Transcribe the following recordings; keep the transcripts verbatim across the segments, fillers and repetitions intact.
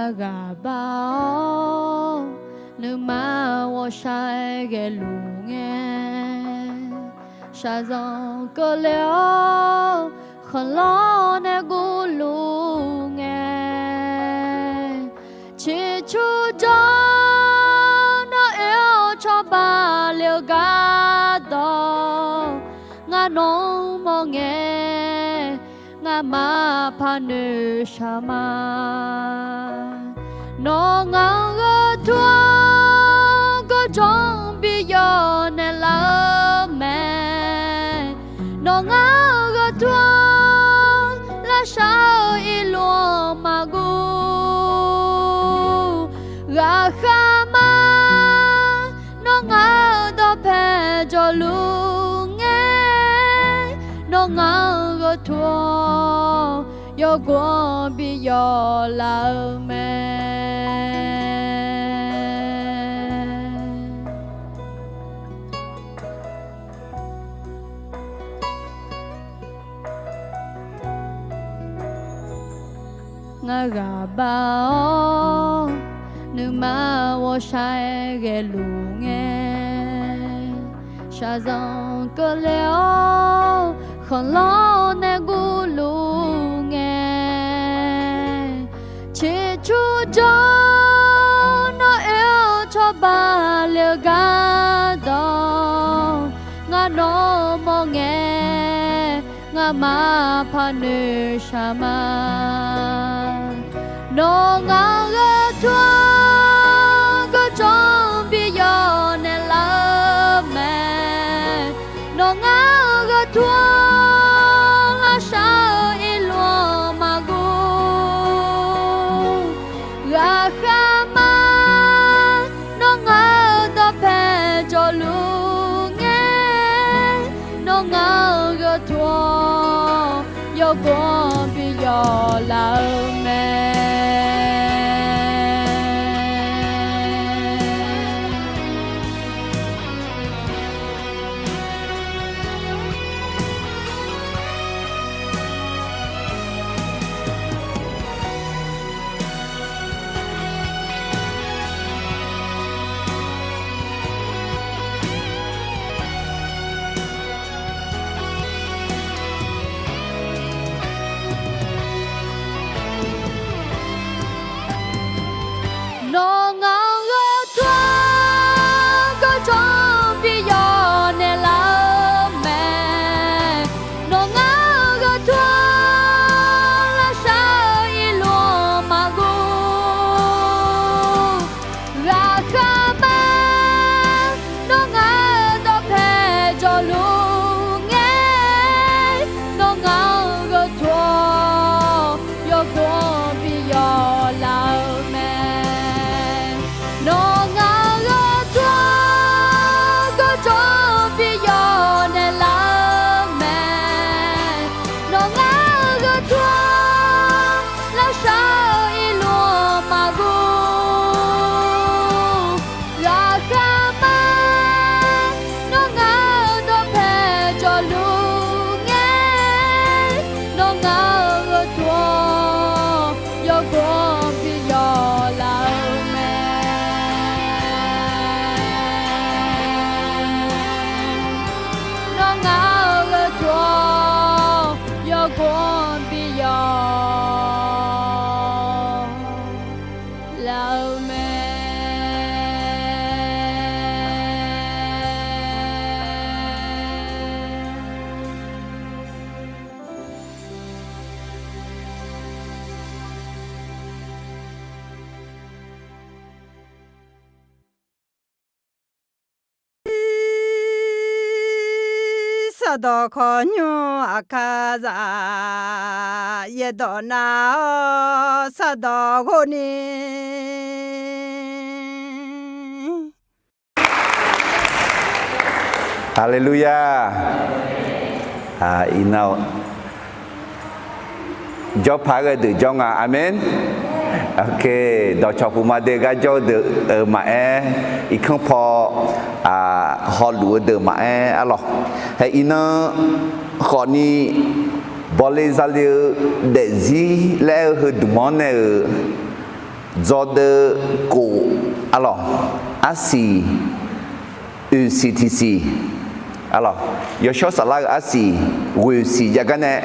Ghaqbaq-awr, nuima ghawqshaq ghaeluf ngae, shaqzanq keuvle-awr, khanqlanr nae guvluf ngae, ciqcurjawr nawr oe-awr cawba le-eu gardawq, ngar nawq-anr mawr ngae, ngamaf paq noeqshaq ma. Nawr ngaq-anr gheu tur-anr gawrjawr bi yawf naeqlaf-eu mae. Nawr ngaq-anr gheu tur-anr lavshar-eu irluf-anr maqguv. Ghaqkhav ma, nawr ngaq-euq dawqpae jawqluf ngae, nawr ngaq-anr gheu tur-awr yawgov-anr bi yawf laf-eu mae. Ngar ghaqbaq-awr, nuima ghawqshaq ghaeluf ngae, shaqzanq keuvle-awr, khanqlanr nae guvluf ngae, ciqcurjawr nawr oe-awr cawba le-eu gardawq, ngar nawq-anr mawr ngae, ngamaf paq noeqshaq ma. Nawr ngaq-anr gheu tur-anr gawrjawr bi yawf naeqlaf-eu mae. Nawr ngaq-anr gheu tur-anr lavshar-eu irluf-anr maqguv. Ghaqkhav ma, nawr ngaq-euq dawqpae jawqluf ngae, nawr ngaq-anr gheu tur-awr yawgov-anr bi yawf laf-eu mae. Nawr ngaq-anr gheu tur-anr gawrjawr bi yawf naeqlaf-eu mae. Nawr ngaq-anr gheu tur-anr lavshar-eu irluf-anr maqguv. Ghaqkhav ma, nawr ngaq-euq dawqpae jawqluf ngae, nawr ngaq-anr gheu tur-awr yawgov-anr bi yawf laf-eu mae. Nawr ngaq-anr gheu tur-anr gawrjawr bi yawf naeqlaf-eu mae. Nawr ngaq-anr gheu tur-anr lavshar-eu irluf-anr maqguv. Ghaqkhav ma, nawr ngaq-euq dawqpae jawqluf ngae, nawr ngaq-anr gheu tur-awr yawgov-anr bi yawf laf-eu mae. Nawr ngaq-anr gheu tur-awr yawgov-anr bi yawf laf-eu mae. Sardawq khawqnymr aqkar zaq, yaerdawq nav-awr sardawq ghofni. Haleluya. Iqnan jawrpaq-aer ghae deuq jawr nga. Aqmeq. Dawqcawq puq ma de gar jawr-eu deuq-euq maqaer, irkanr paw hawluf-eu deuq maqaer arlawq. Hae iqnan khawfni bawle zale-eu daefzir laer aer-eu heu dmq-anr nae-euq Dzawdeuv kof, arlawq, arsiq, oeq siq tiq siq, arlawq, yawshawr saflar-eu arsiq ghoeq siq jav gar nae,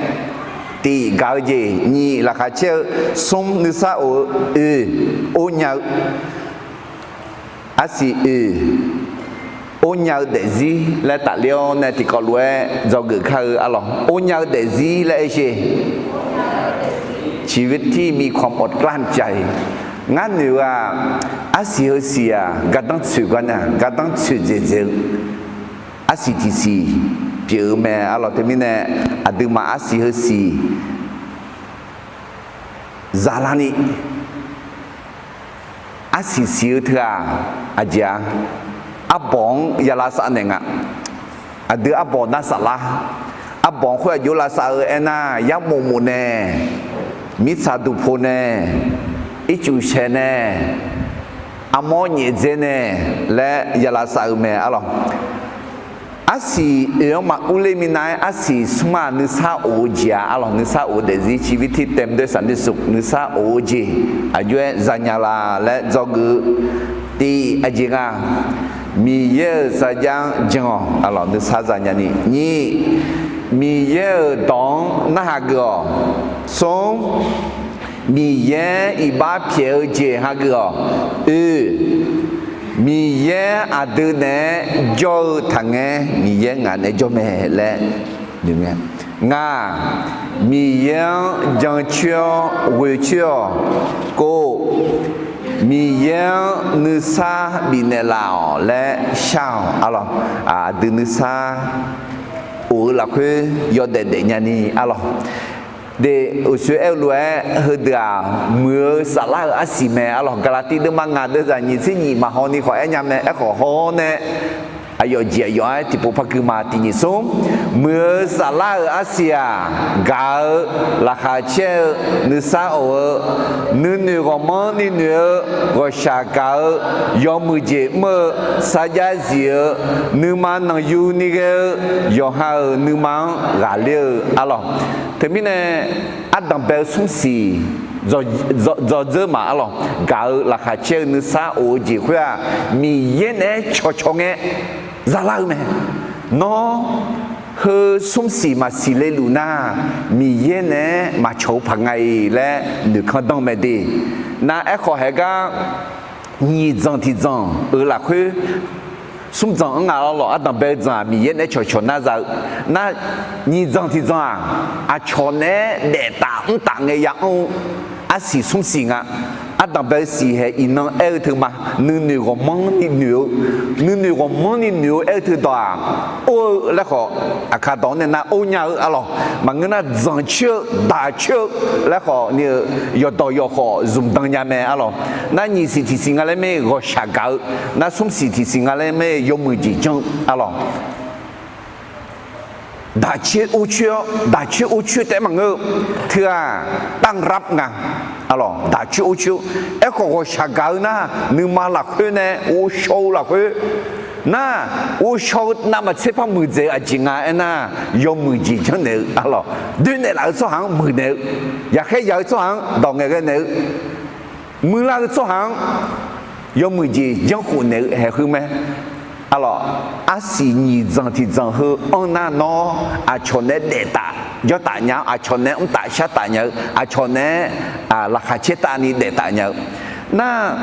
tiq gaq-eu jeq, nyiq laqkhaq caer-eu, smr nuisar of-eu, oeq or nya-eu, arsiq oeq or nya-eu daefzir laer tafler-awr nae tiqkawv lof-aer dzawgeuf kar-eu, arlawq, or nya-eu daefzir laer aer sher. ชีวิตที่มีความอดกลั้นใจ ngar noeq-eu-aq, arsiq heusiq-aq gardanr tsoeq gar nae gardanr tsoeq dzaeqdzaeq-eu arsiq tiq siq pyeuf-eu mae, arlawq. Teumirnae aqduimaf arsiq heusiq zaqlarni arsiq siq-eu teu-aq, aqjeq-a, arbawq-anr ya lavsav naeq nga. Aqdui arbawq nar saflar, arbawq-anr khoer aqjox lavsav-eu aernar, yarmof mof nae, mirtsaq duqpo nae, ircuf shaeq nae, armawr nyaef dzae nae laer ya lavsav-eu mae, arlawq. Arsiq oeq-anr maqurler minav-aer arsiq smr-aq nuisar of-eu jeq-a, arlawq, nuisar of-eu daefzir ชีวิตที่เต็มด้วยสันติสุข nuisar of-eu jeq aqjox-aer zanya la laer dzawgeuf-eu, tiq aqjeq nga, Miqyaer-euq sarjax-anr jan-awq, arlawq, nuisar zanya ni. Nyiq, Miqyaer-euq dawq-anr narhaq geuf-awq. Smr, Miqyaer iqbax pyaeq-eu jeq hageuf-awq. Oe, Miqyaer aqdui naeq-aer jawr-eu taqngaer, Miqyaer ngaq naeq-aer jawr mae laer noeq ngae. Ngaq, Miqyaer-anr jancoer-awr ghoecoer-awq. Kov, Miqyaer-anr nuisar bifnaeq laf-awq laer shar-awq, arlawq. Aqdui nuisar of-eu lafkhoer yawdaef daefnya ni, arlawq. De, uqshoe aer-eu lof-aer heudeuq-aq, muiq-eu saflar-euq arsiq mae, arlawq. Gaqlaqtiv deuvma ngaq deuvzaq nyiq tser nyiq maqhaw ni khawf aer nya mae. Aerkhawf haw-awr nae, aqyawf jeq aqyawf-aer tiqpov par gui ma. Tiq nyiq smr, muiq-eu saflar-euq arsiq-aq, gaq-eu, laqkhaq caer-eu, nuisar of-eu, nuinoeq ghawqmanrni noeq-eu, ghawqshaq gaq-eu, yawmuiq jeq mr-eu, sarjax zif-eu, nuima nanqyuni ghae-eu, yawqha-euq nuima-anr ghaqler-eu, arlawq. Teumirnae, ardanq bae-eu smr siq dzawdzeur maf, arlawq. Gaq-eu, laqkhaq caer-eu, nuisar of-eu jeq khoer-aq, Miqyaer naeq-aer cawqcawq ngae zalar-eu mae. Nawr, heu smr siq maqsiq le luf nar, Miqyaer naeq-aer maqcawq-eu paq nga-iq laer noeqkanr danr mae de. Nar, aerkhawf haeq gar, nyiq dzanq tiq dzanq-euq lafkhoer, smr dzanq-anr ngaq lawlawq, ardanq bae-eu dzanq-aq, Miqyaer naeq-aer cawqcawq nar za-eu. Nar, nyiq dzanq tiq dzanq-aq, aqcawq naeq-aer daef taf mr taf ngae ya anr-eu arsiq smr siq nga. Ardanq bae-eu siq haeq iqnan aer-eu teu ma. Nuinoeq ghawqmanrni noeq-eu, nuinoeq ghawqmanrni noeq-eu aer-eu teu dawq-aq, or-eu laer khawf, aqkar dawq-anr nae nar or nya-eu, arlawq. Maqngeur nar, dzanq coer-eu, daq coer-eu laer khawf ni-eu, yawqdawq yawqkhawf zmqdan nya mae, arlawq. Nar, nyiq siq tiq siq nga laer mae, ghawqshaq gaq-eu. Nar, smr siq tiq siq nga laer mae, yawmuiq jeq janr-eu, arlawq. Daq coer or coer-awr, daq coer or coer taef-aer maqngeur-eu, teu-aq, ต้อนรับ nga, arlawq. Daq coer or coer-eu, aerkhawf ghawqshaq gaq-eu nar, nuima lafkhoer nae ghovshaw-eu lafkhoer nar, ghovshaw-eu navmaqtser par muiqdzaeq-eu aqjeq nga aernar, yawmuiq jeq janrnaeq-eu, arlawq. Doernaeq laf-eu tsawrhaq-anr muiqnaeq-eu, yaqkhaer yaq-eu tsawrhaq-anr dawq ngaeqghae naeq-eu, muiqlar-eu tsawrhaq-anr yawmuiq jeq janrkhof naeq-eu haeq heu mae. Arlawq, arsiq nyiq dzanq tiq dzanq heu anr nar, nawr aqcawq naeq-aer daef taf jawr taf nya-awr, aqcawq naeq-aer mr taf shar taf nya-eu, aqcawq naeq-aer laqkhaq caer taf ni daef taf nya-eu. Nar,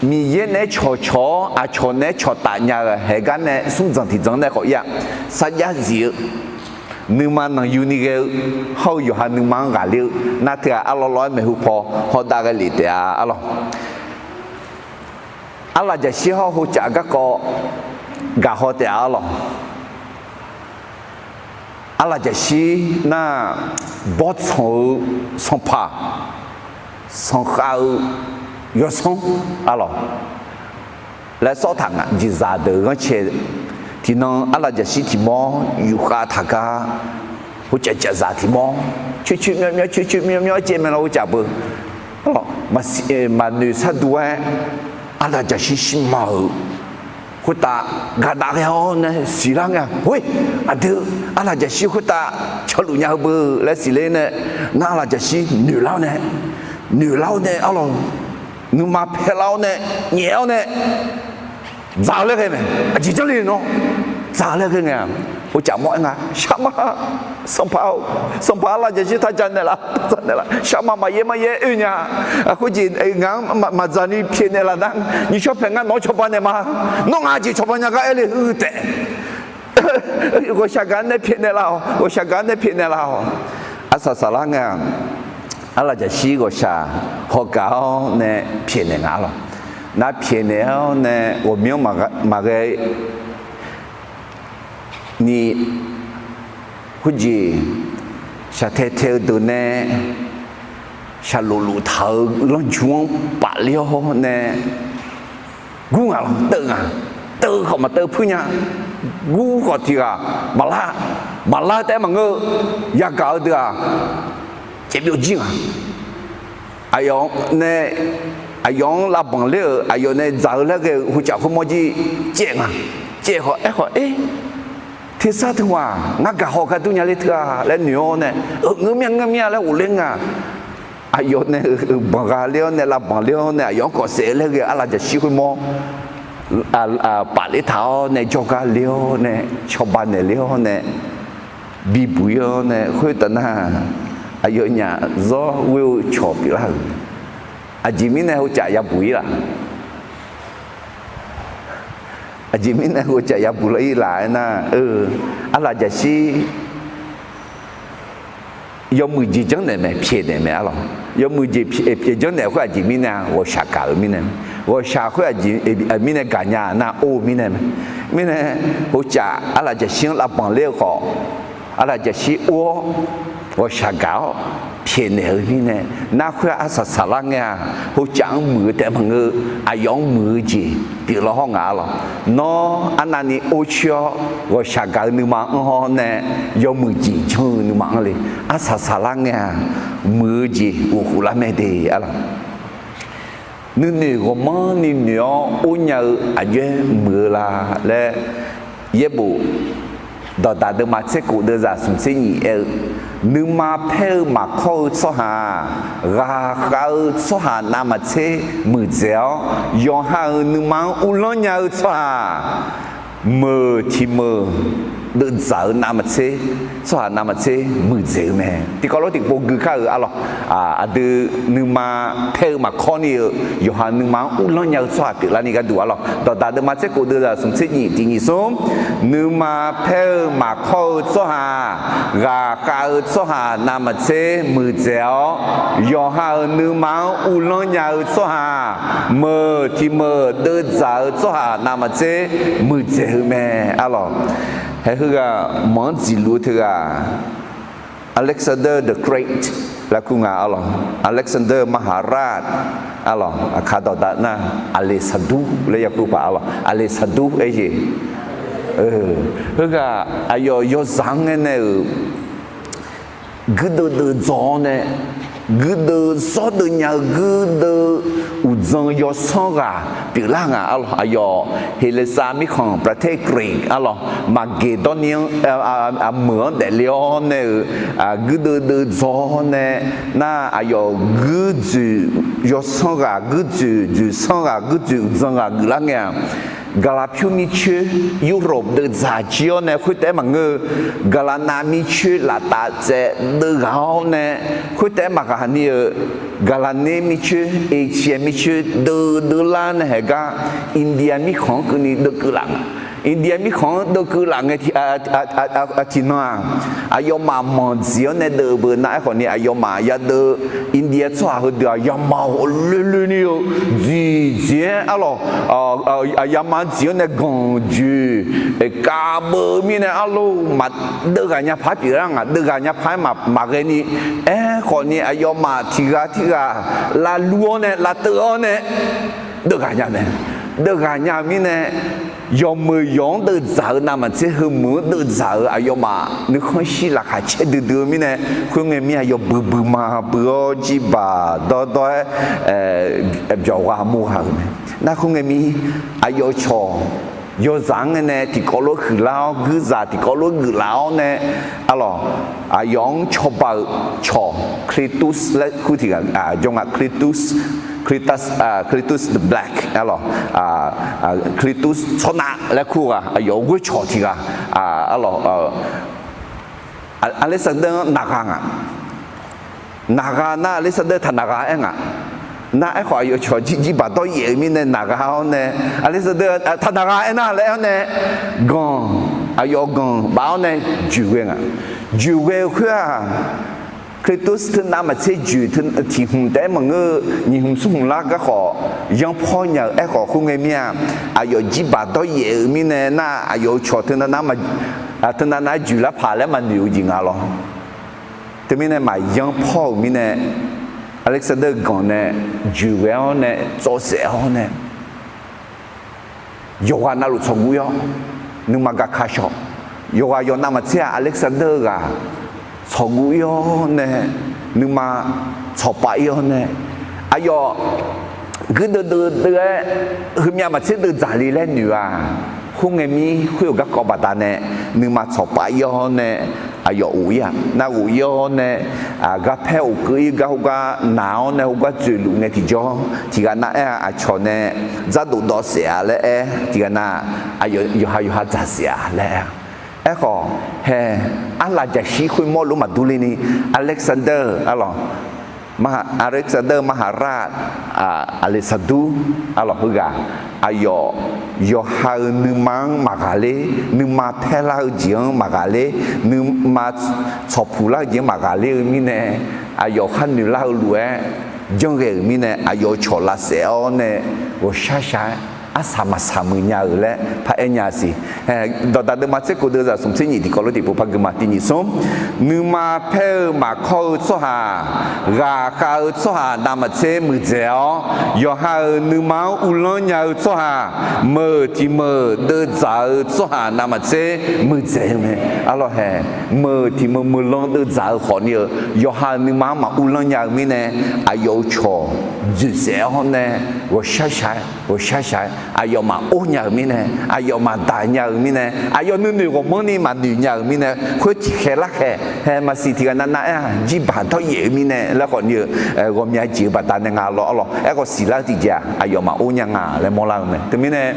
Miqyaer naeq-aer cawqcawq-awr, aqcawq naeq-aer cawq taf nya-eu haeq gar nae smr dzanq tiq dzanq nae khawf ir-aq, sarjax zif-eu, nuima nanqyuni ghae-eu, hawr-eu yawqha nuima-anr ghaqler-eu, nar teu-aq, arlawr lawr-aer maeqhu paw hawr dav ghae lef taef-a, arlawq. Arlaf jaqshir hawr-eu hocaf garkawv gaqhaw taef-a, arlawq. Arlaf jaqshir nar, bawrtsanq-eu sanqpaq, sanqkhav-eu yawsanr, arlawq, laer sawr taq nga. Jeqzaq deuq ghanrcae tiqnan arlaf jaqshir tiq mawr yufkhav taq gar, hocaf caf zaq tiq mawr coer coer myawr myawr coer coer myawr myawr caev mae lawr, hocaf beu. Maqnoeq sharduq-aer arlaf jaqshir shirma-euq khoertav gaqdaq ghae-awr nae siqlar ngae, Hoi, aqdui arlaf jaqshir khoertav canluf nya-eu beu laer siqler nae, nar arlaf jaqshir noeqlar-awr nae, noeqlar-awr nae arlawq, nuima paelar-awr nae, nyaef-awr nae, dzaq-eu laer ghae mae. Aqjeq janrle nawr dzaq-eu laer ghae ngae-aq, hovcaf mawr-aer nga, shar ma, sanqpaq-or, sanqpaq arlav jaqshir taq dzaq naeqlaf, dzaq naeqlaf, shar ma, maqyaer maqyaer oe nya. Khoerjeq ngaq-anr maqdzaq ni pyaeqnaeq laf nar, nyiq shawr paeq ngar nawq-anr cawba naeq ma. Nawr ngaq jeq cawba nya gar aer le-eu taef. Ghawqshaq gaq-anr nae pyaeqnaeq laf-awq, ghawqshaq gaq-anr nae pyaeqnaeq laf-awq. Arsaq saqlar ngae-aq, arlav jaqshir ghawqshaq hawgaq-awr nae pyaeqnaeq nga arlawq. Nar pyaeqnaeq-awr nae ghawqmyanr maqghae ni, khoerjeq shaqtae tae-eu deuq nae shaqlof lof taq-euq lanrju-anr pafler-awr nae gur ngaq lawq, teuv ngaq, teuv khawf maqteuv puir nya. Gur khawf tiq ghaq maqlar, maqlar taef-aer maqngeur-eu, yagaq-eu deuq-aq caevbyov jir ngaq. Aqyawf nae, aqyawf-anr lavbanq ler-euq, aqyawf nae dzaq-eu laer ghae-eu hovcaf khoermawr jir caev nga. Caev khawf aer khawf, Eer, tersar teu ghaq ngar gaq haw gar dur nya le teu-a laer noeq-awr nae, Ngeur mir-a, ngeur mir-a laer ghofler nga. Aqyawf nae banq gha ler-awr nae, lavbanq ler-awr nae, aqyawf-anr kawf saef-eu laer ghae-eu arlav jaqshir khoermawr pafler taq-awr nae, jawrgar ler-awr nae, cawba naeq ler-awr nae, bibuq-ir-awr nae, khoertaf nar, aqyawfnyaf zawr ghoer-eu cawq pyeuflar-euq. Aqjeq mirnae hovcaf yabuq-ir laf? Aqjeq mirnae hovcaf yabuq lar-ir laf aernar, arlav jaqshir yawmuiq jeq janrnaeq mae, pyaeqnaeq mae arlawq. Yawmuiq jeq pyaeq janrnaeq khoer aqjeq mirnae-a, ghawqshaq gaq-euq mirnae. Ghawqshaq khoer aqjeq mirnae gaqnya nar, or-eu mirnae mae. Mirnae, hovcaf arlav jaqshir-anr lavbanq ler-eu khawf, arlav jaqshir or-awr, ghawqshaq gaq-awr pyaeqnaeq-eu mirnae, nar khoer arsaq saqlar ngae-aq, hovcaf-anr muiq-eu taef maqngeur, aqyawf-anr muiq-eu jeq pyeuflar hawr nga arlawq. Nawr arnavni or coer-awr ghawqshaq gaq-eu nuima anr hawr nae, yawmuiq jeq janr-eu nuima anr le. Arsaq saqlar ngae-aq, muiq-eu jeq ghofkhof lar mae de arlawq. Nuinoeq ghawqmanrni noeq-awr or nya-eu aqjox-aer muiq-eu la laer, Yaerbof dawqdaq deuvma tser kof deuvzaq smq tser nyiq aer-eu, nuima paer-eu maqkawr-eu tsawrhaq-aq, ghaqkhav-eu tsawrhaq navmaqtser muiqdzaeq-awr, yawqha-euq nuima-anr uvlanr nya-eu tsawrhaq meuq tiq meuq deuvdzaq-eu navmaqtser, tsawrhaq navmaqtser muiqdzaeq-eu mae. Tiqkawv lof tiqpov gui kar-euq arlawq. Aqdui nuima paer-eu maqkawr ni-eu yawqha nuima-anr uvlanr nya-eu tsawrhaq pyeuflarni gharduq arlawq. Dawqdaq deuvma tser kof deuvzaq smq tser nyiq tiq nyiq smr, nuima paer-eu maqkawr-eu tsawrhaq, ghaqkhav-eu tsawrhaq navmaqtser muiqdzaeq-awr, yawqha-euq nuima-anr uvlanr nya-eu tsawrhaq meuq tiq meuq deuvdzaq-eu tsawrhaq navmaqtser muiqdzaeq-eu mae arlawq. Haer heughaq manq-anr dziqluf-eu teughaq, Alexander the Great laer kur nga arlawq. Alexander Maharaj arlawq. Aqkaq dawqdaq nar, Aqleqsaqdur laer ya kur paq arlawq. Aqleqsaqdur aer jeq. Heughaq aqyawf yawzaq-anr ngae nae-euq guirdeuv deuv dzaw-awr nae, guirdeuv zawrdeuv nya-eu guirdeuv uqdzan yawsanr ghaq pyeuflar nga arlawq. Aqyawf Heqleqsav mirkhanq ประเทศกรีก arlawq, Maqgeqdawrni-anr, meuq-anr daefle-awr nae-euq guirdeuv deuv dzaw-awr nae, nar aqyawf guirdzoeq yawsanr ghaq, guirdzoeq dzoeqsanr ghaq, guirdzoeq uqdzan ghaq geuflar ngae-aq, Gaqlaqpyur mircoer Europe deuv dzaq jir-awr nae khoertaef-aer maqngeur-eu, Gaqlaqnav mircoer laftaf tsaev deuv ghaq-awr nae khoertaef-aer maqghaq ni-eu, Gaqlaqner mircoer, Asia mircoer deuv deuvlar nae haeq gar, India mirkhanq-anr keuvni deuv keuv laf nga. India mirkhanq-anr deuv keuv laf ngae tiqnan-aq, aqyawfmaf manq dziq-awr nae deuv beu nar-aer khawf ni, aqyawfmaf yadeuv India tsawrhaq heudeuq-aq, yama ghawqloe loe ni-eu dziq dziq-aer arlawq, yama dziq-awr nae ganq joeq kavbeu mirnae arlawq, maqdeuv ghaq nya paq-aer pyeuflar nga. Deuv ghaq nya paq-aer maqghae ni, aerkhawf ni aqyawfmaf tiq ghaq tiq ghaq lavlur-awr nae lavteuv-awr nae deuv ghaq nya mae. Deuv ghaq nya-eu mirnae, yawqmeuq yawq-anr deuv dzaq-eu navmaqtser, heumeuq-anr deuv dzaq-eu aqyawfmaf nuikhanr shir laqkhaq caer duidui-eu mirnae, khoerngae mir aqyawf buibui ma bui-awr jirbaq dawrdawr-aer byawq gha mur gha-euq mae. Nar khoerngae mir aqyawf cawq yawzaq-anr ngae nae tiqkawv lof huiqlar-awr, guirzaq tiqkawv lof geuflaf-awr nae, arlawq, aqyawf-anr cawba-euq cawq Cletus laer kur tiq ghaq jawr nga. Cletus, Cletus the Black, arlawq, Cletus tsawrnav laer kur ghaq, aqyawf-euq ghoer cawq tiq ghaq, arlawq, Alexander-anr naqgha nga. Naqgha nar Alexander taqnaqgha aer nga. Nar aerkhawf aqyawf cawq jir jirbaq dawryaef-euq mirnae naqgha-awr nae, Alexander taqnaqgha aernar laer-awr nae, ganq, aqyawf ganq baf-awr nae joeqghae nga. Joeqghae-eu khoer-aq, Cletus teunav maqtser joeq tiq hmq taef-aer maqngeur-eu, nyiq hmq smr hmq lar garkhawf yanrpawr nya-euq aerkhawf khoerngae mir-a, aqyawf jirbaq dawryaef-euq mirnae nar aqyawf-euq cawq teunav nav, teunav nav-aer joeqlar paq laer maqnoeq-eu jeq nga lawr. Teumirnae maqyanr pawr-euq mirnae, Alexander ganq nae joeqghae-awr nae tsawv saef-awr nae, yawqghaq navluf tsawqguv ir-awr, nuima gaka shawq. Yawqghaq yawqnav maqtser-aq, Alexander-eu ghaq tsawqguv ir-awr nae, nuima tsawqpav ir-awr nae, aqyawf guirdeuv deuvdeuv-aer heumyav maqtser deuv dzaqle laer noeq-aq, khoerngae mir khoer-euq garkawv baqdanae, nuima tsawqpav ir-awr nae, aqyawf ghof ir-aq, nar ghof ir-awr nae, garpaer of keuv ir gar khoergar naq-awr nae khoergar dzoeqluf ngae tiqjawr tiq ghaq nav aer-a, aqcawq nae dzardof dawv saef-a laer aer tiq ghaq nav, aqyawf yawqha yawqha dzaq saef-a laer aer-a. Aerkhawf, hae, arlaf jaqshir khoermawr lof maqdur ler ni, Alexander, arlawq, Alexander maqhaq rar, Aqleqsaqdur, arlawq, heughaq, aqyawf yawqha-euq nuima-anr maqghaqler, nuima paerlar-eu jeq-anr maqghaqler, nuima tsawqpuq lar-eu jeq-anr maqghaqler-eu mirnae, aqyawf khar noeq lar-eu lof-aer janrghae-euq mirnae, aqyawf-euq cawq lavsaef-awr nae ghawqshar shaq-aer arsaq maqsaq muiq nya-euq laer paraer nya siq. Dawqdaq deuvma tser kof deuv zaq smq tser nyiq tiqkawv lof tiqpov par gui ma. Tiq nyiq smr, nuima paer-eu maqkawr-eu tsawrhaq, ghaqkhav-eu tsawrhaq navmaqtser muiqdzaeq-awr, yawqha-euq nuima-anr uvlanr nya-eu tsawrhaq, meuq tiq meuq deuvdzaq-eu tsawrhaq navmaqtser muiqdzaeq-eu mae. Arlawq hae, meuq tiq meuq meuq lan deuvdzaq-eu khawfni-eu yawqha-euq nuima-anr maquvlanr nya-eu mirnae, aqyawf-euq cawq dzoeqsaef-awr nae ghawqshar shaq-aer ghawqshar shaq-aer aqyawf maqor nya-euq mirnae, aqyawf maqdaq nya-euq mirnae, aqyawf nuinoeq ghawqmanrni maqnoeq nya-euq mirnae, khoer tiqkhaeq larkhaeq hae maqsiq tiq ghaq navnav aer-aq, jirbaq dawryaef-eu mirnae laer khawfni-eu ghawqmya jeq-eu baqdanae nga lawr, arlawq. Aerkhawf siqlar-eu tiqjeq-aq, aqyawf maqor nya nga laer mawrlar-eu mae. Teumirnae,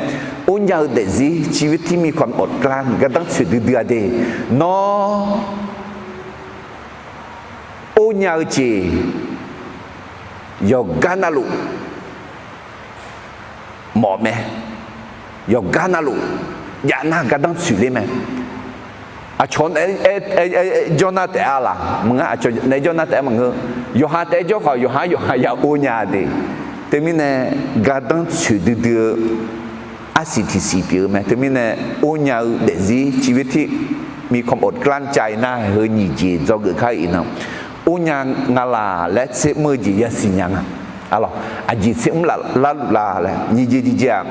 or nya-eu daefzir ชีวิตที่มีความอดกลั้น gardanr tsoeq duidui-a de, nawr or nya-eu jeq yawqgar navluf mawf mae. Yawqgar navluf jav nar gardanr tsoeq ler mae. Aqcawq naeq-aer jawr nar taef-a laq maqngeur, aqcawq naeq-aer jawr nar taef-aer maqngeur. Yawqha taef-aer jawr khawf yawqha-anr yawqha ya or nya-a de. Teumirnae gardanr tsoeq duidui-eu arsiq tiqsiq pyeuf-eu mae. Teumirnae or nya-eu daefzir ชีวิตที่มีความอดกลั้น jav-i nar heu nyiq jeq dzawgeuf kar-eu iqnan, or nya nga laq laer tser mr-eu jeq yasiq nya nga. Arlawq, aqjeq tser mr laf larluf la laer nyiq jeq tiqjeq-aq,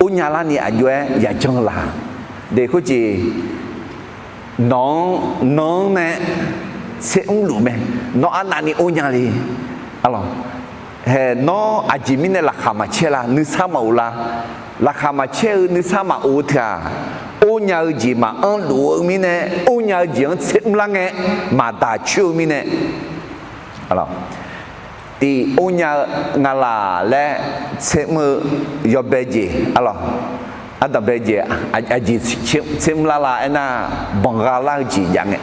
or nya larni aqjox-aer yaqjan laq. De khoerjeq, nawq-anr, nan-anr nae tser mrluf mae. Nawr arnavni or nya le. Arlawq, hae nawr aqjeq mirnae laqkhaq maqcaer la, nuisar maqof la. Laqkhaq maqcaer-eu nuisar maqof-eu teu-aq, or nya-eu jeq maqanr luf-eu mirnae, or nya-eu jeq-anr tser mrlar ngae, maqdaq coer-eu mirnae, tiq or nya-eu nga laq laer tser mr-eu yawbae jeq, arlawq, ardanqbae jeq, aqjeq tser mrlar la aernar, banqgha lar-eu jeq jav ngae,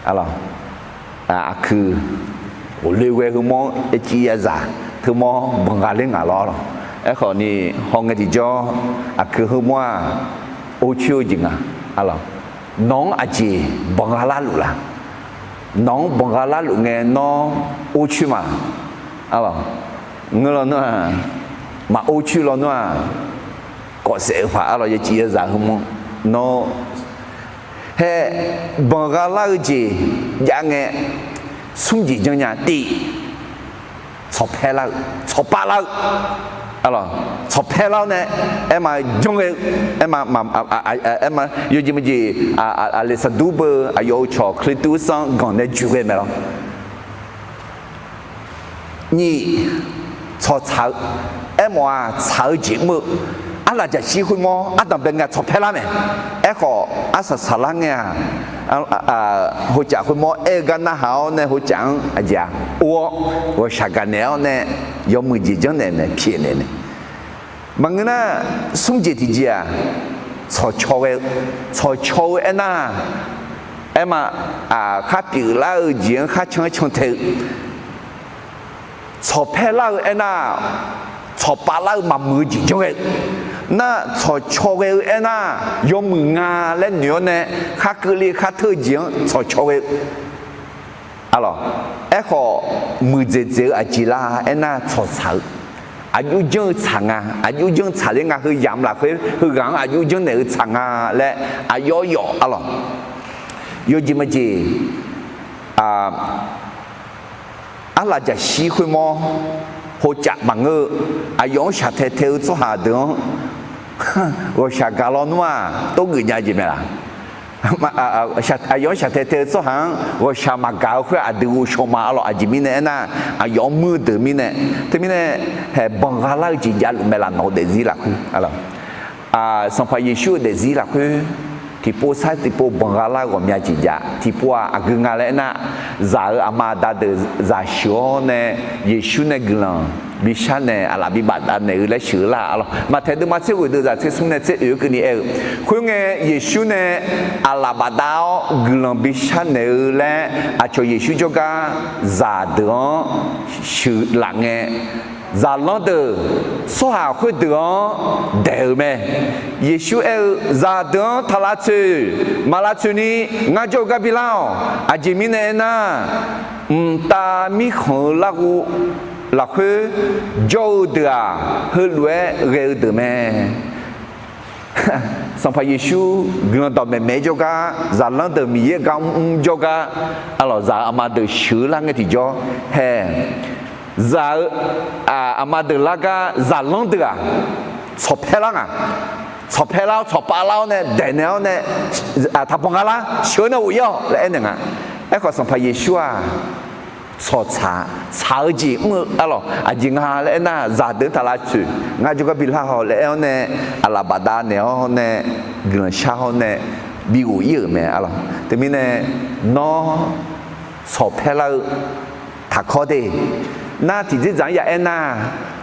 arlawq, aqkuiq ghofle ghae heumawr-anr yaciv yazaq teumawr banqgha ler ngaq lawr, arlawq. Aerkhawfni hawngae tiqjawr aqkuiq heumawr-aq, or coer-eu jeq nga, arlawq. Nawq-anr aqjeq banqgha larluf la? Nawq-anr banqgha larluf ngae nawr or coer ma, arlawq. Ngeur lawnmr-aq, maq or coer lawnmr-aq, kawf saef-eu paq, arlawq, yaciv yazaq heumawr nawr hae banqgha lar-eu jeq jav ngae, smr jeq janrnya. Tiq, tsawqpaer lar-eu, tsawqpav lar-eu, tsawqpaer lar-awr nae aerma janr ghae-eu, aerma, aerma yawjeq maqjeq, Aqleqsaqdur beu aqyawf-euq cawq Kleqtu sanr ganq nae joeq ghae mae lawr. Nyiq, tsawqtsaq-eu, aermawf-aq tsaq-eu jeq mr-eu, arlaf jaqshir khoermawr ardanq bae ngae tsawq paer lar mae. Aerkhawf arsaq saqlar ngae-aq, hocaf khoermawr aer-eu gar narhaq-awr nae hocaf-anr aqjeq-aq or-awr ghawqshaq gaqnaeq-awr nae yawmuiq jeq janrnaeq mae, pyaeqnaeq mae. Maqngeur nar, smr jeq tiqjeq-aq, tsawqcaw ghae-eu, tsawqcaw-eu aernar, aerma, khar pyeuflar-eu jeq-anr khar can-aer cantae-eu, tsawq paer lar-eu aernar, tsawq pav lar-eu maqmuiq-eu jeq janr ghae-eu. Nar, tsawqcaw ghae-eu aernar, yawmuiq nga laer noeq-awr nae khar keuvle khar teu-eu jeq-anr tsawqcaw ghae-eu. Arlawq, aerkhawf muiqdzaeq dzaeq-eu aqjeq lar aernar, tsawqtsaq-eu, aqjox janr-eu tsaq nga, aqjox janr-eu tsaqler nga, heu yamq lafkhoer heughaq-anr aqjox janrnaeq-eu tsaq nga laer aqyawf yawf arlawq. Yawjeq majeq, arlaf jaqshir khoermawr hocaf maqngeur-eu, aqyawf-anr shaqtae tae-eu tsawrhaq deuq-anr ghawqshaq gaq lawnmr-aq, tov geuf nya jeq mae laq? Aqyawf-anr shaqtae tae-eu tsawrhaq-anr ghawqshaq maqgaq-eu khoer aqdui ghovshaw ma arlawq. Aqjeq mirnae aernar, aqyawf-anr muir-eu deuq mirnae, teumirnae haeq banq gha lar-eu jeq javluf mae laf, nawq-eu daefzir lafkhoer. Sanqpaq Yeqsur-euq daefzir lafkhoer tiqpov sar tiqpov banq gha lar-eu ghawqmya jeq jav. Tiqpov-aq aqgeu nga laer aernar, zaq-euq aqma aqda deuq zaq sheuq-awr nae Yeqsur nae guiqlanq bishar naeq, aqlaf bibaf davnaeq-eu laer sheuq-eu lar arlawq. Maqtaeq deuvma tser ghoeq deuq zaq tser smr nae tser oeq-eu keuvni aer-eu, khoerngae Yeqsur nae aqlaf bafdav-awr guiqlanq bishar naeq-eu laer aqcawq Yeqsur jawrgar zaqdeuq-anr sheuqlaf ngae, zaqlanr deuq tsawrhaq khoerdeuq-anr daeq-euq mae. Yeqsur aer-eu, zaqdeuq-anr taq lavtsoeq, maq lavtsoeqni ngar jawr-eu gar bilar-awq. Aqjeq mirnae aernar, mqtav mirkhanq-eu larghov lafkhoer jawr-eu deuq-aq, heulof-aer ghae-eu deuq mae. Sanqpaq Yeqsur guiqlanq dawqmaeq maeq-aer jawrgar, zaqlanr deuq Miqyaer gar mrmr jawrgar, arlawq, zaq-euq aqma deuq sheuq-eu lar ngae tiqjawr hae, zaq-euq aqma deuq lar gar zaqlanr deuq-aq, tsawqpaer lar nga. Tsawqpaer lar-awr tsawqpav lar-awr nae daeqnaeq-awr nae, taqbanq nga lar sheuq-eu nae ghof ir-awq laer aernaeq nga. Aerkhawf Sanqpaq Yeqsur-aq, tsawqtsaq, tsaq-eu jeq mr-eu arlawq. Aqjeq nga laer aernar, zaqdeuq-anr taq lavtsoeq, ngar jawrgar bilar haw laer aer-awr nae, aqlaf bafdav naeq-awr nae, guiqlanq shar-awr nae bighof ir-euq mae arlawq. Teumirnae, nawr tsawqpaer lar-eu taqkawr de. Nar tiqdzerdzaq-anr ya aernar,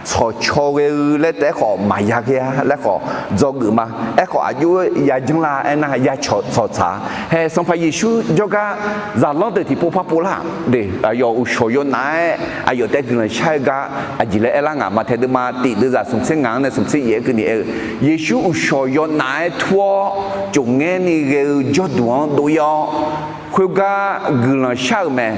tsawqcaw ghae-eu laer taef-aer khawf maqya ghae-a laer khawf dzawgeuf ma. Aerkhawf aqjox-aer ya janr lar aernar, ya tsawqtsaq-a. Hae Sanqpaq Yeqsur jawrgar zaqlanr deuq tiqpov par pov lar de. Aqyawf uqshawq yawnaf-aer aqyawf taef-aer guiqlanq shar-eu gar aqjeq laer aerlar ngaq, Maqtaeq deuvma tiq deuvzaq smqtser ngaq-anr nae smqtser yaef-aer keuvni aer-eu, Yeqsur uqshawq yawnaf-aer tur-awr, cofngaer ni ghae-eu jawrduq-anr dov ir-awr, khoergar guiqlanq shar-euq mae.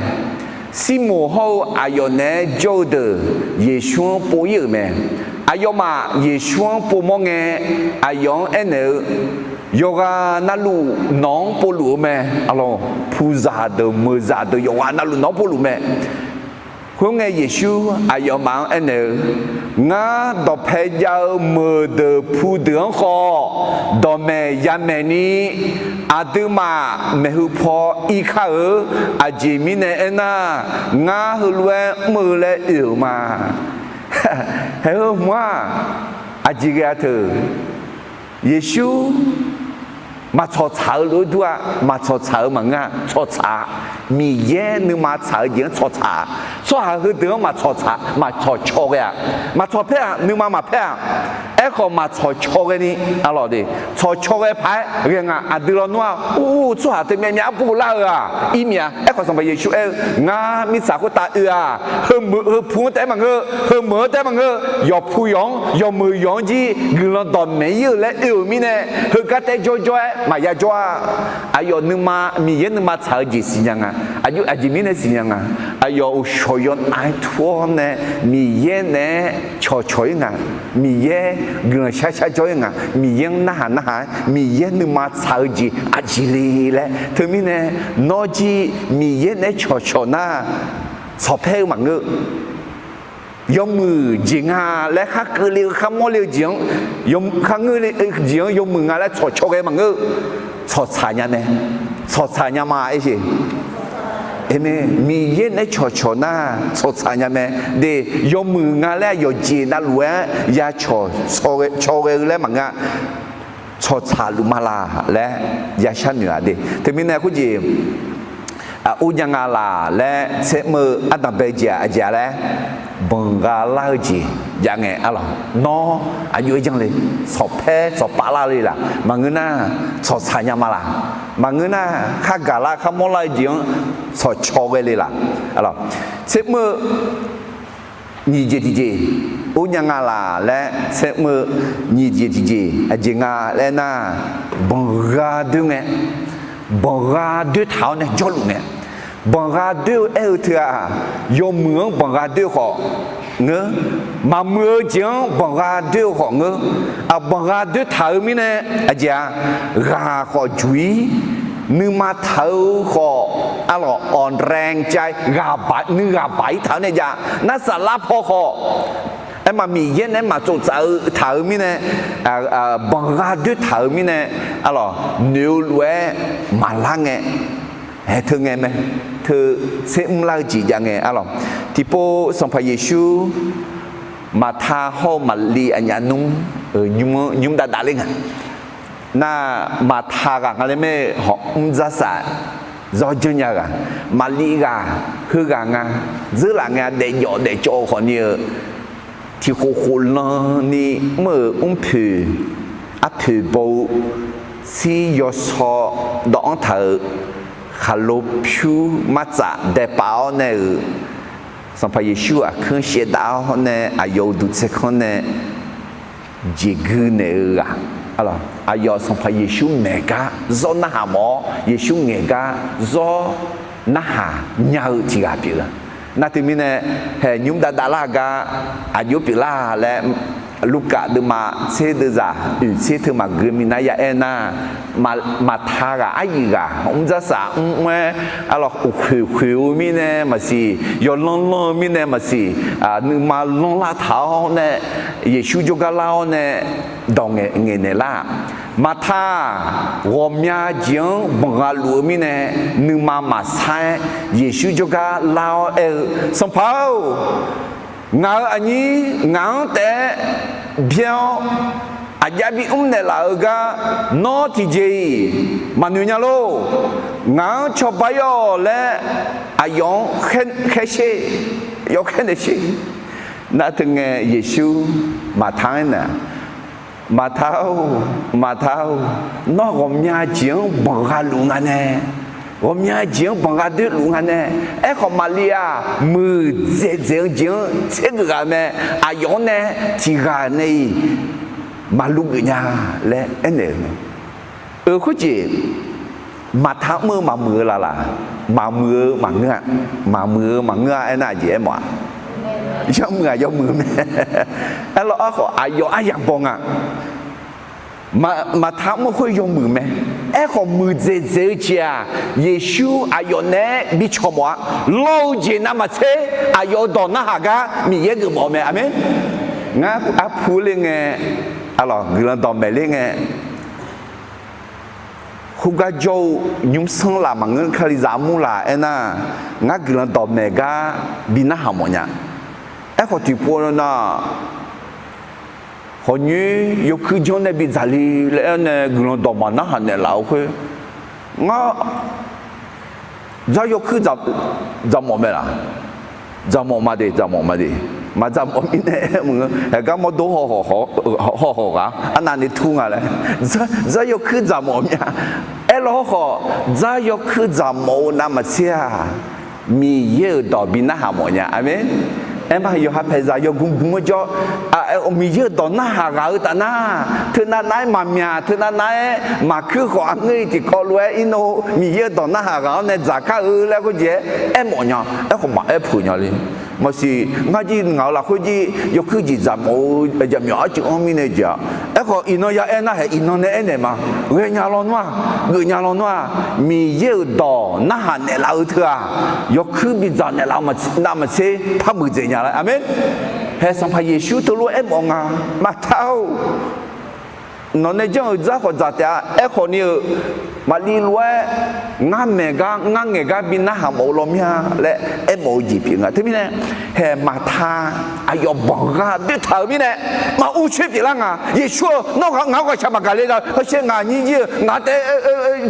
Sirmoq hawr-eu aqyawf naeq-aer jawr-eu deuq Yeqsur-anr pov ir-euq mae. Aqyawfmaf Yeqsur-anr povmawr ngae, aqyawf-anr aernaeq-eu, yawqghaq navluf nawq-anr povluf-eu mae. Arlawq, puqzaq deuq meuqzaq deuq yawqghaq navluf nawq-anr povluf mae. Khoerngae Yeqsur aqyawfmaf-anr aernaeq-eu, ngar dawqpae jav-eu meuqdeuq pudeuq-anr khawf, dawqmaeq yamaeq ni aqduimaf maeqhu paw irkar-eu. Aqjeq mirnae aernar, ngar heulof-aer mr-eu laer oe-euq ma. Haeq heu hmq-aq, aqjeq ghae-a teu. Yeqsur maqtsawq tsaq-eu lof-aer dur-a. Maqtsawq tsaq-eu maqngeur-a, tsawq tsaq-a. Miqyaer nuima tsaq-eu jeq-anr tsawq tsaq-a. Tsawrhaq heudeuq-anr maqtsawq tsaq, maqtsawq caw ghae-a. Maqtsawq paer-aq, nuima maqpaer-aq. Aerkhawf maqtsawq caw ghae ni, arlawq de, tsawq caw ghae paq-aer ghae nga. Aqdui lawnmr-aq, ur, tsawrhaq teumyav myav arpov lar-euq-aq, ir myav. Aerkhawf Sanqpaq Yeqsur aer-eu, ngar mirtsaq khoertav oe-aq, heu pu-anr taef-aer maqngeur, heu meuq-anr taef-aer maqngeur, yawqpu yawq-anr, yawqmeuq yawq-anr jir guiqlanq dawqmaeq ir-euq laer oe-euq mirnae, heugar taef-aer jawrjawr-aer maqya jawr-a. Aqyawf nuima, Miqyaer nuima tsaq-eu jeq siqnya nga. Aqjeq mirnae siqnya nga. Aqyawf uqshawq yawnaf-aer tur-awr nae Miqyaer naeq-aer cawqcawq ir nga. Miqyaer guiqlanq shar shar jawr ir nga. Miqyaer-anr narhaq narhaq-aer Miqyaer nuima tsaq-eu jeq aqjeq le laer. Teumirnae nawr jir Miqyaer naeq-aer cawqcawq nar, tsawqpaer-eu maqngeur. Yawmuiq jeq nga laer khar keuvle-eu khar mawrle-eu jeq-anr, khar ngeurle-eu jeq-anr yawmuiq nga laer tsawqcaw ghae maqngeur. Tsawqtsaq nya mae. Tsawqtsaq nya ma aer-eu. Amen. Miqyaer naeq-aer cawqcawq nar tsawqtsaq nya mae. De, yawmuiq nga laer yawqjeq navluf-aer ya cawq caw ghae-eu laer maqngeur-a. Tsawqtsaq luf ma laq laer ya sharnoeq-a de. Teumirnae khoerjeq, ur nya nga laq laer tsermr-eu ardanqbae jeq-aq aqjeq-a laer, banqgha lar-eu jeq jav ngae arlawq. Nawr aqjox-aer janr le, tsawqpaer tsawqpav lar le laq. Maqngeur nar, tsawqtsaq nya ma laq. Maqngeur nar, khar gaq lar khar mawr lar-eu jeq-anr tsawqcaw ghae le laq. Arlawq, tsermr-eu nyiq jeq tiqjeq, ur nya nga laq laer tsermr-eu nyiq jeq tiqjeq aqjeq nga laer nar, banqgha doer ngae, banqgha doer taq-awr nae jawrluf ngae, banqgha doer-eu aer-eu teu-aq, yawmuiq-anr banqgha doer khawf ngeur, maqmuiq-eu jeq-anr banqgha doer-eu khawf ngeur, aq banqgha doer taq-eu mirnae, aqjeq-a, ghaq khawf juq-ir, nuima taq-eu khawf, arlawq, อ่อนแรงใจ, nuighaq baq-ir taq-awr nae jav, nar saflar paw khawf, aerma Miqyaer nae maqtsov tsaf-eu taq-eu mirnae, banqgha doer taq-eu mirnae, arlawq, noeq-eu lof-aer maqlar ngae, haeq teu ngae mae, teu tsermr lar-eu jeq jav ngae arlawq. Tiqpov Sanqpaq Yeqsur Maqta hawr-eu Maqliv aqnyaf nmr-euq nymr-anr nymr dav dav ler nga. Nar, Maqta ghaq nga laer mae-eu hawq mr dzar saf zawr janr nya ghaq. Maqliv ghaq, heughaq nga, dzeurlaf ngae daefjawf daefcawv-eu khawfni-eu, tiqkhof khof lan ni mr-euq mrpoeq, arpoeq baw-eu tsir yawsaw dawv-anr taq-euq khaqlo pyur martsaf daepav-awr nae-euq Sanqpaq Yeqsur aqkuir shaevdav-awr nae aqyawf-euq duqtsaev kanr nae jeqgui naeq-eu ghaq. Aqyawf Sanqpaq Yeqsur maeq gar zawr narhaq mawf-awr, Yeqsur ngaeq gar zawr narhaq nya-eu tiq ghaq pyeuf-eu. Nar teumirnae, haeq nymr dav dav lar gar aqjox pyeuflar laer, Lurkaf deuvma tser deuvzaq oeq tser teu maqgui minav ya aer nar, Maqta ghaq aryuif ghaq mr dzar saf mr mr-aer, arlawq, khoeq khoeq-eu mirnae maqsiq, yawlanr lanr-eu mirnae maqsiq, nuima lanr lar taq-awr nae, Yeqsur jawrgar lar-awr nae dawq ngaeq naeq lar. Maqta-aq, ghawqmya jeq-anr banqgha luf-eu mirnae, nuima maqsar-aer Yeqsur jawrgar lar-awr aer-eu, Sanqpaq-or, ngaq-euq aqnyir ngaq-anr taef-aer byaer-awr, aqjav bimr naeqlaf-eu gar nawr tiqjeq-iq maqnoeq nya lor. Ngaq-anr cawba ir-awq laer aqyawf-anr khaer sher, yawkhaer naeq sher. Nar teu ngae Yeqsur Maqta-anr aernaeq, Maqta-or, Maqta-or, nawr ghawqmya jeq-anr banqgha luf nga nae, ghawqmya jeq-anr banqgha doer luf nga nae, aerkhawf Maqliv-aq muiqdzaeq dzaeq-eu jeq-anr tsergeuf ghaq mae, aqyawf-anr nae tiq ghaq nae-iq maqluv geuf nya laer aernaeq-euq mae. Khoerjeq, Maqta mr-eu maqmuiq-eu laf laq? Maqmuiq-eu maqngeur-a. Maqmuiq-eu maqngeur-a aernar aqjeq aermawf-a? Yawmuiq-aq yawmuiq-eu mae. Aerlawr, aerkhawf aqyawf aryaq baw nga. Maqta mr-eu khoer yawmuiq mae. Aerkhawf muiqdzaeq dzaeq-eu jeq-aq, Yeqsur aqyawf naeq-aer bi cawq mawf-a. Lawr-eu jeq navmaqtser aqyawf-euq dawq narhaq gar Miqyaer geufmawf-eu mae. Aqmeq. Ngar arpu ler ngae, arlawq, guiqlanq dawqmaeq ler ngae, khoergar jawr-eu nymrsanr laf maqngeur, Kalizaq armur laf aernar, ngar guiqlanq dawqmaeq gar bi narhaq mawf nya. Aerkhawf tiqpov nar, hawq nyoer yawkuir janr nae bidzaq le laer aer nae guiqlanq dawq maqnarhaq naeqlaf-eu khoer, ngar dzar yawkuir dzaqmawf mae laq? Dzaqmawf ma de, dzaqmawf ma de. Maqdzaqmawf mirnae aer maqngeur, haegar mawrdo haw haw ghaq arnavni tur nga laer, dzar yawkuir dzaqmawf mya. Aerlawr khawf, dzar yawkuir dzaqmawf-eu navmaqtser-aq, Miqyaer-euq dawq bi narhaq mawf nya. Aqmeq. Aerma yawqha paeqzaq yawgmr gmr-anr jawr, Miqyaer-euq dawq narhaq ghaq-eu taf nar, teunav nav-aer maqmyaq, teunav nav-aer maqkuir khawf, aqngeur-iq tiqkawv lof-aer irnov Miqyaer-euq dawq narhaq ghaq-awr nae dzaqkar-eu laer khoerjeq-aer aermawf nya. Aerkhawf maqaer peuq nya le. Maqsiq, ngar jir ngaq-euq lafkhoer jir yawkuir jeq dzaqmawf-eu jaqmyawf arcuiv-anr mirnae jeq-aq, aerkhawf iqnan ya aer nar haeq iqnan nae aernaeq ma. Ghaenya lawnmr-aq, geufnya lawnmr-aq, Miqyaer-euq dawq narhaq naeqlaf-eu teu-aq, yawkuir bidzaq naeqlaf-eu navmaqtser par muiqdzaeq nya laer. Aqmeq. Haeq Sanqpaq Yeqsur teulof-aer aermawf nga, Maqta-or, nawq nae janr-euq dzar khawf dzaq taef-a. Aerkhawf ni-euq Maqliv lof-aer ngar maeq gar ngar ngaeq gar bi narhaq mawf-eu law mir-a laer aermawf-eu jeq pyeuf nga. Teumirnae haeq Maqta aqyawf banqgha doertaq-euq mirnae, maqur coer pyeuflar nga. Yeqsur-eu, nawr ngaq-anr ghawqshaq maqgaq le la, hawsher ngaq nyir jir-eu ngaq taef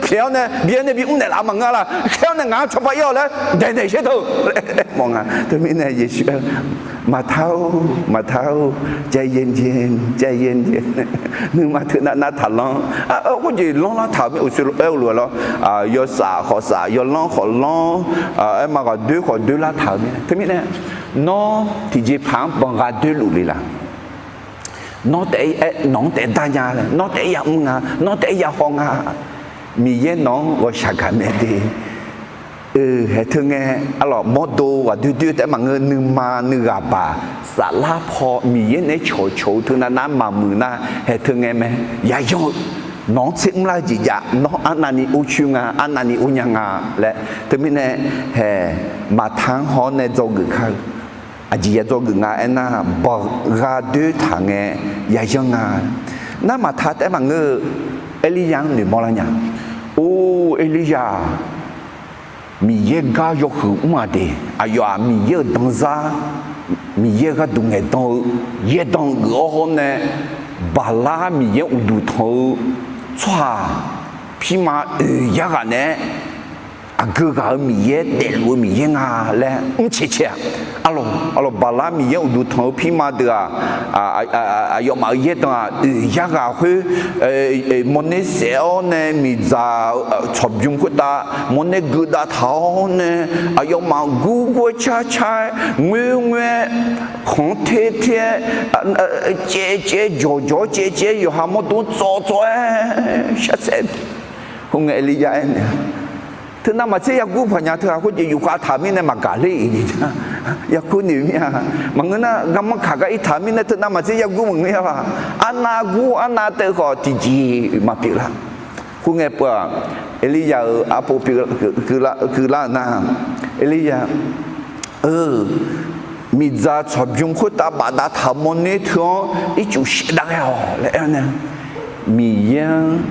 pyaeq-awr nae bi-awr nae bi mrnaeq laf maqngeur la, khaer-awr nae ngaq-anr cawba ir-awq laer daeqnaeq shaer teu laer aermawf nga. Teumirnae Yeqsur aer-eu, Maqta-or, Maqta-or, ใจเย็นๆ, ใจเย็นๆ, nuima teunav nav taqlanr. Khoerjeq lanrlar taq-euq mir, uqshoe aer-eu lof-aer lawr, yawsaf khawf saf, yawlanr khawf lanr, aerma ghaqdoer khawf doerlar taq-euq mirnae. Teumirnae nawr tiqjeqpaq-anr banqgha doerluf le laf? Nawr taef-aer nawq-anr taef-aer dar nya laer, nawr taef-aer yamr nga, nawr taef-aer yahaw nga. Miqyaer nawq-anr ghawqshaq gaq mae de. Haeq teu ngae, arlawq mawrdo ghaqdoer doer taef-aer maqngeur, nuima nuighaq baq saflar paw Miqyaer naeq-aer cawqcawq-eu teunav nar maqmuiq nar, haeq teu ngae mae, yayanr-eu nawq-anr tser mrlar-eu jeq jav, nawr arnavni or coer nga, arnavni or nya nga laer. Teumirnae haeq Maqta-anr haw-awr nae dzawgeuf kar-eu. Aqjeq ya dzawgeuf nga aernar, banqgha doertaq ngae yayanr nga. Nar Maqta taef-aer maqngeur-eu, Erlirya-anr noeqmawr lar nya. Or, Erlirya-aq, Miqyaer gar yawhuiq mr-aq de, aqyawf-aq Miqyaer-euq danzar, Miqyaer gharduq ngaeqdan-eu yaerdanq geuf-awr hawr nae, Baqlar Miqyaer uqduq tanq-eu tsawrhaq pirma oeq yarghaq naeq-aer aqgeu ghaq-euq Miqyaer, daefluf-eu Miqyaer nga laer mrcae cae-aq. Arlawq, Baqlar Miqyaer uqduq tanq-eu pirma deuq-aq, aqyawfmaf-euq yaerdanq-aq oeq yarghaq khoer mawrner saef-awr nae miqdzaq tsawqbymr khoertav mawrner geudav taq-awr nae, aqyawfmaf gurgur-aer car car-aer ngoer ngoer-aer khanq-anr ter ter-aer caev caev-aer jawq jawq-aer caev caev-aer yawqha mawrdo-anr tsawv tsawv-aer sharsaef Khoerngae Erlirya aernaeq-a, teunav maqtser yagur paqnya teughaq khoerjeq yufkhav taq mirnae maqgaq ler-iq jeq jar. Yakur noeq mir-a. Maqngeur nar garmanr kaq gar irtaq mirnae teunav maqtser yagur maqngeur-a laq. Arnav gur arnav teuv khawf tiqjeq maqpyeuf lar. Khoerngae peuq-aq, Erlirya-euq arpov keuvlar-eu nar, Erlirya, eu, miqdzaq tsawqbymr khoertav bafdav taq-euq mawrner teu-anr ircuf shaevdav ghae-awq laer aer-awr nae, Miqyaer-anr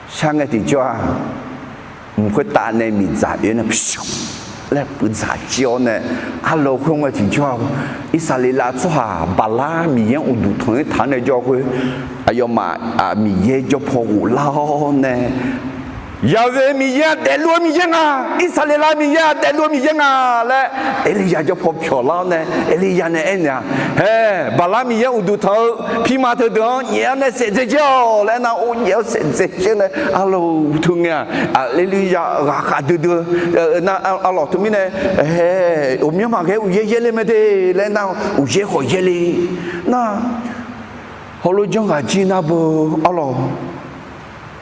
shar ngae tiqjawr-aq, mq khoertav nae miqdzaq oe-awr nae pyur laer puivdzaq jir-awr nae, arlawq khoerngae tiqjawr-aq, Irsaqleqlav tsawrhaq Baqlar Miqyaer-anr uqduq tanq-ir taq-anr nae jawr khoer, aqyawfmaf Miqyaer jawr paw ghoflar-awr nae, Yaqveq Miqyaer-aq daefluf-eu Miqyaer nga. Irsaqleqlav Miqyaer-aq daefluf-eu Miqyaer nga laer Erlirya jawr paw pyawq lar-awr nae Erlirya nae aernaeq-a, Haer, Baqlar Miqyaer uqduq tanq-eu pirma teudeuq-anr nyaef-awr nae saef dzae jaer-awq laer nar, or nyaef-awr saef dzae jaer nae, arlawq teu ngae-aq, Erlirya ghaqkhav duidui-eu nar, arlawq teumirnae, Haer, ghawqmyanr maqghae uqyaer yaerle mae de laer nar, uqyaer khawf yaerle nar, hawlof janr ghaq jir nar beu, arlawq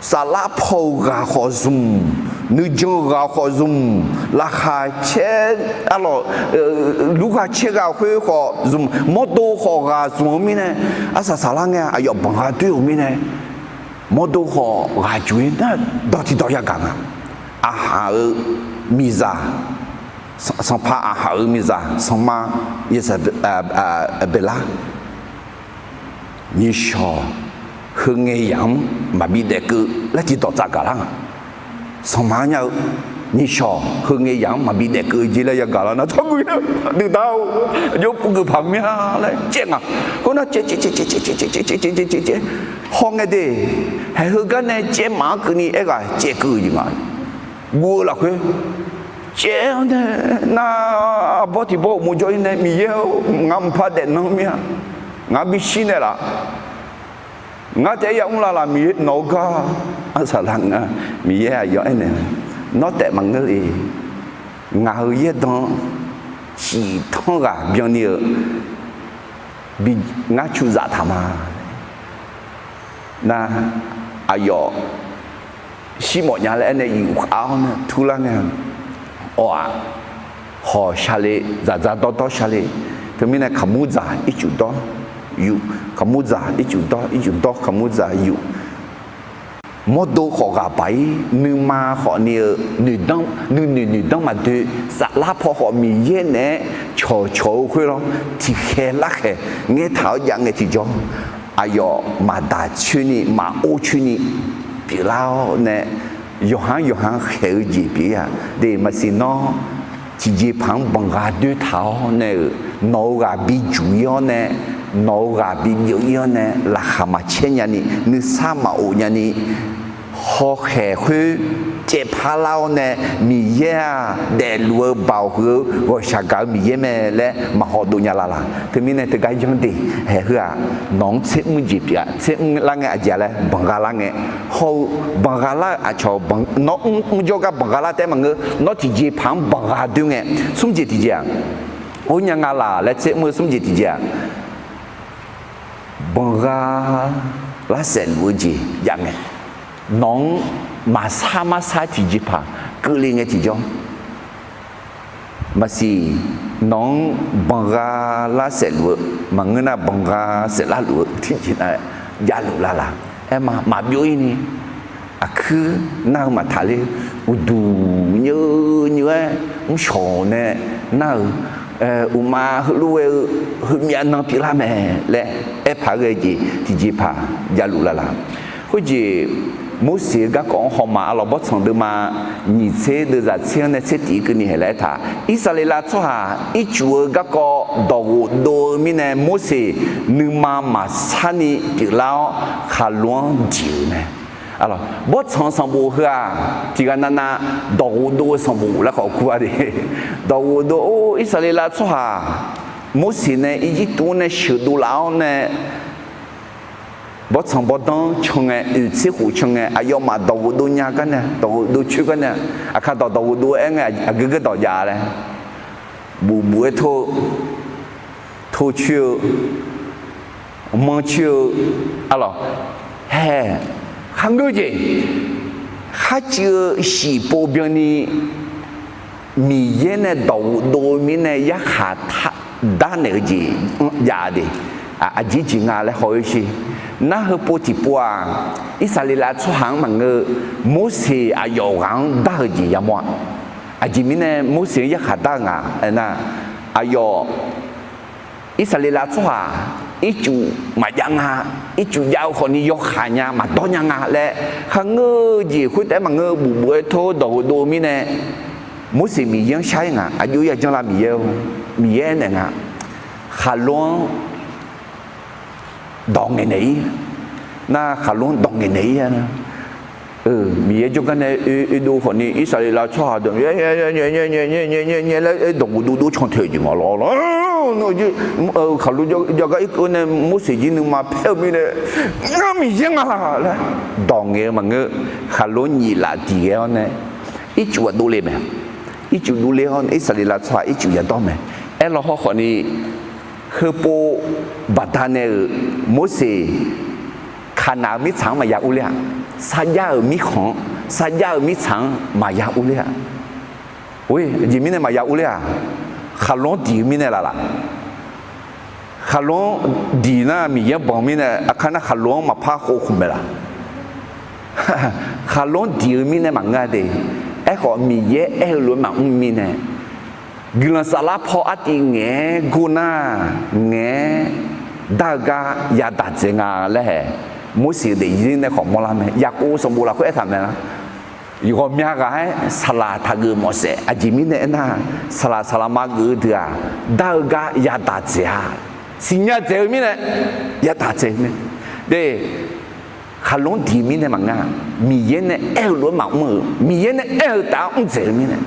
saflar paw-euq ghaq khawf zmq, nuijan-eu ghaq khawf zmq, laqkhaq caer, arlawq, lurghaq caer ghaq khoer khawf zmq, mawrdo khawf ghaq zmq-eu mirnae, arsaq saflar ngae aqyawf banqgha doer-euq mirnae, mawrdo khawf ghaq jox-ir nar, dawq tiqdawq yagaq nga. Aqhaq-euq miqzaq, sanqpaq Aqhaq-euq miqzaq sanqma Yaqsaqbeqlar nyiqshawq heu ngae yamq-anr maqbi daefkeuv laer tiqdawq tsaf gaqlar nga. Sanqma nya-eu nyiqshawq heu ngae yamq-anr maqbi daefkeuv jeq laer yagaq lar nar, tsawrgui-a duidar-or, aqjox puvgeuf paq mir-a laer caev nga. Khoernar caev caev caev caev caev caev caev caev caev caev caev caev, hawngae de, haeq heugar nae caev maf-anr keuvni aerghaq caev keuv-eu jeq nga. Guv-eu lafkhoer caev-awr nae, nar, arbawr tiq bawr uqmov jawr-ir nae, Miqyaer-or, ngaq mqpar daefnan mir-a, ngaq bishir naeqlaf, ngar taef-aer yamr lavlaf Miqyaer nawq-eu gar, arsaq lar nga. Miqyaer aqyawf aernaeq, Nawr taef maqngeur le. Ngaq-euq yaerdan ciqtanr ghaq byanni-euq bi ngar cuzaf taq ma. Nar, aqyawf shir mawf nya laer aernae yufkhav-awr nae turlar ngae, awq-aq, hawq shale, dzaqdzaq dawrdawr shale. Teumirnae kaqmur dzaq ircuf dawr yuf, kaqmur dzaq ircuf dawr, ircuf dawr kaqmur dzaq yuf. Mawrdo khawf ghaq baq-ir, nuima khawf ni-eu noeqdanr, nuinoeq noeqdanr maqdoe, saflar paw khawf Miqyaer naeq-aer cawqcawq-eu khoer lawr, tiqkhaeq larkhaeq ngaertaq-awr jav ngae tiqjawr, aqyawf maqdaq coer ni maqor coer ni pyeuflar-awr nae, yawqha-anr yawqha khaeq-eu jeq pyeuf-ir-aq, de maqsiq nawr tiqjeqpaq-anr banqgha doertaq-awr nae-euq, nawq-euq ghaq bijuq-ir-awr nae, nawq-euq ghaq bibyeuv-ir-awr nae, laqkhaq maqcaer nyani, nuisar maqof nyani, hawkhaeq khoer caevpar lar-awr nae, Miqyaer-aq daefluf-eu baoq huiq-eu ghawqshaq gaq-eu Miqyaer mae laer maqhaw dov nya laf laq. Teumirnae teugar yanr de, haeq heu-aq, nawq-anr tser mr jeq pyeuf-a, tser mr lar ngae aqjeq-a laer banqgha lar ngae, hawr-eu banqgha lar-eu aqcawq, nawr mr jawrgar banqgha lar taef-aer maqngeur, nawr tiqjeqpaq-anr banqgha doer ngae, smr jeq tiqjeq-aq, or nya nga laq laer tser mr-eu smr jeq tiqjeq-aq, banqgha lar saef luf-eu jeq jav ngae, nawq-anr maqsar marsar tiqjeqpaq keuvle ngae tiqjawr, maqsiq nawq-anr banqgha lar saef luf-eu maqngeur nar, banqgha saef lar luf-eu tiqjeq na javluf laf laq. Aerma maqbyov-ir ni, aqkuir nar-eu maqtaq ler, uqduq nyeuv nyeuv-aer mrshawq nae nar-euq, uqma heulof ghae-eu heumyav nan pyeuflar mae laer aerpaq-aer ghae jeq tiqjeqpaq javluf laf laq. Khoerjeq Morseq-eu garkawv-anr hawma arlawq, Bawrtsanq deuvma nyiq tser deuvzaq tser-anr nae tser tiq keuvni haeq laer aertaq, Irsaqleqlav tsawrhaq ircuf-eu garkawv dawq ghofdov-eu mirnae Morseq nuima maqsarni pyeuflar-awr khaqlo-anr diq-euq mae. Bawrtsanq sanqbof heu-aq tiqghaq navnav dawq ghofdov-eu sanqbof laer khawf kur-a de. Dawq ghofdov-or, Irsaqleqlav tsawrhaq Morseq nae Irjirtuv-anr nae sheuqdov laf-awr nae, bawrtsanq bawrdanr can ngae, oeq tser khof can ngae, aqyawfmaf dawq ghofdov nya gar nae, dawq ghofdov coer gar nae, aqkar dawq dawq ghofdov aer ngae, aqgeu geu dawq jav laer, buf buf-aer tor-eu, tor coer-eu, manr coer-eu, arlawq, haeq, kharngeur jeq, kharcuiv-eu shif pov byanni Miqyaer nae dawq ghofdov-eu mirnae yarkhaq darnaeq-eu jeq-anr jav-a de. Aqjeq jeq nga laer haw-aer sher. Nar heupov tiqpov-aq, Irsaqleqlav tsawrhaq-anr maqngeur-eu, Morseq aqyawf ghaq-anr dar-eu jeq yamawr-a. Aqjeq mirnae Morseq-anr yarkhaq dar-eu nga aernar, aqyawf Irsaqleqlav tsawrhaq ircuf maqjav nga, ircuf jav-eu khawfni yawkhav nya maqdawr nya nga laer kharngeur-eu jeq khoertaef-aer maqngeur-eu buf buf-aer tor-eu dawq ghofdov-eu mirnae, Morseq Miqyaer-anr shar-ir nga. Aqjox yajanr la Miqyaer-or, Miqyaer aernaeq nga, khaqlo-anr dawq ngaeqnaeq-ir. Nar khaqlo-anr dawq ngaeqnaeq-ir-a. Miqyaer jawrgar nae oedov khawfni Irsaqleqlav tsawrhaq deuq nyae nyae laer dawq ghofdov dov can tae-eu jeq nga lawr lawr. Khaqlo jawrgar irkeuv nae Morseq jir nuima paer-eu mirnae, ngar Miqyaer nga laq laer dawq ngaeq-eu maqngeur. Khaqlo nyiq laf diq ghae-awr nae ircuf ghaq dovle mae. Ircuf dovle-awr nae Irsaqleqlav tsawrhaq ircuf yadawr mae. Aerlaw hawr khawfni, heupov baqdanae-euq Morseq Kaqnaq-euq mirtsaq-anr maqya urler-a. Sarjax-euq mirkhanq-anr, sarjax-euq mirtsaq-anr maqya urler-a. Or, aqjeq mirnae maqya urler-aq, khaqlo-anr diq-eu mirnae laf laq. Khaqlo-anr diq nar Miqyaer-anr banq mirnae, aqkar nar khaqlo-anr maqpar khov khmq mae laq. Khaqlo-anr diq-eu mirnae maqngeur-a de. Aerkhawf Miqyaer aer-eu lof-aer maqmr mirnae, guiqlanq saflar paw artiv ngaeq-aer gor nar, ngaeq-aer dar-eu gar yadaq dzaeq nga laer hae. Morseq-eu daefzir nae khawf mawrlar mae. Yaqkov sanqbof lafkhoer aertaq mae lar. Ghawqmya ghaq-aer saqlaq taqgeuf mawf saef. Aqjeq mirnae aernar, saqlaq saqlaqma geuf-eu deuq-aq, dar-eu gar yadaq dzaeq-a. Siqnya dzaeq-eu mirnae, yadaq dzaeq-eu mae. De, khaqlo-anr diq-eu mirnae maqngeur-a. Miqyaer nae aer-eu lof-aer maqmr-euq, Miqyaer nae aer-eu taf-anr mr dzaeq-eu mirnae.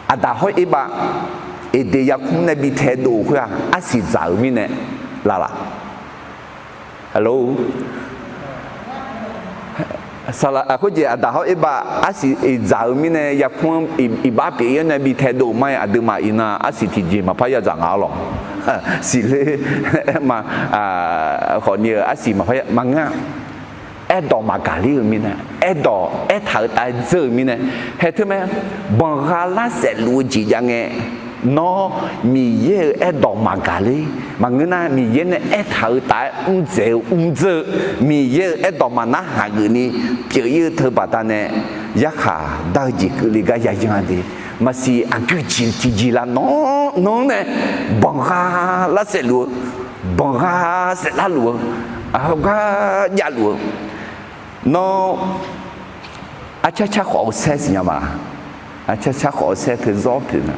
Aqdaq hawr Erbav Eqdeq yarkmr nae bi taedov-euq khoer-aq, arsiq dzaq-eu mirnae laf laq. Hello. Saqlaq khoerjeq Aqdaq hawr Erbav arsiq dzaq-eu mirnae yarkmr-anr iqbax pyeuf-ir-awr nae bi taedov-euq ma-aer aqduimaf iqnan arsiq tiqjeq maqpar yadzaq nga-awr lawq. Siqler aerma, khawfni-euq arsiq maqpar maqngeur-a. Aerdawq maqgaq ler-eu mirnae, aerdawq aertaq-eu tav-aer dzeur-eu mirnae, haeq teu mae. Banqgha lar saef luf-eu jeq jav ngae, nawr Miqyaer-euq aerdawq maqgaq ler. Maqngeur nar, Miqyaer nae aertaq-eu tav-aer mr dzaeq-eu mr dzeur-eu, Miqyaer-euq aerdawq maqnarhaq geufni pyeuf-ir-eu teu baqdanae, yarkhaq dar-eu jeq keuvle gar yayan-a de. Maqsiq aqgeu jeq tiqjeq laf nawr, nawr-anr nae banqgha lar saef luf-eu, banqgha saef lar luf-eu, Heugar javluf-eu, nawr, arcar car khawf-eu saer siqnya ma. Arcar car khawf-eu saer teu zawr poeq nga.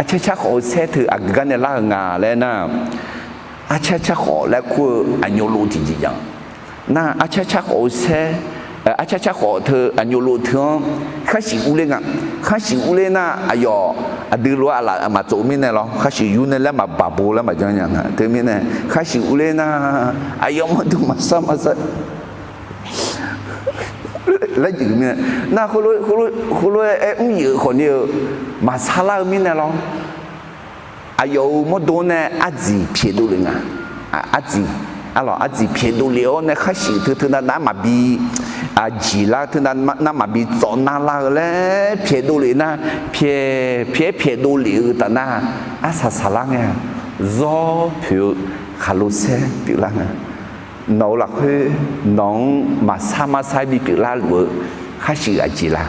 Arcar car khawf-eu saer teu aqgeu gar nae lar-eu nga laer nar, arcar car khawf laer kur-eu aqnyov lov tiqjeq jan. Nar arcar car khawf-eu saer, arcar car khawf teu aqnyov lov teu-anr kharshuif urler nga. Kharshuif urler nar aqyawf aqdui lof-aer aqlaf maqtsov mirnae lawr, kharshuif yur nae laer maqbaq bo laer maqjan nya nga. Teumirnae kharshuif urler nar, aqyawf mawrdo maqsar maqsar laer jeq mirnae, nar, heulof-aer aer mr yif-eu khawf ni-eu maqsar lar-eu mirnae lawr, aqyawf-euq mawrdo nae ardziq pyaeqdov lef nga. Ardziq, arlawq, ardziq pyaeqdov lef-awr nae kharshuif teu teunav nar maqbi jeqlar, teunav nar maqbi tsawv nar lar-eu laer pyaeqdov lef nar, pyaeq pyaeq pyaeqdov lef-eu taf nar, arsaq saqlar ngae-a, zawr poeq-eu khaqlo saer pyeuflar nga. Nawq-euq lafkhoer nawq-anr maqsar marsar bipyeuf larluf-eu kharshuif aqjeq la?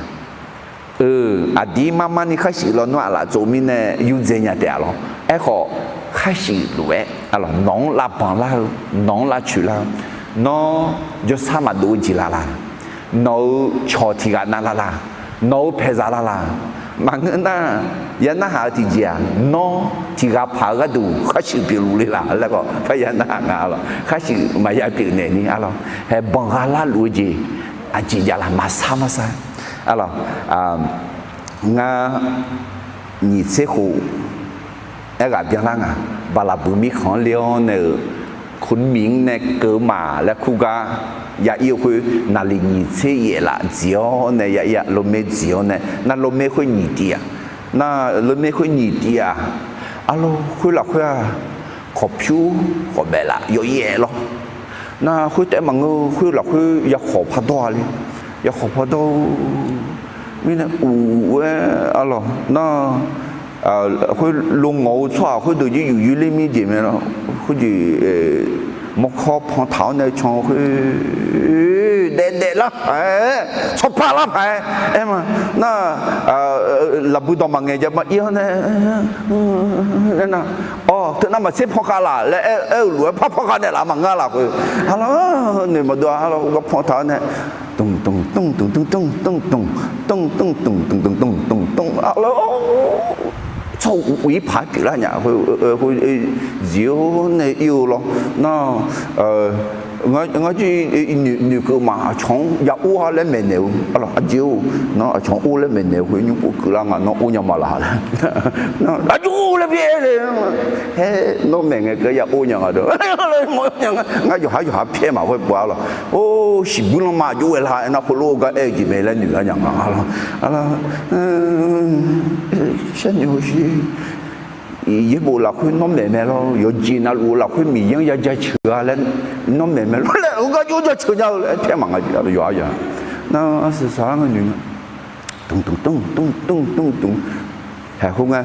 Aqdir marmar ni kharshuif lawnmr aqlaf tsov mirnae yurdzae nya taef-a lawr. Aerkhawf, kharshuif lof-aer nawq-anr lavbanq lar-eu, nawq-anr lavcoeq lar-eu, nawr jawrsar maqdov-eu jeq la la? Nawq-euq cawq tiq ghaq nav la la? Nawq-euq paeqzaq la la? Maqngeur nar, ya narhaq-eu tiqjeq-aq, nawr tiq ghaq paq-eu gharduq kharshuif pyeufluf le la laer khawf, par ya narhaq nga lawq. Kharshuif maqya pyeuf naeq ni, arlawq, hae banq gha larluf-eu jeq aqjeq jav la? Maqsar marsar, arlawq, ngar nyiq tser khof aerghaq byanlar nga. Baqlaqbuiq mirkhanq-anr le-awr nae-euq, คนหมิง nae keuv-eu maq laer kur gar ya ir-eu khoer, naqliq nyiq tser yaef laf dziq-awr nae ya ir-a, lormaer dziq-awr nae, nar lormaer khoer nyiq tiv-aq, nar lormaer khoer nyiq tiv-aq, arlawr, khoer lafkhoer-aq, khawqpyur khawqbaef laf yawyaef lawr. Nar khoer taef-aer maqngeur, khoer lafkhoer ya khawq pardawr-a le. Ya khawq pardawr mirnae uq-aer, arlawq, nar khoer lo ngawq-eu tsawrhaq khoerdeuq jir yuf yur ler mir jeq mae lawr. Khoerjeq mawrkawr pan taq-awr nae can khoer daef daef lar paq-aer, tsawrpar lar paq-aer aer ma. Nar lafbui dawq maqngaeq ja ma ir-awr nae, nar, awr, teunav maqtser paw khav laf laer aer-eu lof-aer par paw khav naeqlaf maqngeur lafkhoer, arlawr, noeq maqdov-a, arlawr, gar pan taq-awr nae, dmq dmq dmq dmq dmq dmq dmq dmq dmq dmq dmq dmq dmq dmq dmq dmq, arlawr, tsawr uq ir paq-aer pyeuflar nya khoer, khoer, dziq-awr nae ir-eu lawr. Nar, ngar jir noeqkeuv ma, aqcawq-anr ya or-a laer maeqnaeq-eu, arlawq, aqjeq-or, nawr aqcawq-anr or laer maeqnaeq-eu khoer nymr pov keuvlar nga, nawr or nya ma laq laer. Nar aqjox or laer pyaer le. Haer, nawr maeq ngae keuv ya or nya nga dawq. Ngar yawqhar yawqhar pyaer ma khoer pov-a lawq. Or, shiqbuir lanma aqjox ghae la aernar, khoerlof-aer gar aer-eu jeq mae laer noeq lar nya nga, arlawq. Sharnoeq hawsher. Yaerbof lafkhoer nawr maeq mae lawr, yawqjeq navluf-eu lafkhoer Miqyaer-anr ya jaceuq-a laer nawr maeq mae lawr laer, heugar jov jaceuq nya-eu laer pyaer ma nga jeq, yawqhar ya. Nar arsaq saqlar ngae noeq nga. Dmq dmq dmq dmq dmq dmq dmq. Haeq khoerngae,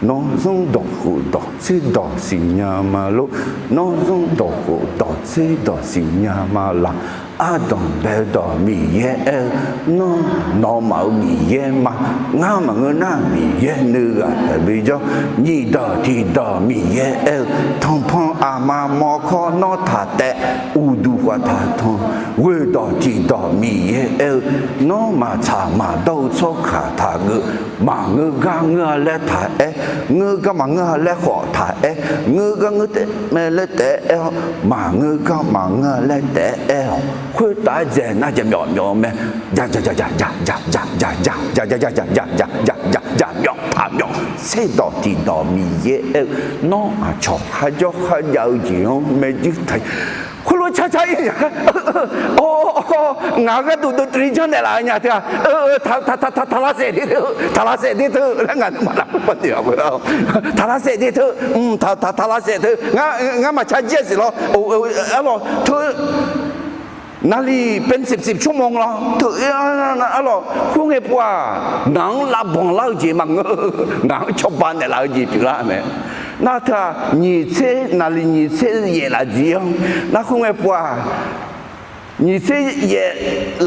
nawr zanrdawq khofdawq tserdawq siqnya ma lor. Nawr zanrdawq khofdawq tserdawq siqnya ma laq. Ardanq baedawq Miqyaer aer-eu, nawr nawmaf-euq Miqyaer ma. Ngar maqngeur nar Miqyaer nuighaq taqbi jawr. Nyiqdawq tiqdawq Miqyaer aer-eu, tanqpanq aqma mawrkawr nawr taq taev. Uqduq khawf taq tanq, ghoeqdawq tiqdawq Miqyaer aer-eu, nawr maqtsaq maqdawr-eu tsawrkaq taqgeuf. Maqngeur gar ngeur-a laer taq aer, ngeur gar maqngeur-a laer khawf taq aer, ngeur gar ngeur taef mae laer taef-aer aer-awr, maqngeur gar maqngeur-a laer taef-aer aer-awq. Khoertav-aer dzaeq nar jaqmyawf myawf-eu mae. Jaqjaq jaqjaq jaqjaq jaqjaq jaqjaq jaqjaq jaqjaq jaqjaq jaqjaq jaqjaq jaqmyawf paq myawf. Tserdawq tiqdawq Miqyaer aer-eu, nawr aqcawq kharjawr kharjav-eu jeq-anr maerjuir taq. Khoerlof-aer car car ir nya. Ngaq-euq gharduq dovtri janrnaeq laf-eu nya teu-a. Taq lavsaef de teu, taq lavsaef de teu laer ngaq nuima lafkhoer par noeq-a. Taq lavsaef de teu, taq lavsaef teu. Ngar maqcar jir-a siq lawr. Arlawq teu, naqliq เป็นสิบสิบชั่วโมง lawr teu. Arlawq khoerngae pov-aq, ngaq-anr lavbanq lar-eu jeq maqngeur. Ngaq-anr cawba naeqlaf-eu jeq pyeuflar mae. Nar teu-aq, nyiq tser, naqliq nyiq tser yaef lafjir-anr, nar khoerngae pov-aq, nyiq tser yaef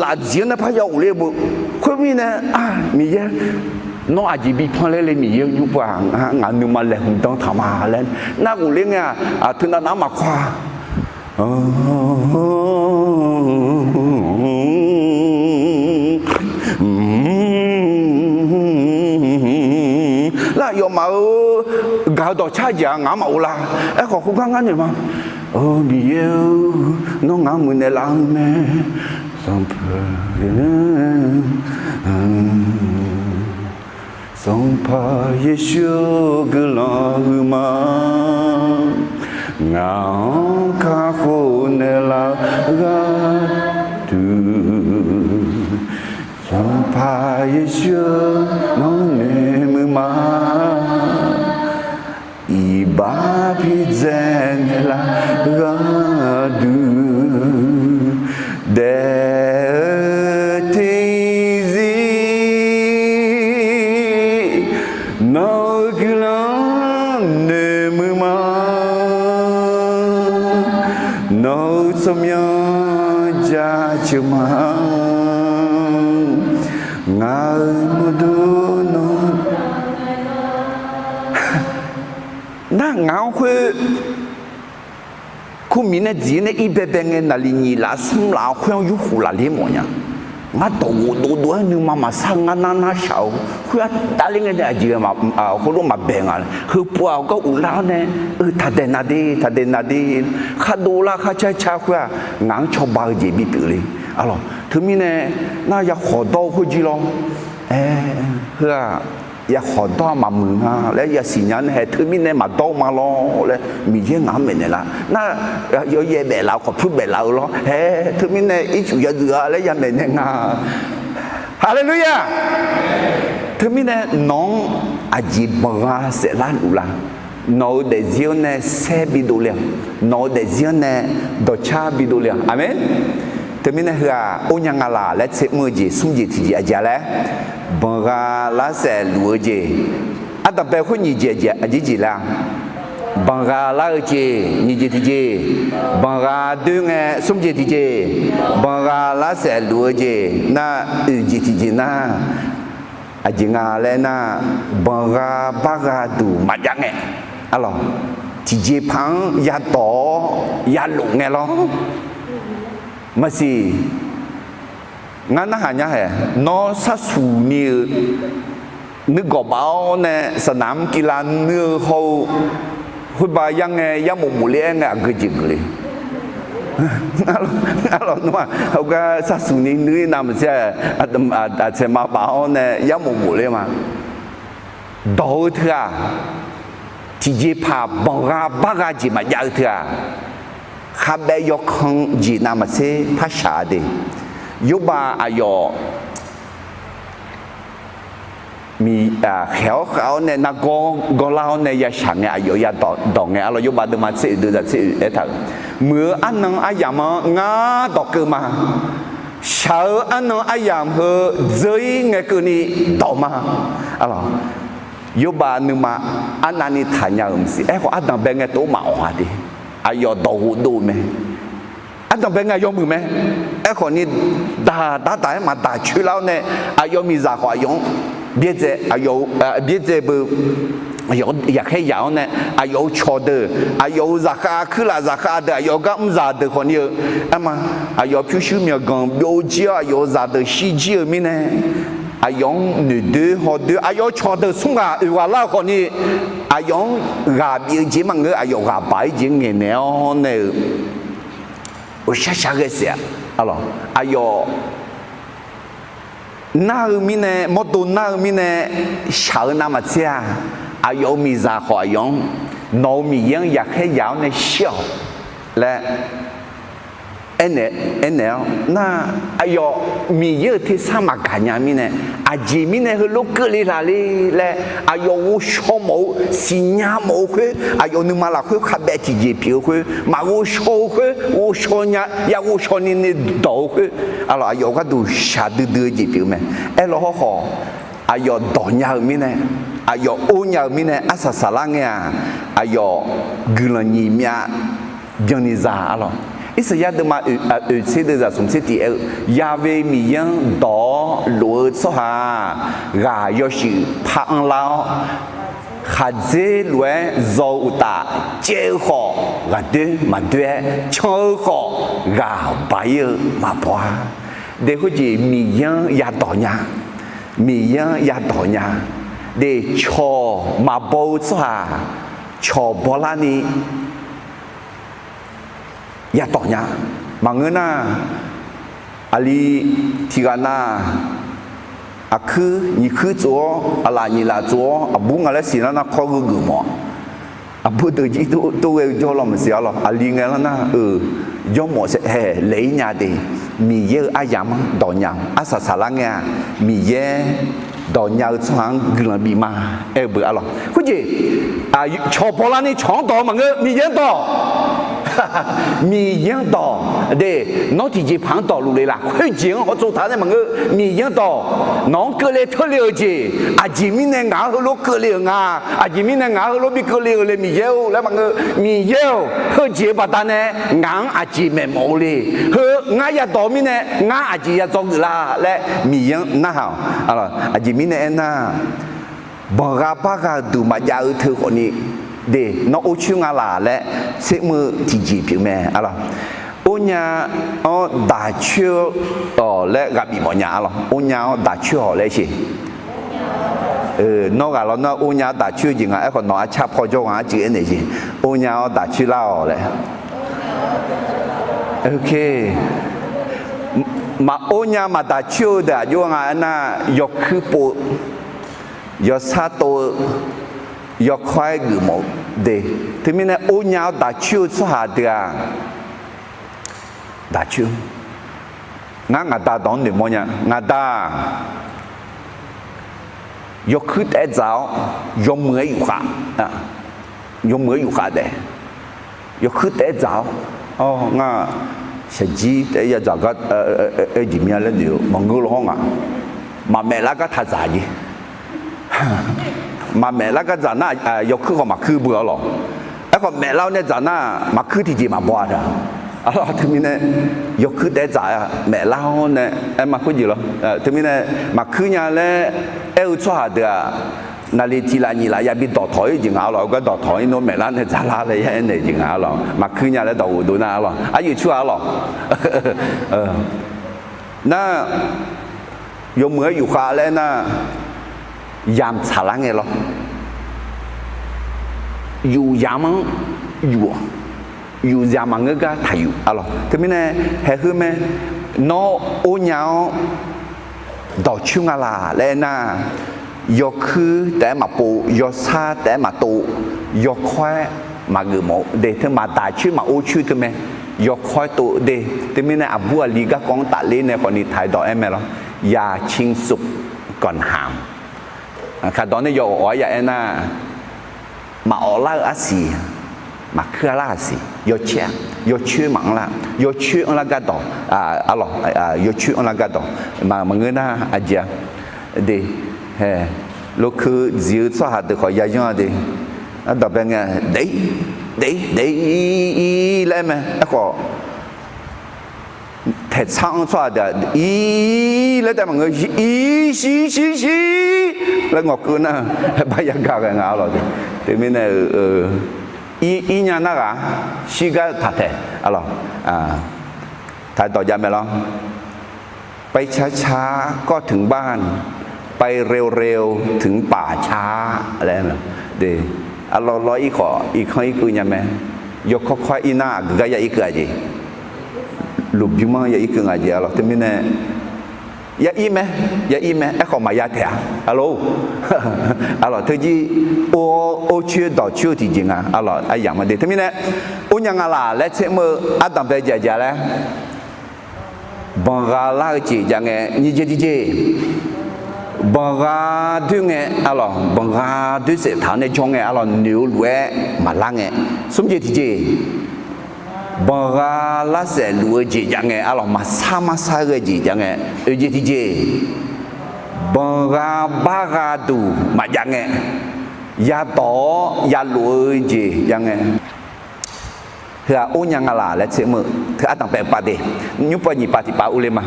lafjir-anr nae par ya ghofler beu. Khoermirnae, a, Miqyaer, nawr aqjeq bi panlaer le Miqyaer-eu nymr pov-aq, ngaq nuima laeqhmq dan taq ma laer nar ghofler ngae-aq, teunav nav-anr maqkawr-a. Lar aqyawfmaf-euq gaq-eu dawqcar jeq-aq ngaq-anr maqghov lar. Aerkhawf, khoergar ngar noeq ma. Miqyaer-or, nawr ngaq-anr muiqnaeq laf-eu mae. Sanqpaq, Sanqpaq Yeqsur-or, guiqlanq huiqma. Ngaq-anr kakhof naeqlaf-eu gharduq, Sanqpaq Yeqsur-or, nawr noeqmuiq ma. Iqbax pidzae naeqlaf-eu gharduq, daef-eu terzir nawq-euq guiqlanq noeqmuiq ma. Nawq-euq tsawrmyanr jaceuq ma. Ngaq-euq mawrdo nawr Nar ngaq-anr khoer, khoermiq nae dziq nae ir baebae ngae, naqliq nyiq laf smr laf-anr khoer-anr yurkhof laf ler mawf nya. Ngar dawqghof dovdov-aer nuima maqsar-eu ngar nar narshaq-eu khoer-anr davler ngae nae aqjeq heulof maqbae nga. Heupov-aq gar uvlar-awr nae, eu taqdaeq nav de, taqdaeq nav de, khardov lar kharcar car khoer-aq ngaq-anr cawba-eu jeq bipyeuf le. Arlawq, teumirnae nar yakhawq dawr-eu khoerjir lawr. Aer, heu-aq yakhawq dawr-aq maqmuiq nga laer yasiq nya nae, hae teumirnae maqdawr-eu ma lawr laer Miqyaer ngaq-anr maeqnaeq lar. Nar yawyaev baef laf-eu khawf pyur baef laf-eu lawr. Hae teumirnae ircuf yadzuif-a laer yamaeq naeq nga. Haleluya! Teumirnae nawq-anr aqjeq banqgha saef lar luf la? Nawq-euq daefzir-anr nae saer bidov le-aq, nawq-euq daefzir-anr nae dawqcar bidov le-aq. Aqmeq. Teumirnae heu-aq or nya nga laq laer tser mr-eu jeq smr jeq tiqjeq aqjeq laer, banqgha lar saef luf-eu jeq. Ardanqbae khoer nyiq jeq aqjeq jeq laer-a? Banqgha lar-eu jeq nyiq jeq tiqjeq, banqgha doer ngae smr jeq tiqjeq, banqgha lar saef luf-eu jeq nar oeq jeq tiqjeq nar, aqjeq nga laer nar, banqgha bargha duq maqjav ngae, arlawq, tiqjeqpaq-anr yadawq-awr yalof ngae lawr. Maqsiq, ngar narhaq nya hae, nawr sharsuq ni-eu nuigawq baf-awr nae saqnaq-anr kivlav nuir-eu hawr-eu, khoerbav yar ngae yarmof mof ler-aer ngae aqgeu jeq geuf le. Ngar lawq nmr-aq heugar sharsuq ni nuir-ir navmaqtser, aqtsaeq ma baf-awr nae yarmof mof ler ma. Dawq-eu teu-aq, tiqjeqpaq banqgha bargha jeq maqjav-eu teu-aq, khavbaev yawkan jeq navmaqtser par shaq-a de. Yawrbav aqyawf khaeq-awr khav-awr nae nargawr gawrlar-awr nae yashaq ngae aqyawf yadawq dawq ngae, arlawq, Yawrbav deuvma tser oeq deuvzaq tser oeq aertaq-euq, muiq-eu arnan aryamq-anr ngar dawq keuv ma. Shaq-eu arnan aryamq heu dzeur-ir ngae keuvni dawq ma. Arlawq, Yawrbav nuima arnavni taqnya-euq maqsiq. Aerkhawf ardanqbae ngae tov maqawq-a de. Aqyawf dawq ghofdov-eu mae. Ardanqbae ngae yawmuiq mae. Aerkhawf ni daq daq daq-aer maqdaq coer lar-awr nae, aqyawf miqzaq khawf aqyawf-anr byaerdzae, aqyawf-eu byaerdzae beu, aqyawf-anr yaqkhaer yaq-awr nae, aqyawf-eu cawqdeuq, aqyawf-euq zaqkhav kuirlaf zaqkhav deuq, aqyawf-eu gar mr zaqdeuq khawf ni-eu, arma, aqyawf pyurshuir myawqganq byov jir-awr aqyawf-euq zaqdeuq shir jir-eu mirnae, aqyawf-anr noeqdoer hawdoer, aqyawf-eu cawqdeuq smr ghaq oeq ghaq lar-eu khawf ni, aqyawf-anr ghaq bif-eu jeq maqngeur, aqyawf ghaq baq-ir jeq ngaeqnaeq-awr nae-eu ghawqshaq shaq ghae saef-a. Arlawq, aqyawf nar-eu mirnae, mawrdo nar-eu mirnae shaq-eu navmaqtser-a. Aqyawf-euq miqzaq khawf aqyawf-anr, nawq-euq Miqyaer-anr yaqkhaer yaq-awr nae shir-awq laer aernaeq-awr nar, aqyawf Miqyaer-euq tersar maqgaq nya mirnae, aqjeq mirnae heulof keuvle laf le laer aqyawf ghovshaw mawf-eu siqnya mawf-eu khoer, aqyawf nuima lafkhoer khavbaev tiqjeq pyeuf-eu khoer, maqghovshaw-eu khoer ghovshaw nya, ya ghovshaw ni ni dawq-eu khoer, arlawq, aqyawf gharduq shaqdui dui-eu jeq pyeuf-eu mae. Aerlawr hawrkhawf, aqyawf dawq nya-eu mirnae, aqyawf or nya-eu mirnae arsaq saqlar ngae-aq, aqyawf guiqlanq nyiq myav byanni za. Arlawq, Irsaqyar deuvma oeq tser deuvzaq smq tser tiq aer-eu, Yaqve Miqyaer-anr dawq-awr lof-eu tsawrhaq-aq, ghaq yawshuif par anrlar-awr, Khaqdzer lof-aer zaw-eu uqtaf, caev-eu khawf ghaqdoer maqdoer-aer, can-eu khawf ghaq ba-ir-eu maqbaw-a. De khoerjeq Miqyaer-anr yadawq nya. Miqyaer-anr yadawq nya. De cawq maqbaw-eu tsawrhaq cawq bawlarni yadawq nya. Maqngeur nar, aqli tiqghaq nav aqkuir nyiq kuir tsof-awr, aqlaf nyiq laf tsof-awr, aqbur nga laer siq lar nar, kawr gheu geuf mawf. Aqbur deuq jir tov ghae-eu jawr law maqsiq-a lawq. Aqli ngae lar nar-euq jawrmawf saef haeq laeq-ir nya de. Miqyaer-euq aryamq-anr dawq nya-eu arsaq saqlar ngae-aq, Miqyaer dawq nya-eu tsawrhaq-anr guiqlanq bif ma. Aer-eu beu-a lawq. Khoerjeq cawq bawlarni cawq-anr dawq-eu maqngeur, Miqyaer-anr dawq. Miqyaer-anr dawq. De, nawr tiqjeqpaq-anr dawqluf le laf? Khoerjeq-anr hawtsov taq nae maqngeur, Miqyaer-anr dawq. Nawq-anr keuvle teurle-euq jeq, aqjeq mirnae ngaq-anr heulof keuvle-euq nga, aqjeq mirnae ngaq-anr heulof bi keuvle-euq le Miqyaer-or laer maqngeur, Miqyaer-or, heujeq-eu baqdanae ngaq-anr aqjeq maeqmawf-eu le. Heu ngar yadawq-eu mirnae ngar aqjeq ya dzawgeuf la laer Miqyaer-anr narhaq-awq. Aqjeq mirnae aernar, banqgha bargha-eu duq maqjav-eu teu khawfni, de, nawr or coer nga laq laer tsermr-eu tiqjeq pyeuf mae-a lawq. Ornya-anr daq coer-awq laer ghaq bif mawfnya-a lawq. Ornya-anr daq coer-awq laer sheq. Nawr ghaq law nar ornya-anr daq coer-eu jeq nga. Aerkhawf nawq arcar paw jawr ghaq arcuiv aernaeq jeq, ornya-anr daq coer lar-awq laer. Maq ornya maq daq coer-eu deuq aqjox nga aernar, yawkuir pov-eu, yawsar tov-eu, yawkawr-aer geufmawf-eu de. Teumirnae ornya-awr daq coer-eu tsawrhaq deuq-aq, daq coer. Ngar ngaqda dawq-anr noeqmawr nya. Ngaqda-aq, yawkuir taef-aer dzaq-awr yawmuiq-aer yufkhav, yawmuiq-aer yufkhav taef. Yawkuir taef-aer dzaq-awr, ngar shaqjir taef-aer yadzaq gar, aer jeq mya laer noeq-eu maqngeur law hawr ngaq. Maqmaef lar gar taq dzaq jeq. Maqmaef lar gar dzaq nar, yawkuir khawf maqkuir beu-a lawq. Aerkhawf maef lar-awr nae dzaq nar maqkuir tiqjeq maqbaw-a taq. Arlawr teumirnae yawkuir taef-aer dzaq maef lar-awr nae aer ma khoerjeq lawr. Teumirnae maqkuir nya laer aer-eu tsawrhaq deuq-aq, naqliq tiq laf nyiq laf yabi dawqtawq-ir jeq nga-a lawq. Heugar dawqtawq-ir nawr maef lar nae dzaq lar laer ya aernaeq jeq nga-a lawq. Maqkuir nya laer dawq ghofdov nar-a lawq. Aryaeq cur-a lawq. Nar, yawmuiq-aer yufkhav laer aernar, yamq tsaqlar ngae lawr. Yuf yamq-anr yuf, yuf yamq maqngeur gar taqyuf-a lawq. Teumirnae haeq heu mae, nawr ornya-awr dawqcoer nga laq laer aernar, yawkuir taef-aer maqpov, yawsar taef-aer maqtov, yawkawr-aer maqgeuf mawf-eu de. Teu maqdaq coer maqor coer teu mae, yawkawr-aer tov de. Teumirnae aqbur aqli garkawv-anr tafler nae khawfni taq-aer dawq aer mae lawr. Yaqcin suf ganqhaq. Kaqdawq nae yawawf-awq-aer ya aernar, maqawf lar-eu arsiq, maqkuir-a lar-aq siq, yawcoer-a, yawcoer maqanr lar, yawcoer anrlar gardawq, arlawq, yawcoer anrlar gardawq, maqngeur nar aqjeq-a de. Hae, lokeu dziq-eu tsawrhaq deuq khawf yayanr-a de. Ardanqbae ngae, daef-ir, daef-ir, daef-ir laer mae. Aerkhawf, taeqtsar-anr tsawrhaq deuq-aq, ir laer taef maqngeur, ir shir shir shir laer ngawqkeuv nar, bar yagaq ghae nga-a lawq de. Teumirnae-euq, ir nya nar ghaq, shirgar taqtaeq, arlawq, taq dawq jav mae lawr. ไปช้าๆ ก็ถึงบ้าน ไปเร็วๆ ถึงป่าช้า laer de. Arlawq lawr ir khawf irkanr irkeuv nya mae. Yawkawr kawr-aer ir nar aqgeu gar ya irkeuv-a jeq. Lmqbymr-anr ya irkeuv nga jeq arlawq. Teumirnae ya ir mae, ya ir mae, aerkhawf maqya taeq-a. Arlawq, arlawq teujir or-awr or coer dawq coer-eu tiqjeq nga arlawq. Aryamq-anr de teumirnae or nya nga laq laer tsermr-eu ardanqbae jeq aqjeq laer, banqgha lar-eu jeq jav ngae nyiq jeq tiqjeq, banqgha doer ngae arlawq, banqgha doer saef taq-awr nae jawr ngae arlawq, noeq-eu lof-aer maqlar ngae. Smr jeq tiqjeq, banqgha lar saef luf-eu jeq jav ngae arlawq, maqsar marsar ghae jeq jav ngae. Oeq jeq tiqjeq, banqgha bargha duq maqjav ngae, yadawq-awr yalof-eu jeq jav ngae. Heu-aq or nya nga laq laer tsermr-eu teu ardanqbae pav de. Nymrpav nyiq pav tiqpav urle ma.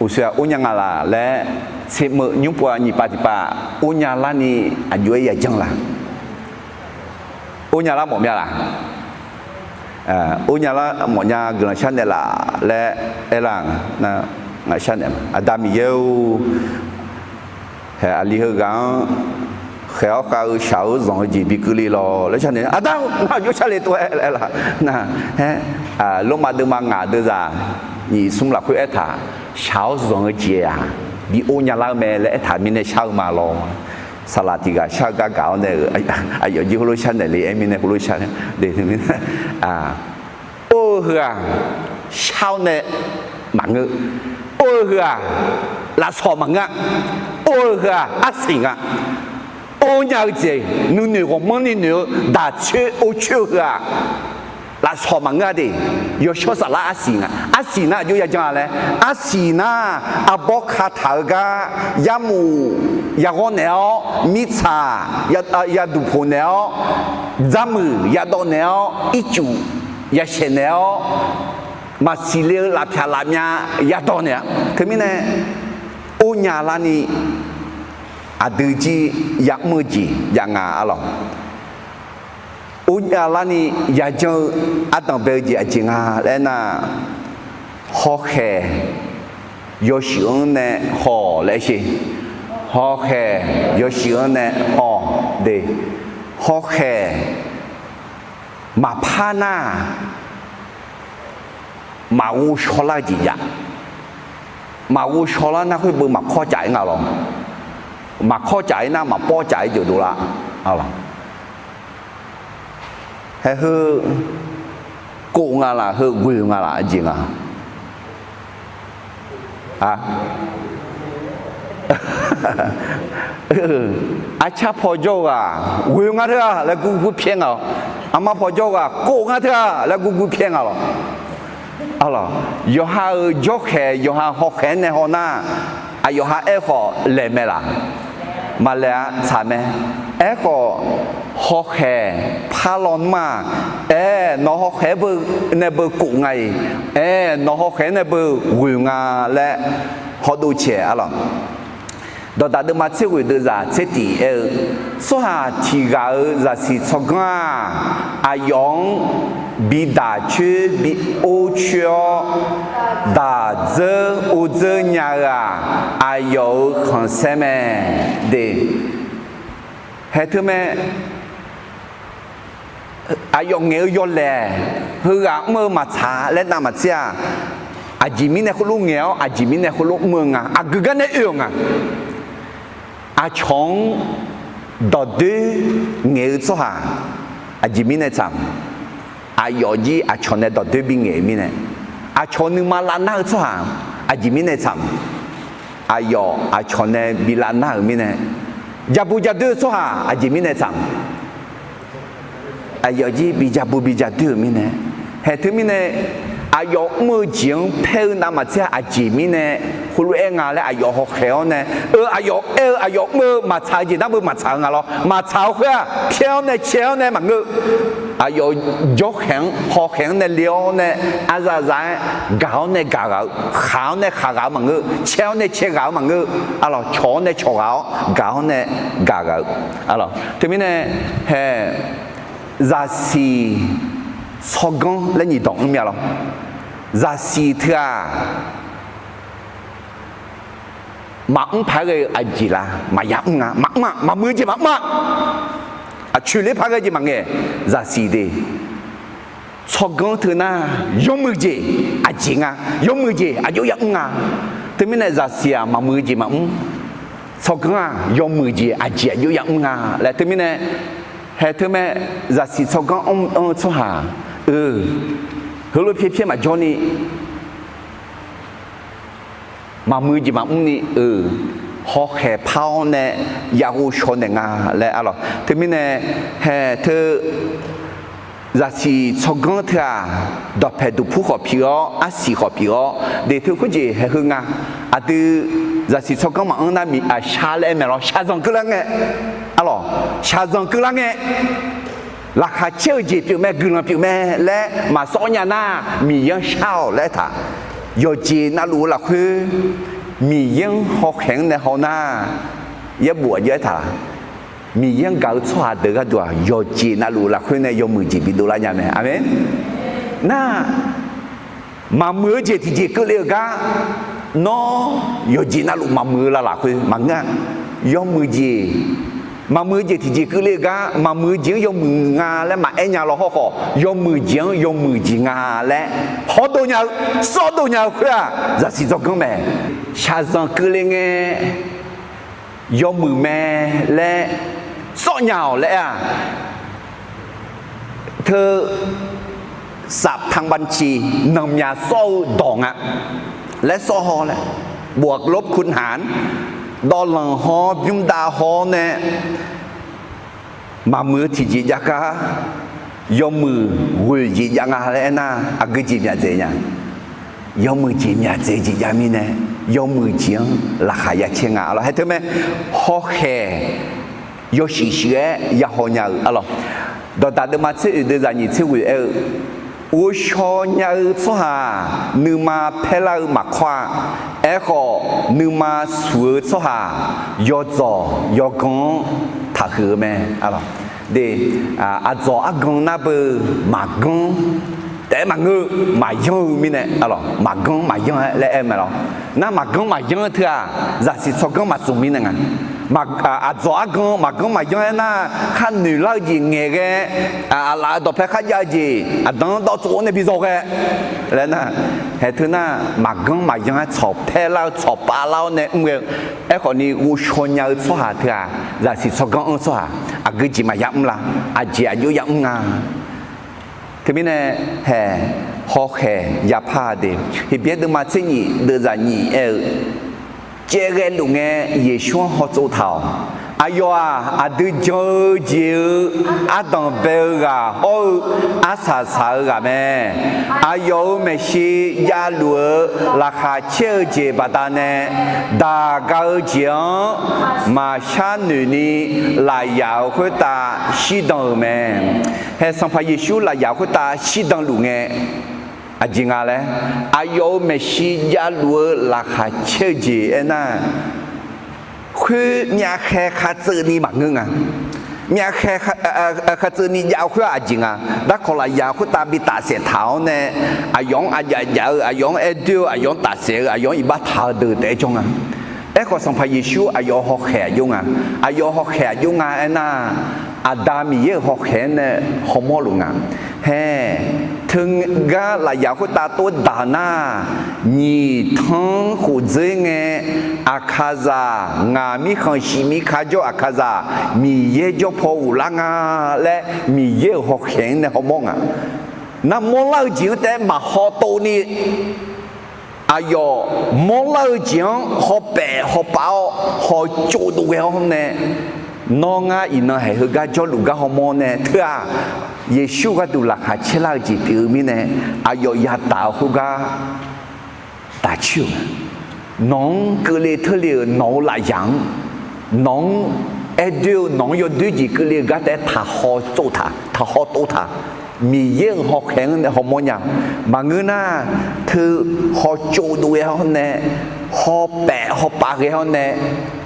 Uqshoe-aq or nya nga laq laer, tsermeuv nymr pov-a nyiq pav tiqpav or nya larni aqjox-aer yajanr laq. Or nya lar mawf mya laq. Or nya lar mawf nya guiqlanq sharnaeq laf laer aerlar-a. Ngaq sharnaeq ma, Aqda Miqyaer-or, hae aqli heughaq-anr khaeq-awr khav-eu shaq-eu zanq-eu jeq bi keuvle lawq laer sharnaeq. Aqda-or, nar aqjox sharle tov-aer laer aerlar. Nar, haer, Lormav deuvma ngaq deuvzaq nyiq smr lafkhoer aertaq, shaq-awr zanq-eu jeq-aq bi or nya lar-eu mae laer aertaq mirnae shar-eu ma lawr. Saqlaq tiq ghaq shar-eu gar gaq-awr nae-euq aqyawf jir heulof sharnaeq le aer mirnae heulof shar-a. Or-eu heu-aq, shar-awr nae maqngeur. Or-eu heu-aq, lafsawq maqngeur-a. Or-eu heu-aq, arsiq nga. Or nya-eu jeq nuinoeq ghawqmanrni noeq-eu daq coer or coer-eu heu-aq, lafsawq maqngeur-a de. Yawshawr saflar arsiq nga. Arsiq nar aqjox yajanr-a laer, arsiq nar arbawr kataq-eu gar yarmuf yaghawr naeq-awr, mirtsaq yaduq poq naeq-awr, dzarmuiq yadawv naeq-awr, ircuf yashaeq naeq-awr, maqsiq le-eu lafpyaq lafmyav yadawv naeq-a. Teumirnae or nya larni aqdui jir ya'mr-eu jeq jav nga-a lawq. Or nya larni yajanr-eu ardanq bae-eu jeq aqjeq nga laer nar, hawkhaeq yawshuif-anr nae haw-awq laer sher. Hawkhaeq yawshuif-anr nae haw-awq de. Hawkhaeq maqpar nar, maqghov shaw lar-eu jeq jav. Maqghov shaw lar nar khoer beu maqkawr caf-ir nga lawq. Maqkawr caf-ir nar maqpawr caf-ir jeq dovlar-a lawq. Hae heu kov nga laf, heu ghoe nga laf, aqjeq nga. Arcar paw jawr-eu ghaq ghoe nga teu-a laer gurgur pyaer nga-awq. Armar paw jawr-eu ghaq kov nga teu-a laer gurgur pyaer nga lawq. Yawqha-euq jawrkhaeq yawqha hawkhaeq-anr nae haw nar, aqyawf ha aerkhawf laeq mae laf? Maqlaeq-a, tsaq mae. Aerkhawf hawkhaeq par lawnmr-aq, aer nawq hawkhaeq-aer beu nae beu kov nga-iq, aer nawq hawkhaeq-aer nae beu ghoe nga laer hawdov caeq-a lawq. Dawqdaq deuvma tser ghoeq deuvzaq tser tiq aer-eu, tsawrhaq tiq ghaq-euq zaqsiq tsawrganr-aq, aqyawf-anr bi daq coer bi or coer-awr, daq dzeur or dzeur nya-eu-aq, aqyawf-euq khanqsaer mae de. Hae teu mae, aqyawf ngaeq-eu yawlaeq heughaq mr-eu maqtsaq laer navmaqtser-aq, aqjeq mirnae khoerlof ngaeq-awr aqjeq mirnae khoerlof mr-eu nga, aqgeu gar nae oe-euq nga. Aqcawq-anr dawqdoer ngaeq-eu tsawrhaq aqjeq mirnae tsaq-eu, aqyawf jir aqcawq nae dawqdoer bingaeq-eu mirnae, aqcawq nuima lavnar-eu tsawrhaq aqjeq mirnae tsaq-eu, aqyawf aqcawq nae bi lavnar-euq mirnae, jabu jadoer-eu tsawrhaq aqjeq mirnae tsaq-eu, aqyawf jir bi jabu bi jadoer-euq mirnae, hae teumirnae aqyawf mr-eu jeq-anr paer-eu navmaqtser-aq aqjeq mirnae khoerlof-aer nga laer aqyawf hawkhaeq-awr nae, eu, aqyawf aer-eu aqyawf mr-eu maqtsaq-eu jeq nar beu maqtsaq-eu nga lawr. Maqtsaq-eu khoer-aq pyaer-awr nae cae-awr nae maqngeur-eu, aqyawf jawrkhaeq-anr hawkhaeq-anr nae le-awr nae, arzaqzaq-aer gaq-awr nae gaq ghaq-eu, khaq-awr nae khaq ghaq-eu maqngeur-eu, cae-awr nae cae ghaq-eu maqngeur-eu, arlawq cawq-awr nae cawq ghaq-awr gaq-awr nae gaq ghaq-eu, arlawq. Teumirnae hae, zaqsiq tsawrganr laer nyiq dawq mr mya lawr. Zaqsiq teu-aq, maqmr paq-aer ghae-eu aqjeq la, maqya mr nga, maqmr-a, maqmuiq-eu jeq maqmr-a. Aqcoeq ler paq-aer ghae jeq maqngae, zaqsiq de. Tsawrganr teu nar, yawmuiq jeq aqjeq nga, yawmuiq jeq aqjox ya mr nga. Teumirnae zaqsiq-aq maqmuiq-eu jeq maqmr. Tsawrganr-aq yawmuiq jeq aqjeq aqjox ya mr nga laer teumirnae, hae teu mae, zaqsiq tsawrganr anr-eu tsawrhaq-eu, heulof pyaer pyaer maqjawr ni maqmuiq jeq maqmr ni-eu, hawkhaeq par-awr nae ya ghov shaw naeq nga laer arlawq. Teumirnae hae teu, zaqsiq tsawrganr teu-aq, dawqpaeq duqpur khawf pyeuf-awr arsiq khawf pyeuf-awr de teu khoerjeq hae heu nga. Aqdui zaqsiq tsawrganr maqanr nar miq aqshar laer aer mae lawr, shaqzanq keuvlar ngae, arlawq, shaqzanq keuvlar ngae, laqkhaq caer-eu jeq pyeuf mae, guiqlanq pyeuf mae laer maqsawr nya nar, Miqyaer-anr shar-awq laer aertaq. Yawqjeq navluf-eu lafkhoer Miqyaer-anr hawkhaeq-anr nae haw nar, yaerbof aqjox aertaq-a, Miqyaer-anr gaq-eu tsawrhaq deuq gharduq-aq, yawqjeq navluf-eu lafkhoer nae yawmuiq jeq bidov lar nya mae. Aqmeq. Nar, maqmuiq-eu jeq tiqjeq keuvle-euq gar, nawr yawqjeq navluf maqmuiq-eu lalaf khoer maqngeur-a. Yawmuiq jeq, maqmuiq-eu jeq tiqjeq keuvle-eu gar, maqmuiq-eu jeq-anr yawmuiq nga laer maqaer nya law hawrkhawf, yawmuiq jeq-anr yawmuiq jeq nga laer hawdov nya-eu, sawrdov nya-eu khoer-aq, zaqsiq tsawrganr mae. Shaqzanq keuvle ngae yawmuiq mae laer sawr nya-awq laer aer-aq, teu สำคัญ ciq nanqmyaq sawr-eu dawq nga laer sawr haw laer, บวกลบคูณหาร dawvlanq haw-awr bymrdav haw-awr nae maqmuiq-eu tiqjeq jav gar, yawmuiq ghoeq jeq jav nga laer aernar, aqgeu jeq myaq dzaeq nya. Yawmuiq jeq myaq dzaeq jeq jav mirnae, yawmuiq jeq-anr laqkhaq ya caer nga. Arlawq, haer teu mae, hawkhaeq yawshuif shuif-aer ya haw nya-euq arlawq. Dawqdaq deuvma tser oeq deuv zaq nyiq tser ghoeq aer-eu, ghovshaw nya-eu tsawrhaq nuima paerlar-eu maqkawr-a. Aerkhawf, nuima suq-eu tsawrhaq yawdzawq yawganr-anr taqhuiq-eu mae. Arlawq, de, aqdzawq argan nar beu maqganr taef-aer maqngeur-eu maqyanr-eu mirnae, arlawq, maqganr maqyanr-aer laer aer-eu mae lawr. Nar maqganr maqyanr-eu teu-aq, zaqsiq tsawrganr maqzmq mirnae nga. Aqdzawq argan maqganr maqyanr-aer nar, khar noeq lar-eu jeq ngaeqghae, aqlaf-eu dawqpae kharjav-eu jeq aqdan-anr dawv tsov-awr nae bi zawghae laer nar, haeq teu nar, maqganr maqyanr-aer tsawq paerlar-eu tsawq pavlar-awr nae mr ghae-eu. Aerkhawf ni ghovshaw nya-eu tsawrhaq teu-aq, zaqsiq tsawrganr anr tsawrhaq aqgeu jeq maqya mr la? Aqjeq aqjox ya mr nga. Teumirnae, haeq, hawkhaeq yapar-a de. Heqbyaer deuvma tser nyiq deuv zaq nyiq aer-eu, caevghae luf ngae Yeqsur-anr hawtsov taq-awq. Aqyawf-aq, aqdui jan-eu jeq-eu ardanq bae-eu ghaq hawr-eu arsaq saq-eu ghaq mae. Aqyawf-euq maeqshi javluf-eu laqkhaq caer-eu jeq baqdanae, daq ga-eu jeq-anr maqshar noeq ni lafyaq-euq khoertav shirdan-euq mae. Haeq, Sanqpaq Yeqsur lafyaq khoertav shirdan luf ngae, aqjeq nga laer, aqyawf-euq maeqshi javluf-eu laqkhaq caer-eu jeq aernar, khoer myavkhae khartseuv ni maqngeur nga. Myavkhae khartseuv ni jav-eu khoer-aq aqjeq nga. Darkawq lafyaq khoertav bi tafsaef taq-awr nae, aqyawf-anr aqjaf jaf-eu, aqyawf-anr aer doer-eu, aqyawf-anr tafsaef-eu, aqyawf-anr iqbax taq-eu deuq taef-aer jawr nga. Aerkhawf, Sanqpaq Yeqsur aqyawf-euq hawkhaeq aqjox nga. Aqyawf-euq hawkhaeq aqjox nga aernar, Aqda Miqyaer-euq hawkhaeq-anr nae hawmawr luf nga. Haeq, teugar lafyaq khoertav tov daq nar, nyiq tanr khof dzeur ngae, Aqkaqzaq, ngaq mirkhanq shif mir kar jawr Aqkaqzaq, Miqyaer jawr paw ghoflar nga laer Miqyaer-euq hawkhaeq-anr nae hawmawr nga. Nar mawrlar-eu jeq-anr taef-aer maqhaw tov ni, aqyawf mawrlar-eu jeq-anr hawpaef hawpav-awr hawtsov dov ghae-awr nae, nawr ngar iqnan haeq heugar jawrluf gar hawmawr nae teu-aq, Yeqsur gharduq laqkhaq caerlar-eu jeq pyeuf-eu mirnae, aqyawf yadaq-eu khoergar daq coer-euq mae. Nawq-anr keuvle teurle-euq nawq-euq lafyaq-anr, nawq-anr aer doer-eu nawq-anr yawdoer jeq keuvle-eu gar taef-aer taqhaw tsov taq, taqhaw tov taq. Miqyaer-euq hawkhaeq-anr nae hawmawr nya. Maqngeur nar, teu hawtsov dov ghae-awr nae, hawpaef hawpav ghae-awr nae,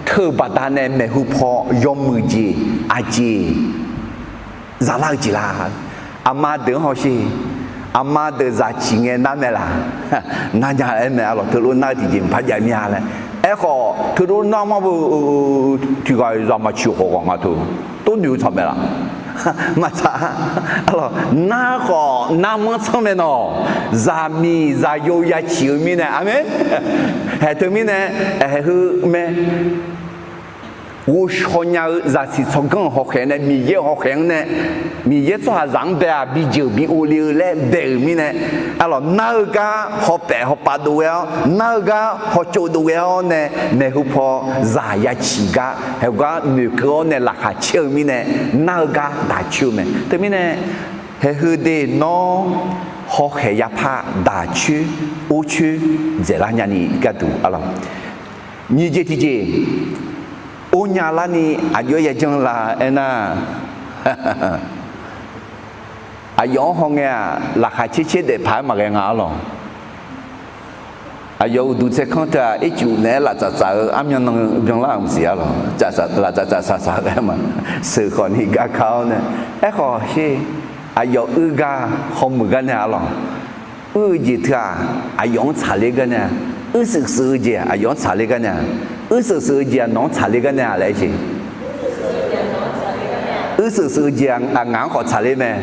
teu-euq baqdanae maeqhu paw yawmuiq jeq aqjeq zaqlar-eu jeq la? Aqma deuq-anr hawsher. Aqma deuq zaq ciq ngae nar mae laq? Nar nya aer mae. Arlawq, teulof nar-eu tiqjeq maqpar jav mir-a laer. Aerkhawf, teulof nar mar beu, tiqghaq-iq zaq maqciq khawf ghaq nga teu, tov noeq-eu tsaq mae laq? Maqtsaq. Arlawq, nar khawf nar manr tsanr mae nawq. Zaqmiq zaqyo ya ciq-eu mirnae, aqmeq. Haeq teumirnae, haeq heu mae. Ghovshaw nya-eu zaqsiq tsawrganr-euq hawkhaeq nae, Miqyaer-euq hawkhaeq-anr nae, Miqyaer tsawrhaqzaq-anr bae-aq, bijeuq bi ovle-eu laer bae-euq mirnae, arlawq, nar-eu gar hawpaef hawpav dov ghae-awr, nar-eu gar hawtsov dov ghae-awr nae, maeqhu paw zaq ya ciq gar, haeq gar noeqkeuv-awr nae laqkhaq caer-eu mirnae, nar-eu gar daq coer-eu mae. Teumirnae, haeq heu de nawr hawkhaeq yapar daq coer, or coer dzaeqlar nyani gharduq, arlawq, nyiq jeq tiqjeq or nya larni aqjox-aer yajanr la aernar, aqyawf-anr hawngae-aq, laqkhaq caer caer daef paq-aer maqghae nga, arlawq. Aqyawf uqduq tsaerkanr teu-aq, ircuf naeq-aer laftsaf tsaf-eu armyan nan byanlar-euq maqsiq-a lawq. Laftsaf tsaf saq-eu aer ma. Sheuq khawf ni gar ka-awr nae, aerkhawf sher, aqyawf uir gar hawmuiq gar nae-a lawq. Uir-eu jeq teu-aq, aqyawf-anr tsaqler gar nae-a. Uirshuif shuif-eu jeq aqyawf-anr tsaqler gar nae-a. Uirshuif shuif-eu jeq-aq nawq-anr tsaqler gar nae-a laer aer-eu jeq. Uirshuif shuif-eu jeq-aq ngaq-anr khawf tsaqler mae.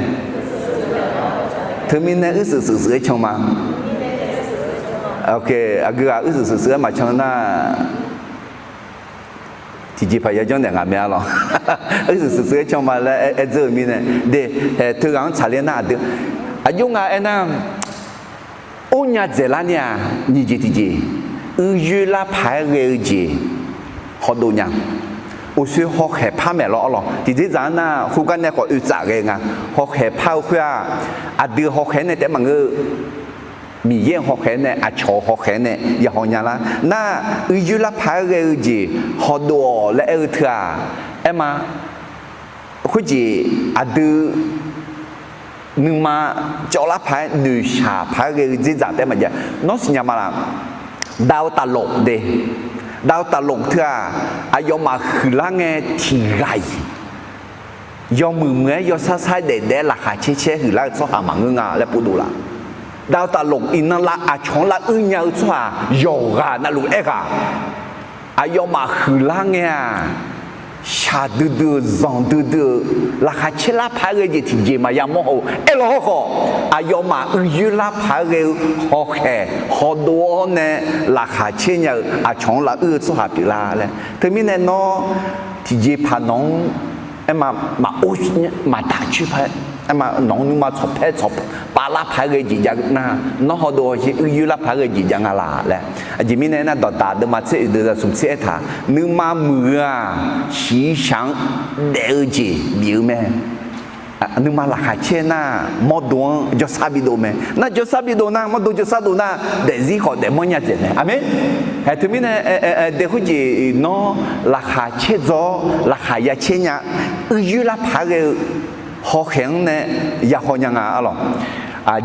Teumirnae uirshuif shuif shuif-aer can ma. Aqgeu ghaq uirshuif shuif shuif-aer maqcan nar, tiqjeqpaq yajanr naeq ngaq mae-a lawq. Uirshuif shuif shuif-aer can ma laer aer dzeur-euq mirnae, de, haeq teughaq-anr tsaqler nar aqdui, aqjox nga aernar, or nya dzaeqlar ni-aq, nyiq jeq tiqjeq, uiyoer lar paq-aer ghae-eu jeq hawdov nya. Uqshoe hawkhaeq par maeq lawr-awr lawq. Tiqdzer dzaq-anr nar, khoergar nae khawf oe tsaf ghae nga. Hawkhaeq par-eu khoer-aq, aqdui hawkhaeq nae taef maqngeur-eu, Miqyaer-euq hawkhaeq nae, aqcawq-euq hawkhaeq nae yahaw nya lar. Nar, uiyoer lar paq-aer ghae-eu jeq hawdov-awq laer aer-eu teu-aq, aer ma. Khoerjeq aqdui nuima cawvlar paq-aer noeqshaq paq-aer ghae-eu dzerdzaq taef maqjav. Nawr siqnya ma laf. ดาวตลก de. ดาวตลก teu-aq, aqyawfmaf huiqlar ngae tiqghaq-iq yawmuiq muiq-aer yawsar sar-aer daef daef-aer laqkhaq caer caer-aer huiqlar-eu tsawrhaq maqngeur nga laer povdov laf. ดาวตลก iqnan lav aqcawq-anr lav uir nya-eu tsawrhaq yawqghaq navluf aerghaq, aqyawfmaf huiqlar ngae-aq, shaqdui dui-euq zanqdui dui-euq laqkhaq caer lar paq-aer ghae jeq tiqjeq maqya mawr haw-eu aerlaw hawrkhawf, aqyawfmaf uiyoer lar paq-aer ghae-eu hawkhaeq hawdov-awr nae laqkhaq caer nya-eu aqcawq-anr lav uir-eu tsawrhaq pyeuflar laer. Teumirnae nawr tiqjeqpaq nawq-anr aer ma, maqor maqtaq coer paq-aer, aer ma, nawq-anr nuima tsawqpaer tsawqpav lar paq-aer ghae jeq jav nar, nawr hawdov hawsher uiyoer lar paq-aer ghae jeq jav nga laq laer. Aqjeq mirnae aernar, Dawqdaq deuvma tser oeq deuq zaqsmq tser aertaq, nuima muiq-eu-aq, shiqshaq-anr daef-eu jeq bif-eu mae. Nuima laqkhaq caer nar, mawrdo-anr jawrsar bidov mae. Nar jawrsar bidov nar, mawrdo jawrsar dov nar, daefzir khawf daefmanr nya dzaeq mae. Aqmeq. Haeq teumirnae, dae khoerjeq nawr laqkhaq caer dzaw-awr laqkhaq ya caer nya, uiyoer lar paq-aer ghae-eu hawkhaeq-anr nae yahaw nya nga-a lawq.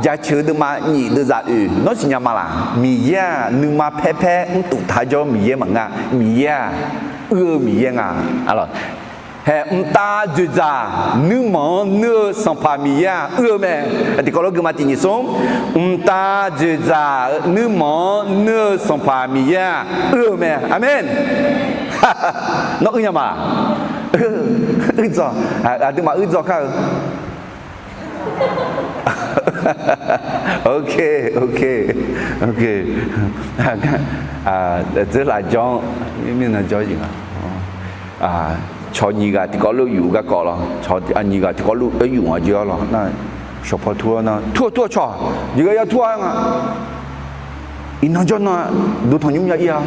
Jaceuq-eu deuvma nyiq deuv zaq oeq nawr siqnya ma laq. Miqyaer-aq nuima paer paer mrtuf taq jawr-eu Miqyaer maqngeur-a. Miqyaer-aq uir-eu Miqyaer nga-a lawq. Haeq mqtav dzoeqdzaq nuirmanq-anr nuir-eu Sanqpaq Miqyaer-aq uir-eu mae. Tiqkawv lof guima tiq nyiq smr, mqtav dzoeqdzaq nuirmanq-anr nuir-eu Sanqpaq Miqyaer-aq uir-eu mae. Aqmeq. Nawr uir nya ma? Uir dzaw. Aqduimaf uir dzaw kar-eu. Ok, ok, ok. Dzeurlaf jawr-anr mirnan jawr-eu jeq nga. Cawq nyiq ghaq tiqkawv lof yuf garkawv lawr. Cawq nyiq ghaq tiqkawv lof-aer yuf nga jawr-awr lawr nar, shawqpaw tur-awr nar, tur-awq tur-awq cawq, jeqghae ya tur-a nga. Iqnan jawrnan duq tanqnymr ya ir-a.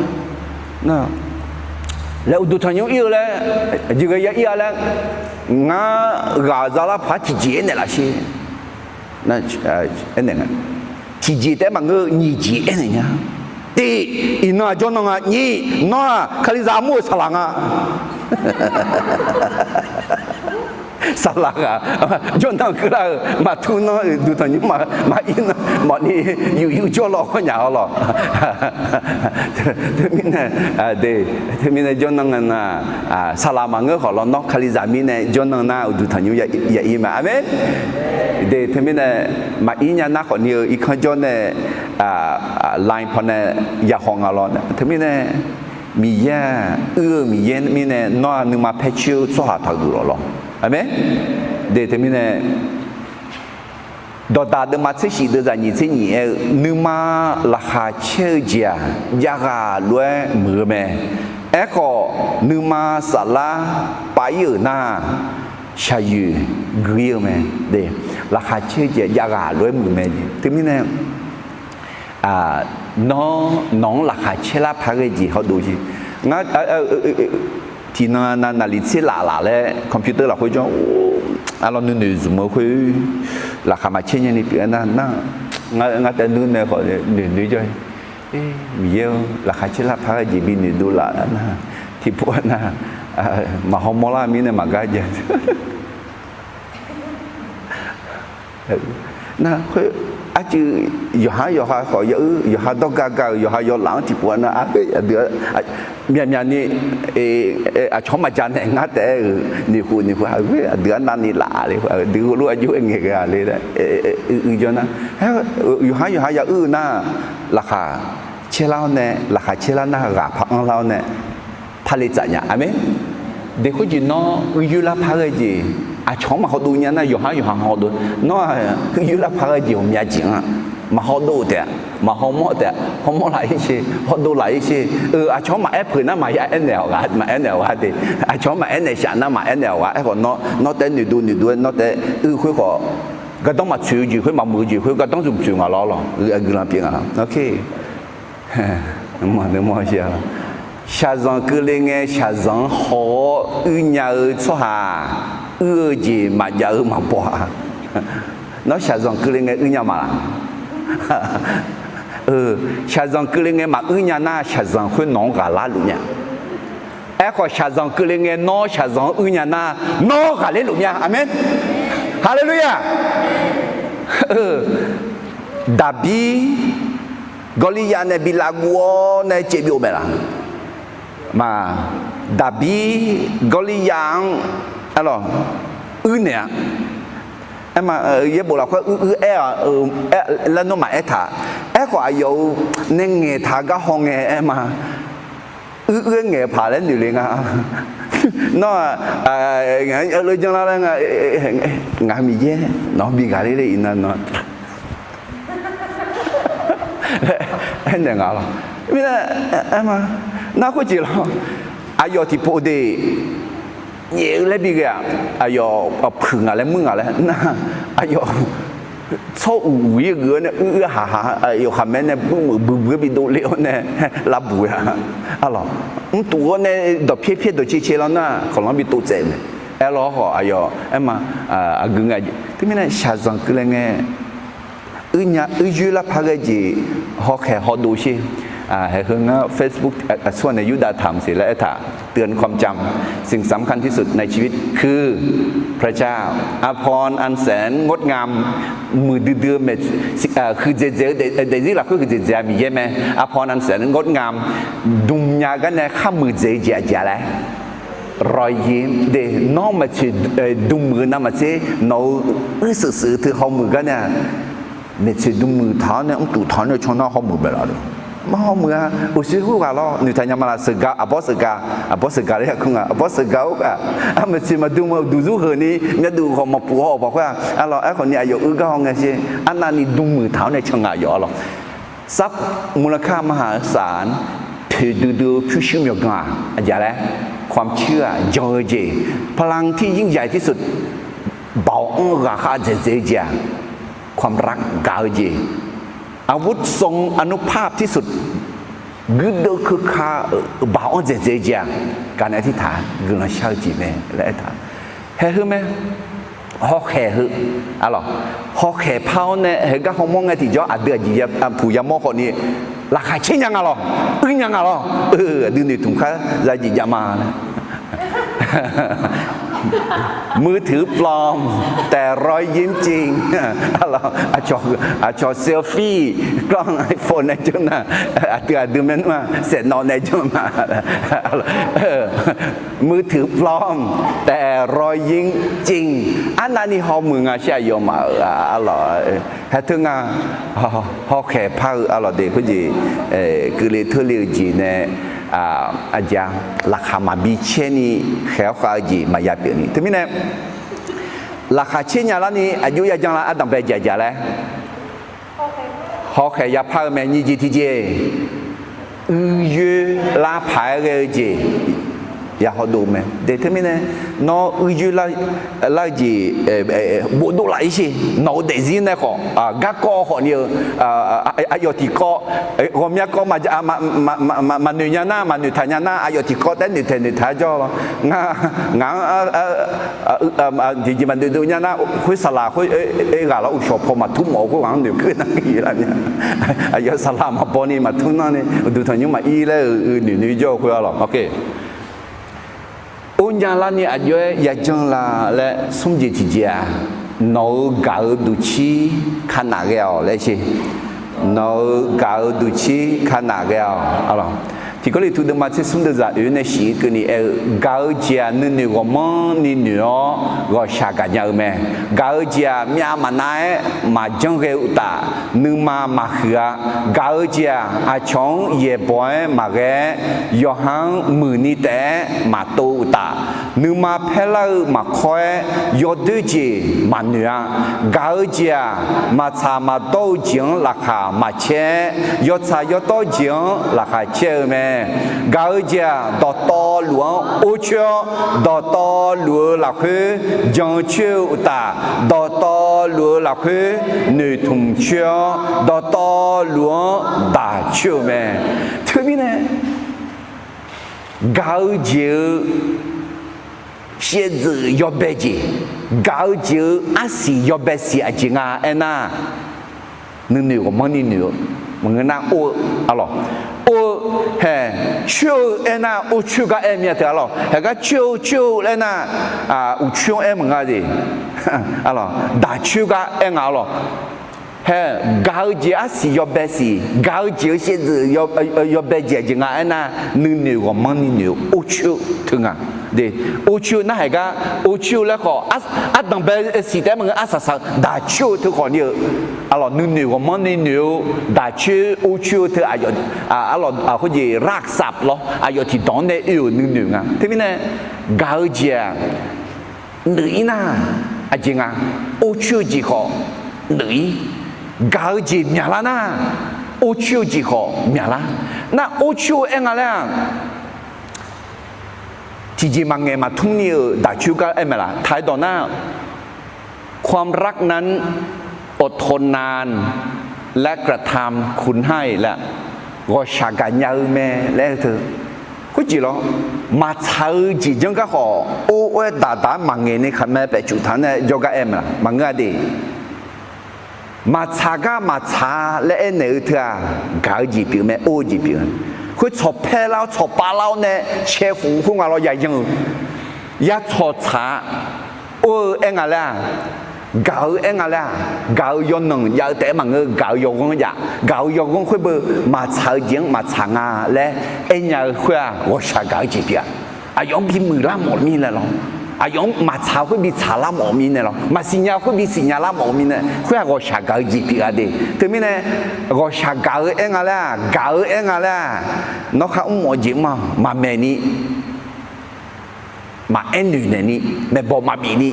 Nar, laer uqduq tanqnymr ir-eu laer, jeqghae ya ir-a laer, ngar ghaq zalar paq-aer tiqjeq aernaeq laf sher. Aernaeq nga. Tiqjeq taef-aer maqngeur-eu nyiq jeq aernaeq nya. Tiq, iqnan-aq jawrnan nga. Nyiq, nawr-aq Kalizaq armur-euq saqlaq nga. Saqlaq ghaq jawrnan keuvlar-euq maqtur nar, uqduq tanqnymr maqir nar, mawfni yuf yuf jawr law hawr nya-awr lawq. Teumirnae, teumirnae jawrnan nga nar, saqlaq maqngeur khawf lawr nawr Kalizaq mirnae jawrnan nar uqduq tanqnymr ya ir mae. Aqmeq. De teumirnae maqir nya nar khawfni-eu irkanr jawr nae line pawnae yahaw nga lawr. Teumirnae Miqyaer-aq uir-eu Miqyaer mirnae nawr-aq nuima paer coer-eu tsawrhaq taqgeuf lawq lawr. Aqmeq. De teumirnae Dawqdaq deuvma tser shif deuv zaq nyiq tser nyiq aer-eu, nuima laqkhaq caer-eu jeq-aq, javghaq lof-aer muiq-eu mae. Aerkhawf, nuima saflar pav ir-euq nar, shaqyoeq gui ir-eu mae. Laqkhaq caer-eu jeq-aq javghaq lof-aer muiq mae. Teumirnae nawr nawq-anr laqkhaq caer lar paq-aer ghae jeq hawdov jeq. Ngar tiqnan nav naqliq tser laf laf laer computer lafkhoer jawr, arlawr nuinoeq zmq-eu khoer, laqkhaq maqcaer nyani pyeuf-aer nar, nar, ngar taef nuir nae khawf noeq noeq jawr. Miqyaer-or, laqkhaq caer lar paq-aer ghae jeq binoeq dovlaf nar, tiqpov-aer nar, maqhaw mawrlar mirnae maqgar jav. Nar khoer Arcuiv yawqha yawqha khawf ya uir, yawqha dawrga ga-euq, yawqha yawlaf-anr tiqpov-a nar, arpoeq aqdui myaqmyaq ni aqcawq-anr maqja naeq ngar taef-aer-euq noeqkhof noeqkhof aqgeu aqdui arnavni laf le, aqdui heulof-aer aqjox-aer ngaeqghae-a le laer uiq jawr nar, yawqha yawqha ya uir-eu nar, laqkhaq caerlar-awr nae, laqkhaq caerlar nar ghaq par anrlar-awr nae, par le tsaf nya. Aqmeq. Deq khoerjeq nawr uir yoerlar par ghae jeq, aqcawq-anr maqhaw dov nya nar, yawqha yawqha haw dov. Nawr-aq uir yoerlar par ghae jeq ghawqmya jeq-anr-aq, maqhaw dov taef-a, maqhaw mawr taef-a, hawmawr laf-ir sher, hawdov laf-ir sher. Aqcawq-anr maqaer peuq nar maqya aernaeq-awq ghaq, maqaer naeq-awq ghaq de. Aqcawq-anr maqaer naeq shaf nar maqaer naeq-awq ghaq. Aerkhawf nawr, nawr taef-aer noeqdov noeqdov-aer nawr taef-aer uir khoer khawf, gardanr maqtsoeq-eu jeq khoer, maqmuiq-eu jeq khoer gardanr zmq tsoeq ngaq lawr lawq, aqguiqlanq pyeuf ngaq lawr. Shaqzanq keuvle ngae shaqzanq-anr haw-awr uir nya-eu tsawrhaq, uir-eu jeq maqjav-eu maqbaw-a. Nawr shaqzanq keuvle ngae uir nya ma laq? Shaqzanq keuvle ngae maquir nya nar, shaqzanq khoer nawq-anr ghaqlar luf nya. Aerkhawf, shaqzanq keuvle ngae nawr shaqzanq-anr uir nya nar, nawr ghaqler luf mya. Aqmeq. Haleluya! Daqbir Gawrliyav nae bi lavguv-awr nae caev byov maeq laq? Maq, Daqbir Gawrliyav-anr arlawq uir naeq-a. Aerma, yaerbof lafkhoer uir uir aer-a, laer nawr maqaer taq. Aerkhawf aqyawf-euq nae ngaeqtaq gar haw ngae aerma, uir uir-aer ngaeq paq laer noeq le nga. Nawr-aq, ngaq-anr janrlar laer nga, ngaq-euq Miqyaer nawq-anr bi ghaqler le iqnan nawr aernaeq nga lawq. Mirnae aerma, nar khoerjeq lawr, aqyawf tiqpov de nyaef-eu laer bi ghae-aq, aqyawf puiq ngaq laer muir ngaq laer nar, aqyawf tsawr uq uq-ir geuf-awr nae uir uir haq haq, aqyawf khaqmae nae buimeuf buibuir bidov le-awr nae lavbuq-a. Arlawq, mrtuf-awr nae dawqpyaer pyaer dawqcae cae lawr nar, kawqlanr bi tov tsaev mae. Aerlawr khawf aqyawf aerma, aqgeu nga. Teumirnae shaqzanq keuvle ngae uir nya uir yoer lar par ghae jeq hawkhaeq hawdov sher. Haeqheu ngar Facebook aqsur-aq nae ยุคดาธรรม siq laer aertaq. เตือนความจำ สิ่งสำคัญที่สุดในชีวิตคือพระเจ้า อภรณ์อันแสนงดงาม muiqdui dui-eu mae, huiqdzaeq dzaeq-eu daefzir lafkhoer huiqdzaeq dzaeq-a Miqyaer mae. อภรณ์อันแสนงดงาม dm nya gar nae khar muiqdzaeq-eu jeq aqjeq-a laer รอยยิ้ม de, nawr maeqtsoeq dm muiq-eu navmaqtser nawq-euq uir seuq seuq-eu teu hawmuiq gar nae-aq, maeqtsoeq dm muiq taq-awr nae mrtuf taq-awr nae caw nar hawmuiq bae laf-a. Mar hawmuiq-a. Uqshoe khoerghaq lawr noeqtaq nya ma laf? Sheuqgaq, aqbawr sheuqgaq, aqbawr sheuqgaq laer yaqkeur nga. Aqbawr sheuqgaq-or ghaq, aqmeq tsoeq maqdm-eu duqzur heuq ni myavduq khawf maqpuf haw-awq paq khoer-aq, arlawq, aerkhawf ni aqyawf uir gar haw ngae sher. Arnavni dm muiq taq-awr nae can ngaq yawf-a lawq. ทรัพย์มูลค่ามหาศาล poeqdui dui-eu pyurshuir myawqganq-aq aqjeq laer, ความเชื่อ jan-eu jeq, พลังที่ยิ่งใหญ่ที่สุด baoq-anr ghaqkhav dzaeqdzaeq-eu jeq-aq, ความรัก gaq-eu jeq, อาวุธทรงอานุภาพที่สุด guirdeuv keuka-euq baoq-anr dzaeqdzaeq-eu jeq-aq, gaq nae tirtaq guiqlanq shar-eu jeq mae laer aertaq. Haeqheu mae, hawkhaeq heu, arlawq, hawkhaeq par-awr nae haegar hawmawr ngae tiqjawr aqdui aqjeq puq yamawr khawf ni, laqkhaq caer nya nga lawq, uir nya nga lawq. Aqdui noeqtmq khar zajeq jav ma laer มือถือปลอม แต่รอยยิ้มจริง Aqcawq selfie กล้อง iPhone nae janr nar, aqdui aqdui maernmr-aq saeqnawv nae janr ma. มือถือปลอม แต่รอยยิ้มจริง arnavni hawmuiq nga shir aqyawfmaf-euq arlawq. Haeteu nga, hawkhaeq par-eu arlawq de khoerjeq, keuvle teurle-eu jeq nae, aqjeq-a, laqkhaq maqbi caer ni khaeq-awr khav-eu jeq maqya pyeuf ni. Teumirnae, laqkhaq caer nya larni aqjox yajan lar ardanqbae jaqjaq laer hawkhaeq yapar-eu mae. Nyiq jeq tiqjeq, uir yoer lar paq-aer ghae-eu jeq ya hawdov mae. De teumirnae, nawr uir yoer lar-eu jeq bofdov laf-ir sher. Nawq-euq daefzir nae khawf, garkawv khawf ni-eu, aqyawf tiqkawv, ghawqmya kawv maqnoeq nya nar, maqnoeq taq nya nar, aqyawf tiqkawv taef noeqtaeq noeqtaq-aer jawr lawr. Ngar, ngaq-anr tiqjeq maqnoeq dov nya nar, khoer saqlaq khoer, oe ghaq lawr uqshawq paw maqtur mawf-eu khoerghaq-anr noeqkeuv nar ir laf mya. Aqyawf saqlaq maqbaw ni maqtur nanr ni, uqduq tanqnymr maqir laer-euq noeq noeq jawr-eu khoer-a lawq. Or nya larni aqjox-aer yajan la laer smr jeq tiqjeq-aq, Nawq-euq gaq-eu duqcir kanaf ghae-awq laer sher. Nawq-euq gaq-eu duqcir kanaf ghae-awq. Tiqkawv lef tu deuvma tser smr deuvzaq oeq nae shif-ir keuvni aer-eu, gaq-eu jeq-aq nuinoeq ghawqmanrni noeq-awr ghawqshaq gaqnya-eu mae. Gaq-eu jeq-aq myav maqnav-aer maqjanr ghae-eu uqtaf, nuima maqhuiq-a. Gaq-eu jeq-aq aqcawq-anr yaeqbawq-aer maqghae-aer, yawqha-anr muiqni taef-aer maqtov-eu uqtaf, nuima paerlar-eu maqkawr-aer yawdoer jeq maqnoeq-a. Gaq-eu jeq-aq maqtsaq maqdawr-eu jeq-anr laqkhaq maqcaer-aer, yawtsaq yawdawr jeq-anr laqkhaq caer-eu mae. Gaq-eu jeq-aq dawqtawvluf-anr or coer-awr, dawqtawvluf-eu lafkhoer jan coer-eu uqtaf, dawqtawvluf-eu lafkhoer noeqtmq coer-awr, dawqtawvluf-anr daq coer-eu mae. Teumirnae, gaq-eu jeq-eu shaevdzeuf yawbae jeq, gaq-eu jeq-eu arsiq yawbae siq aqjeq nga aernar, nuinoeq ghawqmanrni noeq-eu maqngeur nar or-eu, arlawq, or-eu, hae, coer-eu aernar or coer gar aer mir-a teu arlawq. Haegar coer-eu coer-eu laer nar, uqcoer-anr aer maqnga de, arlawq, daq coer gar aer nga arlawq. Hae, gaq-eu jeq arsiq yawbae siq, gaq-eu jeq-eu shaevdzeuf yawbae jeq aqjeq nga aernar, nuinoeq ghawqmanrni noeq-eu or coer-eu teu nga. De, or coer-eu nar haegar or coer-eu laer khawf, ardanqbae siq taef-aer maqngeur, arsaq saq-eu daq coer-eu teu khawfni-eu, arlawq, nuinoeq ghawqmanrni noeq-eu daq coer or coer-eu teu, arlawq, khoerjeq raqsaf lawr, aqyawf tiqdawq-anr nae oe-euq nuinoeq nga. Teumirnae, gaq-eu jeq-aq nuif-ir nar, aqjeq nga, or coer-eu jeq khawf nuif-ir. Gaq-eu jeq myaqlar nar, or coer-eu jeq khawf myaqlar. Nar or coer-eu aer nga laer-aq, tiqjeq maqngaeq maqtmr ni-euq daq coer gar aer mae laf. Taq-aer dawq nar, ความรักนั้นอดทนนาน และกระทำคุณให้ laer, ghawqshaq gaqnya-eu mae laer teu. Khoerjeq lawr, maqtsaq-eu jeq janr gar khawf or or-aer daqdaq-aer maqngaeq ni khaqmae paefcuf taq-anr nae jawrgar aer mae laf. Maqngeur-a de. Maqtsaq gar maqtsaq laer aernaeq-eu teu-aq, gaq-eu jeq pyeuf mae, or-eu jeq pyeuf-a. Khoer tsawq paerlar-awr tsawq pavlar-awr nae cae khof khoer nga lawr, ya yanr-eu, ya tsawq tsaq-a. Or-eu aer nga laer-aq, gaq-eu aer nga laer-aq, gaq-eu yawnanq jav-eu taef-aer maqngeur, gaq-eu yawghanr jav, gaq-eu yawghanr khoer beu maqtsaq-eu jeq-anr maqtsaq nga laer aernya-eu khoer-aq, ghawqshaq gaq-eu jeq pyeuf-a. Aqyawf-anr bimuiq lar mawf mirnae lawr, aqyawf-anr maqtsaq khoer bitsaq lar mawf mirnae lawr, maqsiqnya khoer bisiqnya lar mawf mirnae, khoer-aq ghawqshaq gaq-eu jeq pyeuf-a de. Teumirnae, ghawqshaq gaq-eu aer nga laer-aq, gaq-eu aer nga laer-aq, nawr khar mr mawf-eu jeq mr-a, maqmaeq ni, maqaer noeq naeq ni, maeqbawq maqbif ni,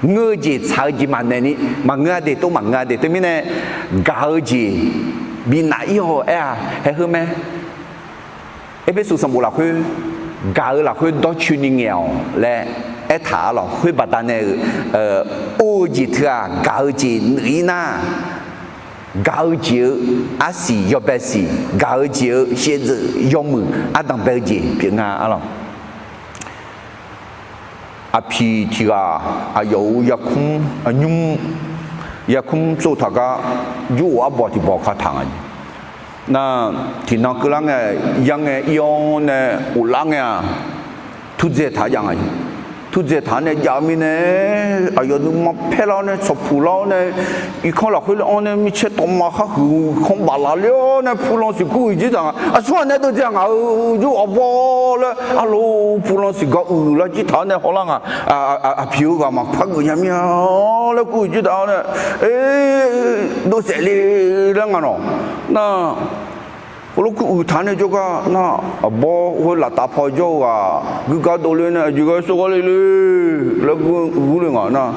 ngeur-eu jeq tsaq-eu jeq maqnaeq ni, maqngeur-a de, tov maqngeur-a de. Teumirnae, gaq-eu jeq binaf ir-awq aer-a, haeq heu mae. Erpersu sanqbof lafkhoer, gaq-eu lafkhoer dawrcoeni ngaeq-awq laer aertaq-a lawq. Khoer baqdanae-euq or-eu jeq teu-aq, gaq-eu jeq nuif-ir nar, gaq-eu jeq-eu arsiq yawbae siq, gaq-eu jeq-eu shaevdzeuf yawmuiq ardanqbae-eu jeq pyeuf nga-a lawq. Aqpiq tiq ghaq aqyawf-euq yarkmr nymr, yarkmr tsov taq gar, jur of arbawq tiq bawq kataq nga. Nar, tiqnan keuvlar ngae, yar ngae ir-awr nae ghoflar ngae-aq, turdzae taq-aer jav nga. Turdzae taq-aer nae jav mirnae, aqyawf nuima paerlar-awr nae tsawqpuq lar-awr nae, irkanr lafkhoer le-anr nae micaer tawvma khar huiq, irkanr baflaf le-awr nae pulan siqkur uiq jir taq nga. Aqsur ghaq nae dovdzae ngaq-euq jur of arbawr laer, arlo, pulan siqgar uiq lar jir taq-awr nae hawlar nga. Aqpiq-eu ghaq maqpar geuf nya mir-a laer kur uiq jir taq-awr nae, dovsaef le laer nga nawq. Nar, khoerlof kur uiq taq nae jawrgar nar, arbawr khoer laftav paw jawr-eu ghaq guigar dovle nae, aqjeq ghae sawr ghar le le laer gur le nga nar,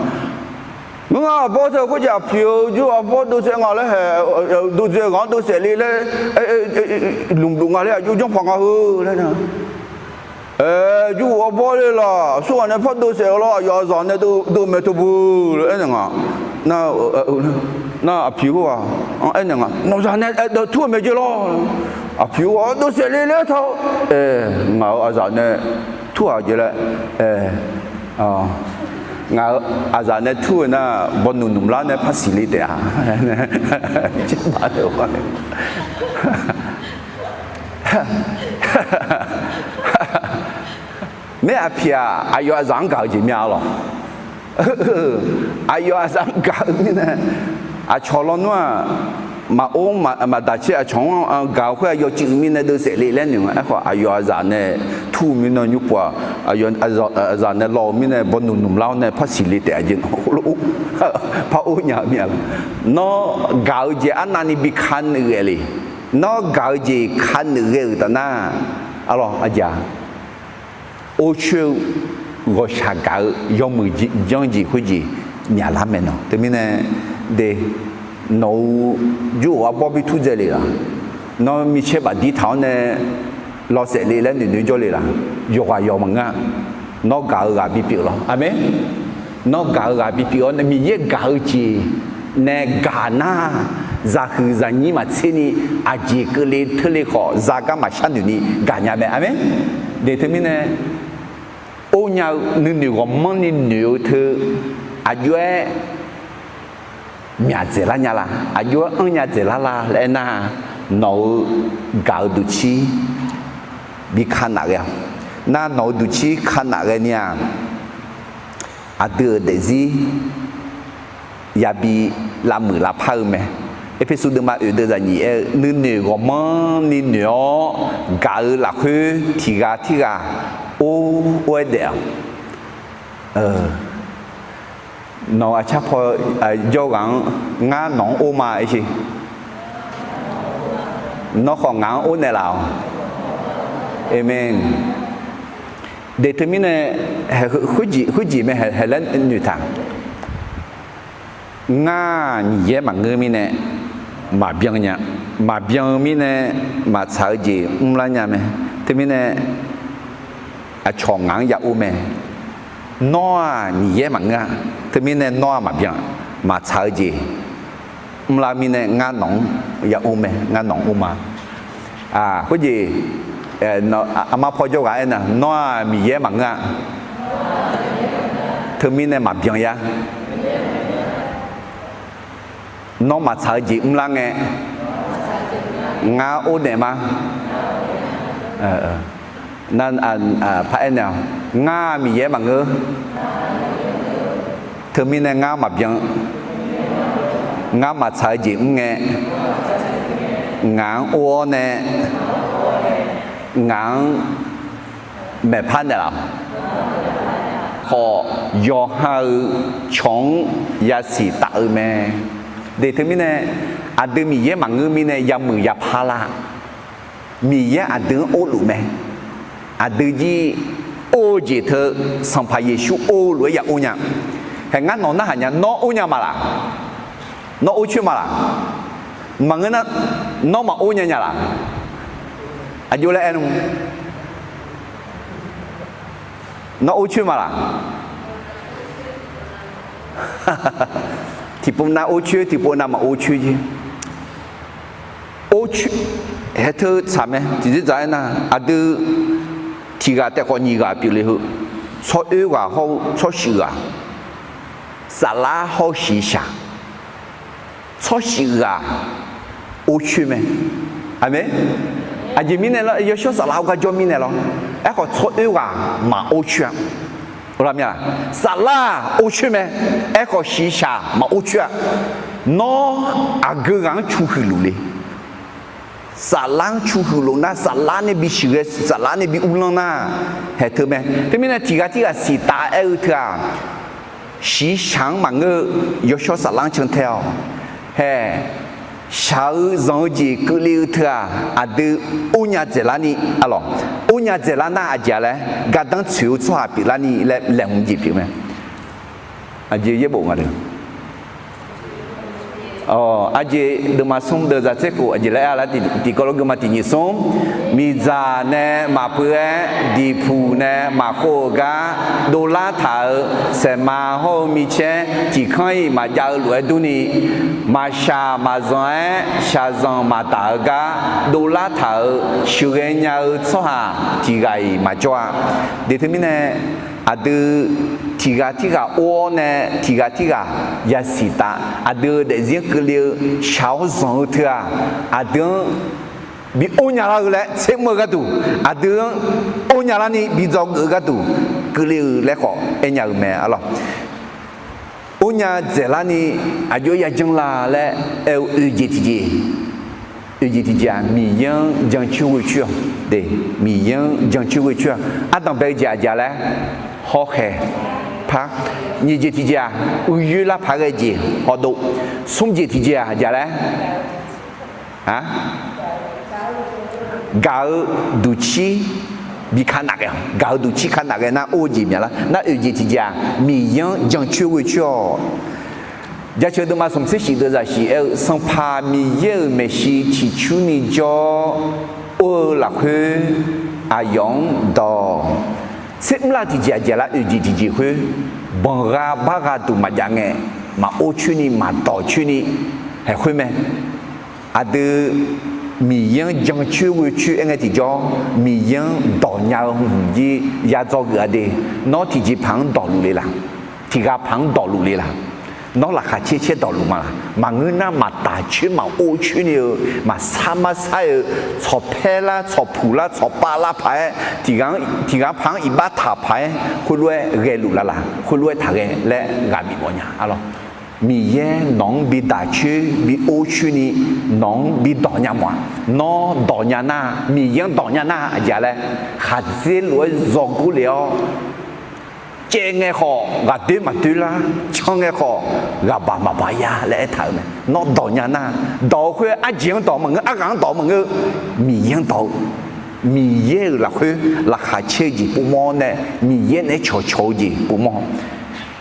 ngeur nga arbawr teu khoerjeq aqpiq-eu jur arbawr dovsaef nga laer hae, dovdzae ghaq-anr dovsaef le laer, lmqluf nga laer aqjox janrpaq nga heu laer nar, jur of arbawr le laf, aqsur ghaq nae par dovsaef-eu lawr, aqyawf aqzaq nae dov maeq teu beu laer aernaeq nga. Nar, aqpiq khoerghaq-anr aernaeq nga, nawqzaq nae daef tur-eu maeq jeq lawr. Aqpiq khoerghaq dovsaef le laer taq-awr, ngaq-euq aqzaq nae tur-aq jeq laer, ngaq-euq aqzaq nae tur-eu nar, bawnuq nmqlar nae par siqle taef-a. Maer aqpiq-aq, aqyawf aqzaq-anr gaq-eu jeq myav-a lawq. Aqyawf aqzaf-anr gaq-eu mirnae, aqcawq lawnmr-aq, maqor maqdaq caer aqcawq-anr gaq-eu khoer aqyawf cuiv-eu mirnae deuvsaef le laer noeq nga. Aerkhawf aqyawf aqzaf nae tur-eu mirnae nymrpov-aq, aqyawf aqzaf nae law-eu mirnae bawnoeq noeq lar-awr nae par siqle taef-a jeq nawq khoerlof par or nya-eu mir-a. Nawr gaq-eu jeq arnavni bi kanaeq ghae le. Nawr gaq-eu jeq kanaeq ghae-euq taf nar, arlawr aqjeq-a, or coer-eu ghawqshaq gaq-eu yawmuiq janr jeq khoerjeq myaqlar mae nawq. Teumirnae de, nawq-euq jawr-euq arbawr bi turdzae le laq? Nawr micaer bafdir taq-awr nae lawsaef le laer noeqnoeq jawr le laq? Yawqghaq yawq maqngeur-a. Nawr gaq-eu ghaq bipyeuf lawr. Aqmeq. Nawr gaq-eu ghaq bipyeuf-awr nae Miqyaer gaq-eu jeq nae gaq nar, zaqhuiq zaqnyir maqtser ni, aqjeq keuvle teurle khawf zagar maqshar noeq ni gaqnya mae. Aqmeq. De teumirnae, or nya-eu nuinoeq ghawqmanrni noeq-eu teu aqjox-aer myaq dzaeqlar nya la? Aqjox-aer anrnya dzaeqlar la laer aernar, nawq-euq gaq-eu duqcir bi kanaf ghae-awq. Nar nawq-euq duqcir kanaf ghae ni-aq, aqdui-euq daefzir yabi lavmuiq lavpar-eu mae. Erpersu deuvma oeq deuv zaqnyiq aer-eu, nuinoeq ghawqmanrni noeq-awr gaq-eu lafkhoer tiq ghaq tirghaq or or-aer daef-awq. Nawq aqcar paw jawr ghaq-anr, ngar nawq-anr or ma aer sher. Nawr khawf ngaq-anr or naeqlaf-awq. Aqmeq. De teumirnae, khoerjeq mae hae laer noeqtaq. Ngar Miqyaer maqngeur mirnae maqbyan nya. Maqbyan-eu mirnae maqtsaq-eu jeq mrlar nya mae. Teumirnae aqcawq ngaq-anr ya or mae. Nawr-aq Miqyaer maqngeur-a. Teumirnae nawr-aq maqbyan, maqtsaq-eu jeq mrlar mirnae ngar nawq-anr ya or mae, ngar nawq-anr or ma. Khoerjeq aqma paw jawr ghaq aernar, nawr-aq Miqyaer maqngeur-a. Teumirnae maqbyan yar. Nawr maqtsaq-eu jeq mrlar ngae, ngar or naeq ma. Par aernaeq-awq, ngar Miqyaer maqngeur. Teumirnae ngar maqbyan. Ngar maqtsaq-eu jeq mr ngae, ngaq-anr or-awr nae, ngaq-anr maeqpar naeqlaf-awq. Khawf, yawqha-euq cawq-anr yasiq taf-eu mae. De teumirnae, aqdui Miqyaer maqngeur mirnae yamuiq yapar lar. Miqyaer aqdui-anr orluf mae. Aqdui jir or-eu jeq teu Sanqpaq Yeqsur or-eu lof-aer ya or nya. Hae ngar nawq narhaq nya, nawr or nya ma laq? Nawr or coer ma laq? Maqngeur nar, nawr maqor nya nya laq? Aqjox laer aer nmr. Nawr or coer ma laq? Tiqpov nav or coer, tiqpov nav maqor coer jeq. Or coer, hae teu tsaq mae. Tiqdzer dzaq aernar, aqdui tiq ghaq taef khawf nyiq ghaq pyeufle heu, tsawroer ghaq hawr-eu tsawrshuif ghaq, saflar hawr-eu shiqshaq, tsawrshuif ghaq or coer mae. Aqmeq. Aqjeq mirnae lawr, yawshawr saflar hawr gar jawr mirnae lawr. Aerkhawf tsawroer ghaq maqor coer-a. Saflar or coer mae. Aerkhawf shiqshaq maqor coer-a. Nawr aqgeu ghaq-anr cu huiq luf le. Saflar-anr cu huiq lof nar, saflar nae bi shuiq ghae, saflar nae bi uvlanr nar, hae teu mae. Teumirnae tiq ghaq tirghaq siqtaf aer-eu teu-aq, shiqshaq-anr maqngeur-eu, yawshawr saflar-anr cantae-awq. Hae, shaq-eu zanq-eu jeq keuvle-eu teu-aq, aqdui or nya dzaeqlar ni, alawq, or nya dzaeqlar nar aqjeq-a laer, gardanr tsoeq-eu tsawrhaq pyeuflar ni laer laeqhmq jeq pyeuf mae. Aqjeq yaerbof nga le. Aqjeq deuvma smr deuv zaq tser khof aqjeq laer-a lar, tiqkawv lof geufma tiq nyiq smr. Miqdzaq nae maqpeuv-aer, diqpuq nae maqkhov-eu gar dovlar taq-euq saeqma hawr-eu micaer tiq kanr-iq maqjav-eu lof-aer durni, maqshaq maqzanq-aer shaqzanq maqdaq-eu gar dovlar taq-euq sheuqghae nya-eu tsawrhaq tiq ghaq-iq maqjawr-a. De teumirnae, aqdui tiq ghaq tirghaq or-awr nae tiq ghaq tirghaq yasiq taf, aqdui-euq daefzir-anr keuvle-eu shaq-awr zanq-eu teu-aq, aqdui-anr bi or nya lar-eu laer tsermr-eu gharduq, aqdui-anr or nya larni bi dzawgeuf-eu gharduq keuvle-eu laer khawf aer nya-eu mae, alawq. Or nya dzaeqlar ni aqjox-aer yajanr la laer aer-eu oeq jeq tiqjeq, oeq jeq tiqjeq-aq, Miqyaer-anr jancoer ghoecoer-awq de. Miqyaer-anr jancoer ghoecoer-awq. Ardanq bae-eu jeq aqjeq laer, hawkhaeq par. Nyiq jeq tiqjeq-aq, uiyoer lar paq-aer ghae jeq hawdov. Smr jeq tiqjeq-aq aqjeq laer, a, gaq-eu duqcir bi ka naf ghae-awq. Gaq-eu duqcir ka naf ghae nar or-eu jeq myaqlar. Nar oeq jeq tiqjeq-aq, Miqyaer-anr jancoer ghoecoer-awq. Jaceuq deuvma smq tser shif deuv zaqsiq aer-eu, Sanqpaq Miqyaer-euq maeqshi ciqcurni jawr or-eu lafkhoer aqyawf-anr dawq. Tser mrlar tiqjeq aqjeq lar oeq jeq tiqjeq khoer, banqgha bargha duq maqjav ngae, maqor coerni maqdawq coerni haeq khoer mae. Aqdui Miqyaer-anr jancoer ghoecoer aer ngae tiqjawr, Miqyaer-anr dawq nya-eu hmq jir ya dzawgeuf-a de. Nawr tiqjeq paq-anr dawqluf le laq? Tiqghaq paq-anr dawqluf le laq? Nawr laqkhaq caer caer dawqluf ma laq? Maqngeur nar maqtaq coer maqor coer ni-eu, maqsar marsar-eu, tsawqpaer lar tsawqpuq lar tsawqpav lar paq-aer, tiqghaq paq-anr iqbax taq paq-aer khoerlof-aer ghaeluf la laq? Khoerlof-aer taqghae laer ghaq bif mawf nya. Arlawq, Miqyaer nawq-anr bi daq coer bi or coer ni, nawq-anr bi dawq nya mawf-aq, nawr dawq nya nar, Miqyaer-anr dawq nya nar aqjeq laer, khaqdzer lof-aer zawgor le-awr, caev ngae khawf ghaqdoer maqdoer lar, can ngae khawf ghaqbaq maqbaq ya laer aertaq-euq mae. Nawr dawq nya nar, dawq-eu khoer arjeq-anr dawq maqngeur, arghaq-anr dawq maqngeur, Miqyaer-anr dawq-eu, Miqyaer-euq lafkhoer laqkhaq caer-eu jeq povmawr nae, Miqyaer naeq-aer cawqcawq-eu jeq povmawr.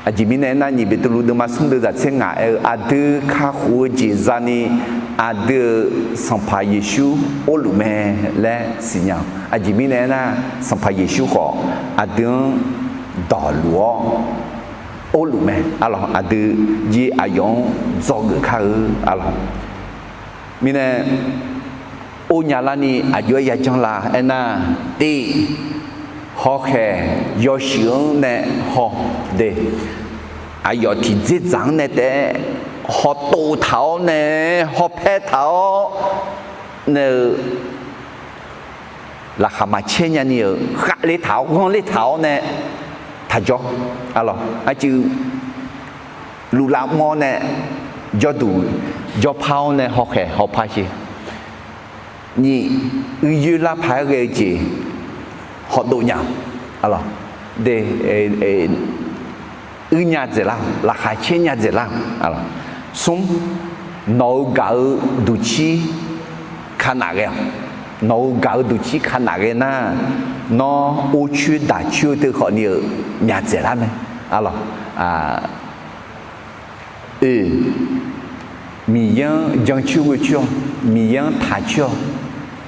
Aqjeq mirnae aernar, nyiq Beqtuvluv deuvma smr deuv zaq tser ngaq aer-eu, aqdui kakhof-eu jeq zani aqdui-euq Sanqpaq Yeqsur orluf mae laer siqnya-awq. Aqjeq mirnae aernar, Sanqpaq Yeqsur khawf aqdui-anr dawqluf-awr orluf mae. Arlawq, aqdui jir aqyawf-anr dzawgeuf kar-eu. Arlawq, mirnae or nya larni aqjox-aer yajanr la aernar, tiq, hawkhaeq yawshuif-anr nae haw de. Aqyawf tiqdzerdzaq-anr nae taef-aer hawtov taq-awr nae, hawpaer taq-awr nae-eu laqkhaq maqcaer nyani-euq khavler taq-awr ghanrler taq-awr nae taqjawr. Arlawq, arcuiv luflav mr-awr nae jawrduq jawrpar-awr nae hawkhaeq hawpar sher. Nyiq, uiyoer lar paq-aer ghae-eu jeq hawdov nya-awq. Arlawq, de, uir nya dzaeqlar, laqkhaq caer nya dzaeqlar. Smr, nawq-euq gaq-eu duqcir kanaf ghae-awq. Nawq-euq gaq-eu duqcir kanaf ghae nar, nawr or coer daq coer-eu teu khawfni-euq myaq dzaeqlar mae. Arlawq, oe, Miqyaer-anr jancoer ghoecoer-awq. Miqyaer-anr taqcoer-awq.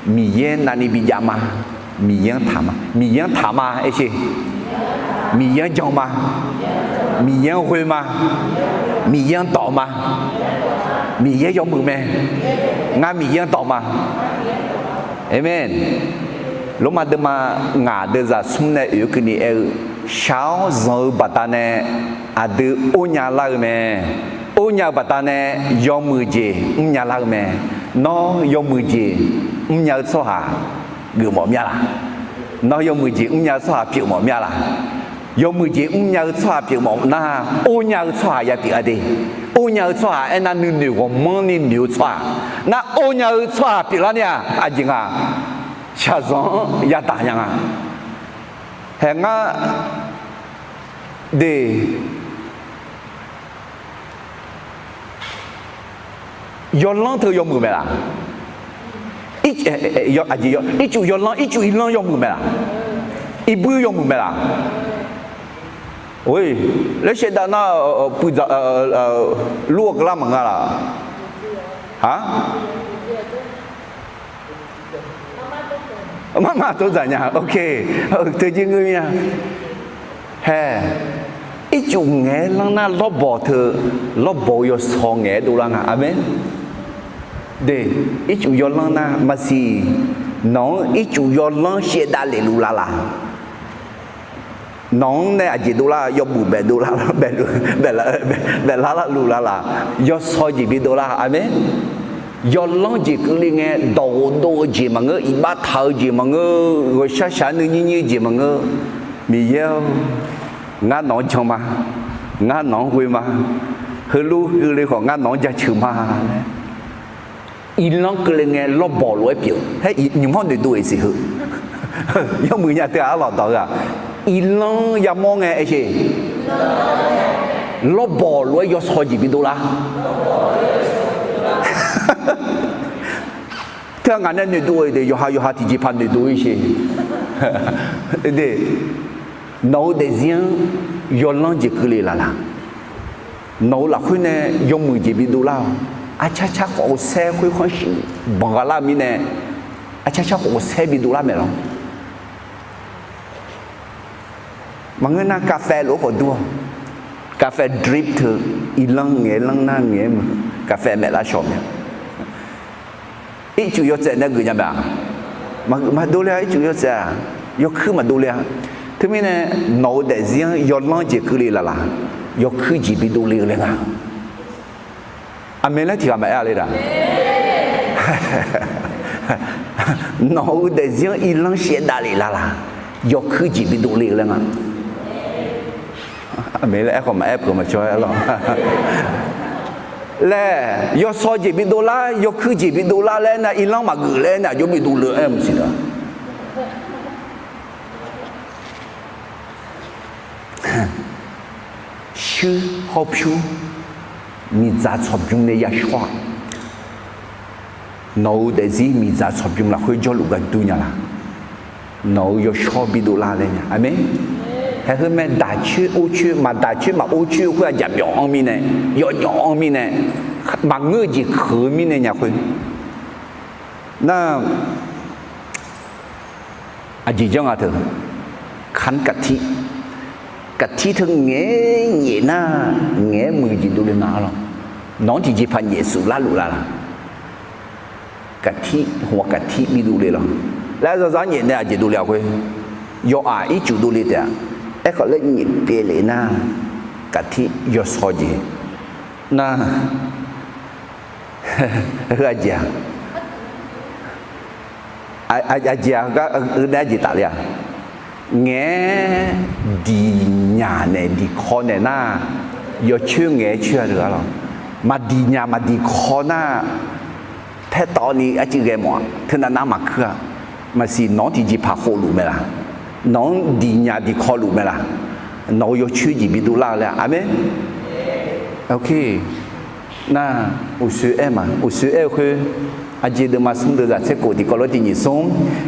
Miqyaer navni bijav ma. Miqyaer-anr taq ma. Miqyaer-anr taq ma aer sher. Miqyaer-anr jan ma. Miqyaer-anr ghoe ma. Miqyaer-anr dawq ma. Miqyaer yawmuiq mae. Ngar Miqyaer-anr dawq ma. Aqmeq. Lormav deuvma ngaq deuvzaq smr nae oeq-eu keuvni aer-eu, shaq-awr zanq-eu baqdanae aqdui or nya lar-eu mae. Or nya-eu baqdanae yawmuiq jeq mrnya lar-eu mae. Nawr yawmuiq jeq mrnya-eu tsawrhaq geufmawf mya laq? Nawr yawmuiq jeq mrnya-eu tsawrhaq pyeufmawf mya laq? Yawmuiq jeq mrnya-eu tsawrhaq pyeufmawf nar, or nya-eu tsawrhaq ya pyeuf-a de. Or nya-eu tsawrhaq aernar nuinoeq ghawqmanrni noeq-eu tsawrhaq. Nar or nya-eu tsawrhaq pyeuflar ni-aq, aqjeq nga, shaqzanq-anr yadaq nya nga. Hae ngar de, yawlanr teu yawmuiq mae laq? Aqjeq, ircuf yawlanr, ircuf irlanr yawmuiq mae laq? Irbuir yawmuiq mae laq? Oe, laer shaevdav nar, puidzaq, lur-eu keuvlar maqnga laq? Ha? Marmar tsov dzaq nya, ok. Teujir ngeur mir-a. Hae, ircuf ngaeq-aer lanr nar lawrbawq teu, lawrbawq-eu yawsaw ngaeq-aer dovlar nga. Aqmeq. De, ircuf yawlanr nar maqsiq, nawq-anr ircuf yawlanr shaevdav lef luf lar laq? Nawq-anr nae aqjeq dovlar, yawbuq baef dovlar, baef lar, baef lar luf lar laq? Yawsaw jeq bi dovlar. Aqmeq. Yawlanr jeq keuvle ngae, dawq ghofdov-eu jeq maqngeur, iqbax taq-eu jeq maqngeur, ghawqshaq shaq nuinyir nyir-eu jeq maqngeur. Miqyaer-or, ngar nawq-anr jan ma. Ngar nawq-anr ghoe ma. Heulof keuvle khawf ngar nawq-anr jaceuq ma laer. Irlanr keuvle ngae lawrbawq lof-aer pyeuf-eu. Haer nymq-anr noeqdov-iq siq heu. Yawmuiq nya teu-aq arlawq dawq-eu-aq, irlanr yamawr ngae aer sheq. Lawrbawq lof-aer yawsaw jeq bidov lar. Teu-aq ngaq nae noeqdov-eu de, yawqha yawqha tiqjeqpaq noeqdov-ir sheq. Nawq-eu daefzir-anr yawlanr jeq keuvle laf laq. Nawq-eu lafkhoer nae yawmuiq jeq bidov lar-awq. Arcar car khawf-eu saer khoerkhanr shuif banq gha lar-eu mirnae, arcar car khawf-eu saer bidov lar mae lawr. Maqngeur nar กาแฟ lof-aer khawf dur-awq. กาแฟ drip teu, irlanr ngaeq-aer lanr nar ngaeq-aer muiq, กาแฟ maeq lar shawq mae. Ircuf yawtsaev nae geuf nya mae-aq? Maqdov le-a. Ircuf yawtsaev-aq, yawkuir maqdov le-a. Teumirnae nawq-eu daefzir-anr yawlanr jeq keuvle laf laq, yawkuir jeq bidov le-eu laer nga. Aqmeq laer tiqghaq maqaer-a le-a. Nawq-eu daefzir-anr irlanr shaev davlef laf laq, yawkuir jeq bidov le-eu laer nga. Aqmeq laer aerkhawf maqaer peuq maqcawr-aer lawr. Laer yawsaw jeq bidov lar, yawkuir jeq bidov lar laer nar irlanr maqgeuf laer nar aqjox bidov le-eu aer maqsiq da. Shuir hawr pyur miqdzaq tsawqbymr nae yashawr-aq, nawq-eu daefzir miqdzaq tsawqbymr lafkhoer jawrluf gar dur nya laq. Nawq-eu yawshawr bidov lar laer nya. Aqmeq. Haeq heu mae daq coer or coer, maqdaq coer maq or coer-eu khoer-aq jaqbyawf anr mirnae, yawjawf anr mirnae, maqngeur-eu jeq keuq-eu mirnae nya khoer. Nar, aqjeq janr nga teu, ขันกะทิ, กะทิ teu ngaeq-aer nyaef nar, ngaeq-aer muiq jeq dovle nga lawr. Nawq-anr tiqjeqpaq nyaef suf larluf la laq. กะทิ, หัวกะทิ bidov le lawr. Laer zawzar nyaef nae aqjeq dovle-a khoer, yawqghaq ircuf dovle taef-a. Aerkhawf laer nyaef pyeuf lef nar, กะทิ yawsaw jeq nar, heu aqjeq-aq, aqjeq-aq, heu gar heu nae aqjeq tafle-a. Ngaeq-aer diqnyaq nae diqkaw naeq nar, yawcoer ngaeq-aer coer-a teu-a lawr. Maqdiqnyaq maqdiqkaw nar, paertawvni arcuiv ghae mawf-a. Teunav nav maqkuir-a. Maqsiq nawq-anr tiqjeqpaq khofluf mae laq? Nawq-anr diqnyaq diqkaw luf mae laq? Nawq-eu yawcoer jeq bidov lar-eu laer-a. Aqmeq. Nar, uqshoe aer ma, uqshoe aer-eu khoer, aqjeq deuvma smr deuvzaq tser khof tiqkawv lof tiq nyiq smr,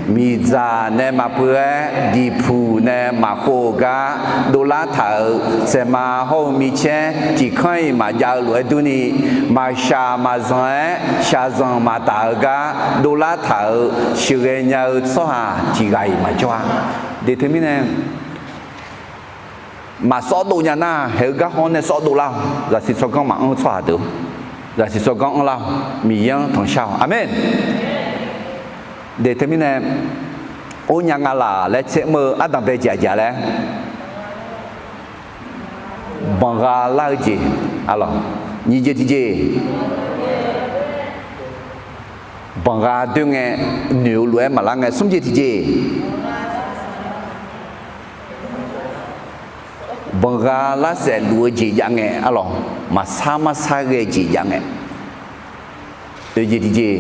miqdzaq nae maqpeu-aer diqpuq nae maqkhov-eu gar dovlar taq-euq saeqma hawr-eu micaer tiq kanr-iq maqjav-eu lof-aer durni, maqshaq maqzanq-aer shaqzanq maqtaf-eu gar dovlar taq-euq sheuqghae nya-eu tsawrhaq tiq ghaq-iq maqjawr-a. De teumirnae, maqsawr dov nya nar, haeq-eu gar haw-anr nae sawr dov lar-awq. Zaqsiq tsawrganr maqanr-eu tsawrhaq deuq, zaqsiq tsawrganr anrlar-awq. Miqyaer-anr tanqshar-awq. Aqmeq. De teumirnae, ornya nga laq laer tser mr-eu ardanqbae jeq aqjeq laer, banqgha lar-eu jeq, aqlawq, nyiq jeq tiqjeq, banqgha doer ngae, noeq-eu lof-aer maqlar ngae, smr jeq tiqjeq, banqgha lar saef luf-eu jeq jav ngae, aqlawq, maqsar marsar ghae jeq jav ngae, oeq jeq tiqjeq,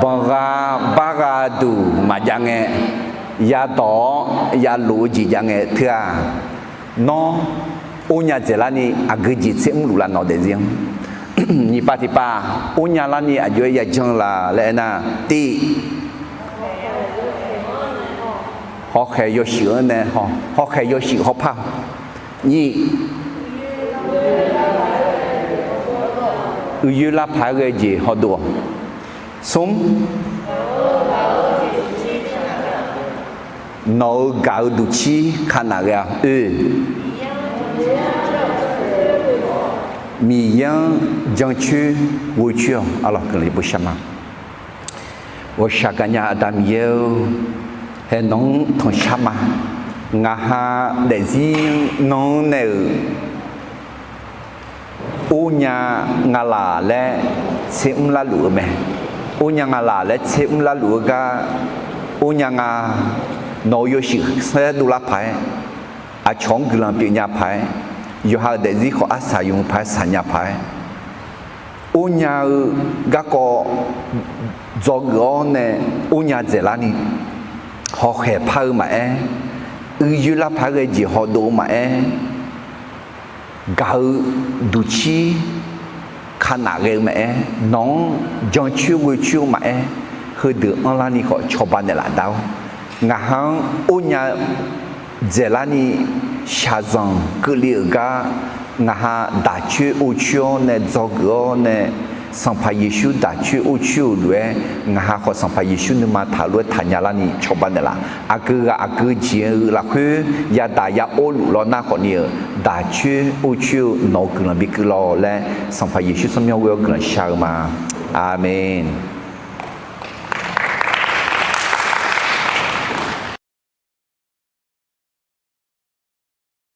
banqgha bargha duq maqjav ngae, yadawq-awr yalof-eu jeq jav ngae teu-aq, nawr ornya dzaeqlarni aqgeu jeq tser mrluf laf nawq daefzir-anr. Nyiq pav tiq pav, ornya larni aqjox-aer yajanr laf laer aernar, tiv, hawkhaeq yawshuif-anr nae, hawkhaeq yawshuif hawpar. Nyiq, uiqyoer lar paq-aer ghae jeq hawdov-awq. Smr, nawq-euq gaq-eu duqcir kanaf ghae-a. Oe, Miqyaer-anr jancoer ghovcoer-awq. Aqlawq, guiqlanq bishar ma. Ghawqshaq gaqnya Aqda Miqyaer-or, hae nawq-anr tanqshar ma. Ngaqha daefzir-anr nanr nae-euq ornya nga laq laer tser mr larluf-eu mae. Ornya nga laq laer tser mr larluf-eu gar, ornya nga, nawq-euq yawshuif saer dovlar paq-aer, aqcawq-anr guiqlanq pyeufnya paq-aer, yawqha-euq daefzir khawf arsaq yawmuiq paq-aer saqnya paq-aer, ornya-eu garkawv dzawgeuf-awr nae ornya dzaeqlarni, hawkhaeq par-eu maqaer, uiqyoer lar paq-aer ghae jeq hawdov-eu maqaer, gaq-eu duqcir kanaf ghae-eu maqaer, nawq-anr jancoer ghoecoer-eu maqaer, heudeuq anrlarni khawf cawba naeqlaf dar-awr, ngaqha-anr ornya dzaeqlarni shaqzanq keuvle-euq gar, ngaqha daqcoer orcoer-awr nae dzawgeuf-awr nae, Sanqpaq Yeqsur daqcoer orcoer-euq lof-aer, ngaqha khawf Sanqpaq Yeqsur nuima taq-eu lof-aer taqnya larni cawba naeqlaf. Aqgeu ghaq aqgeu jeq-eu lafkhoer yadaq ya or luf lawr nar khawfni-euq daqcoer orcoer-eu nawq-eu guiqlanq bikeuv lawr laer, Sanqpaq Yeqsur tsawrmyanr ghoe-awr guiqlanq shar-eu ma. Aqmeq.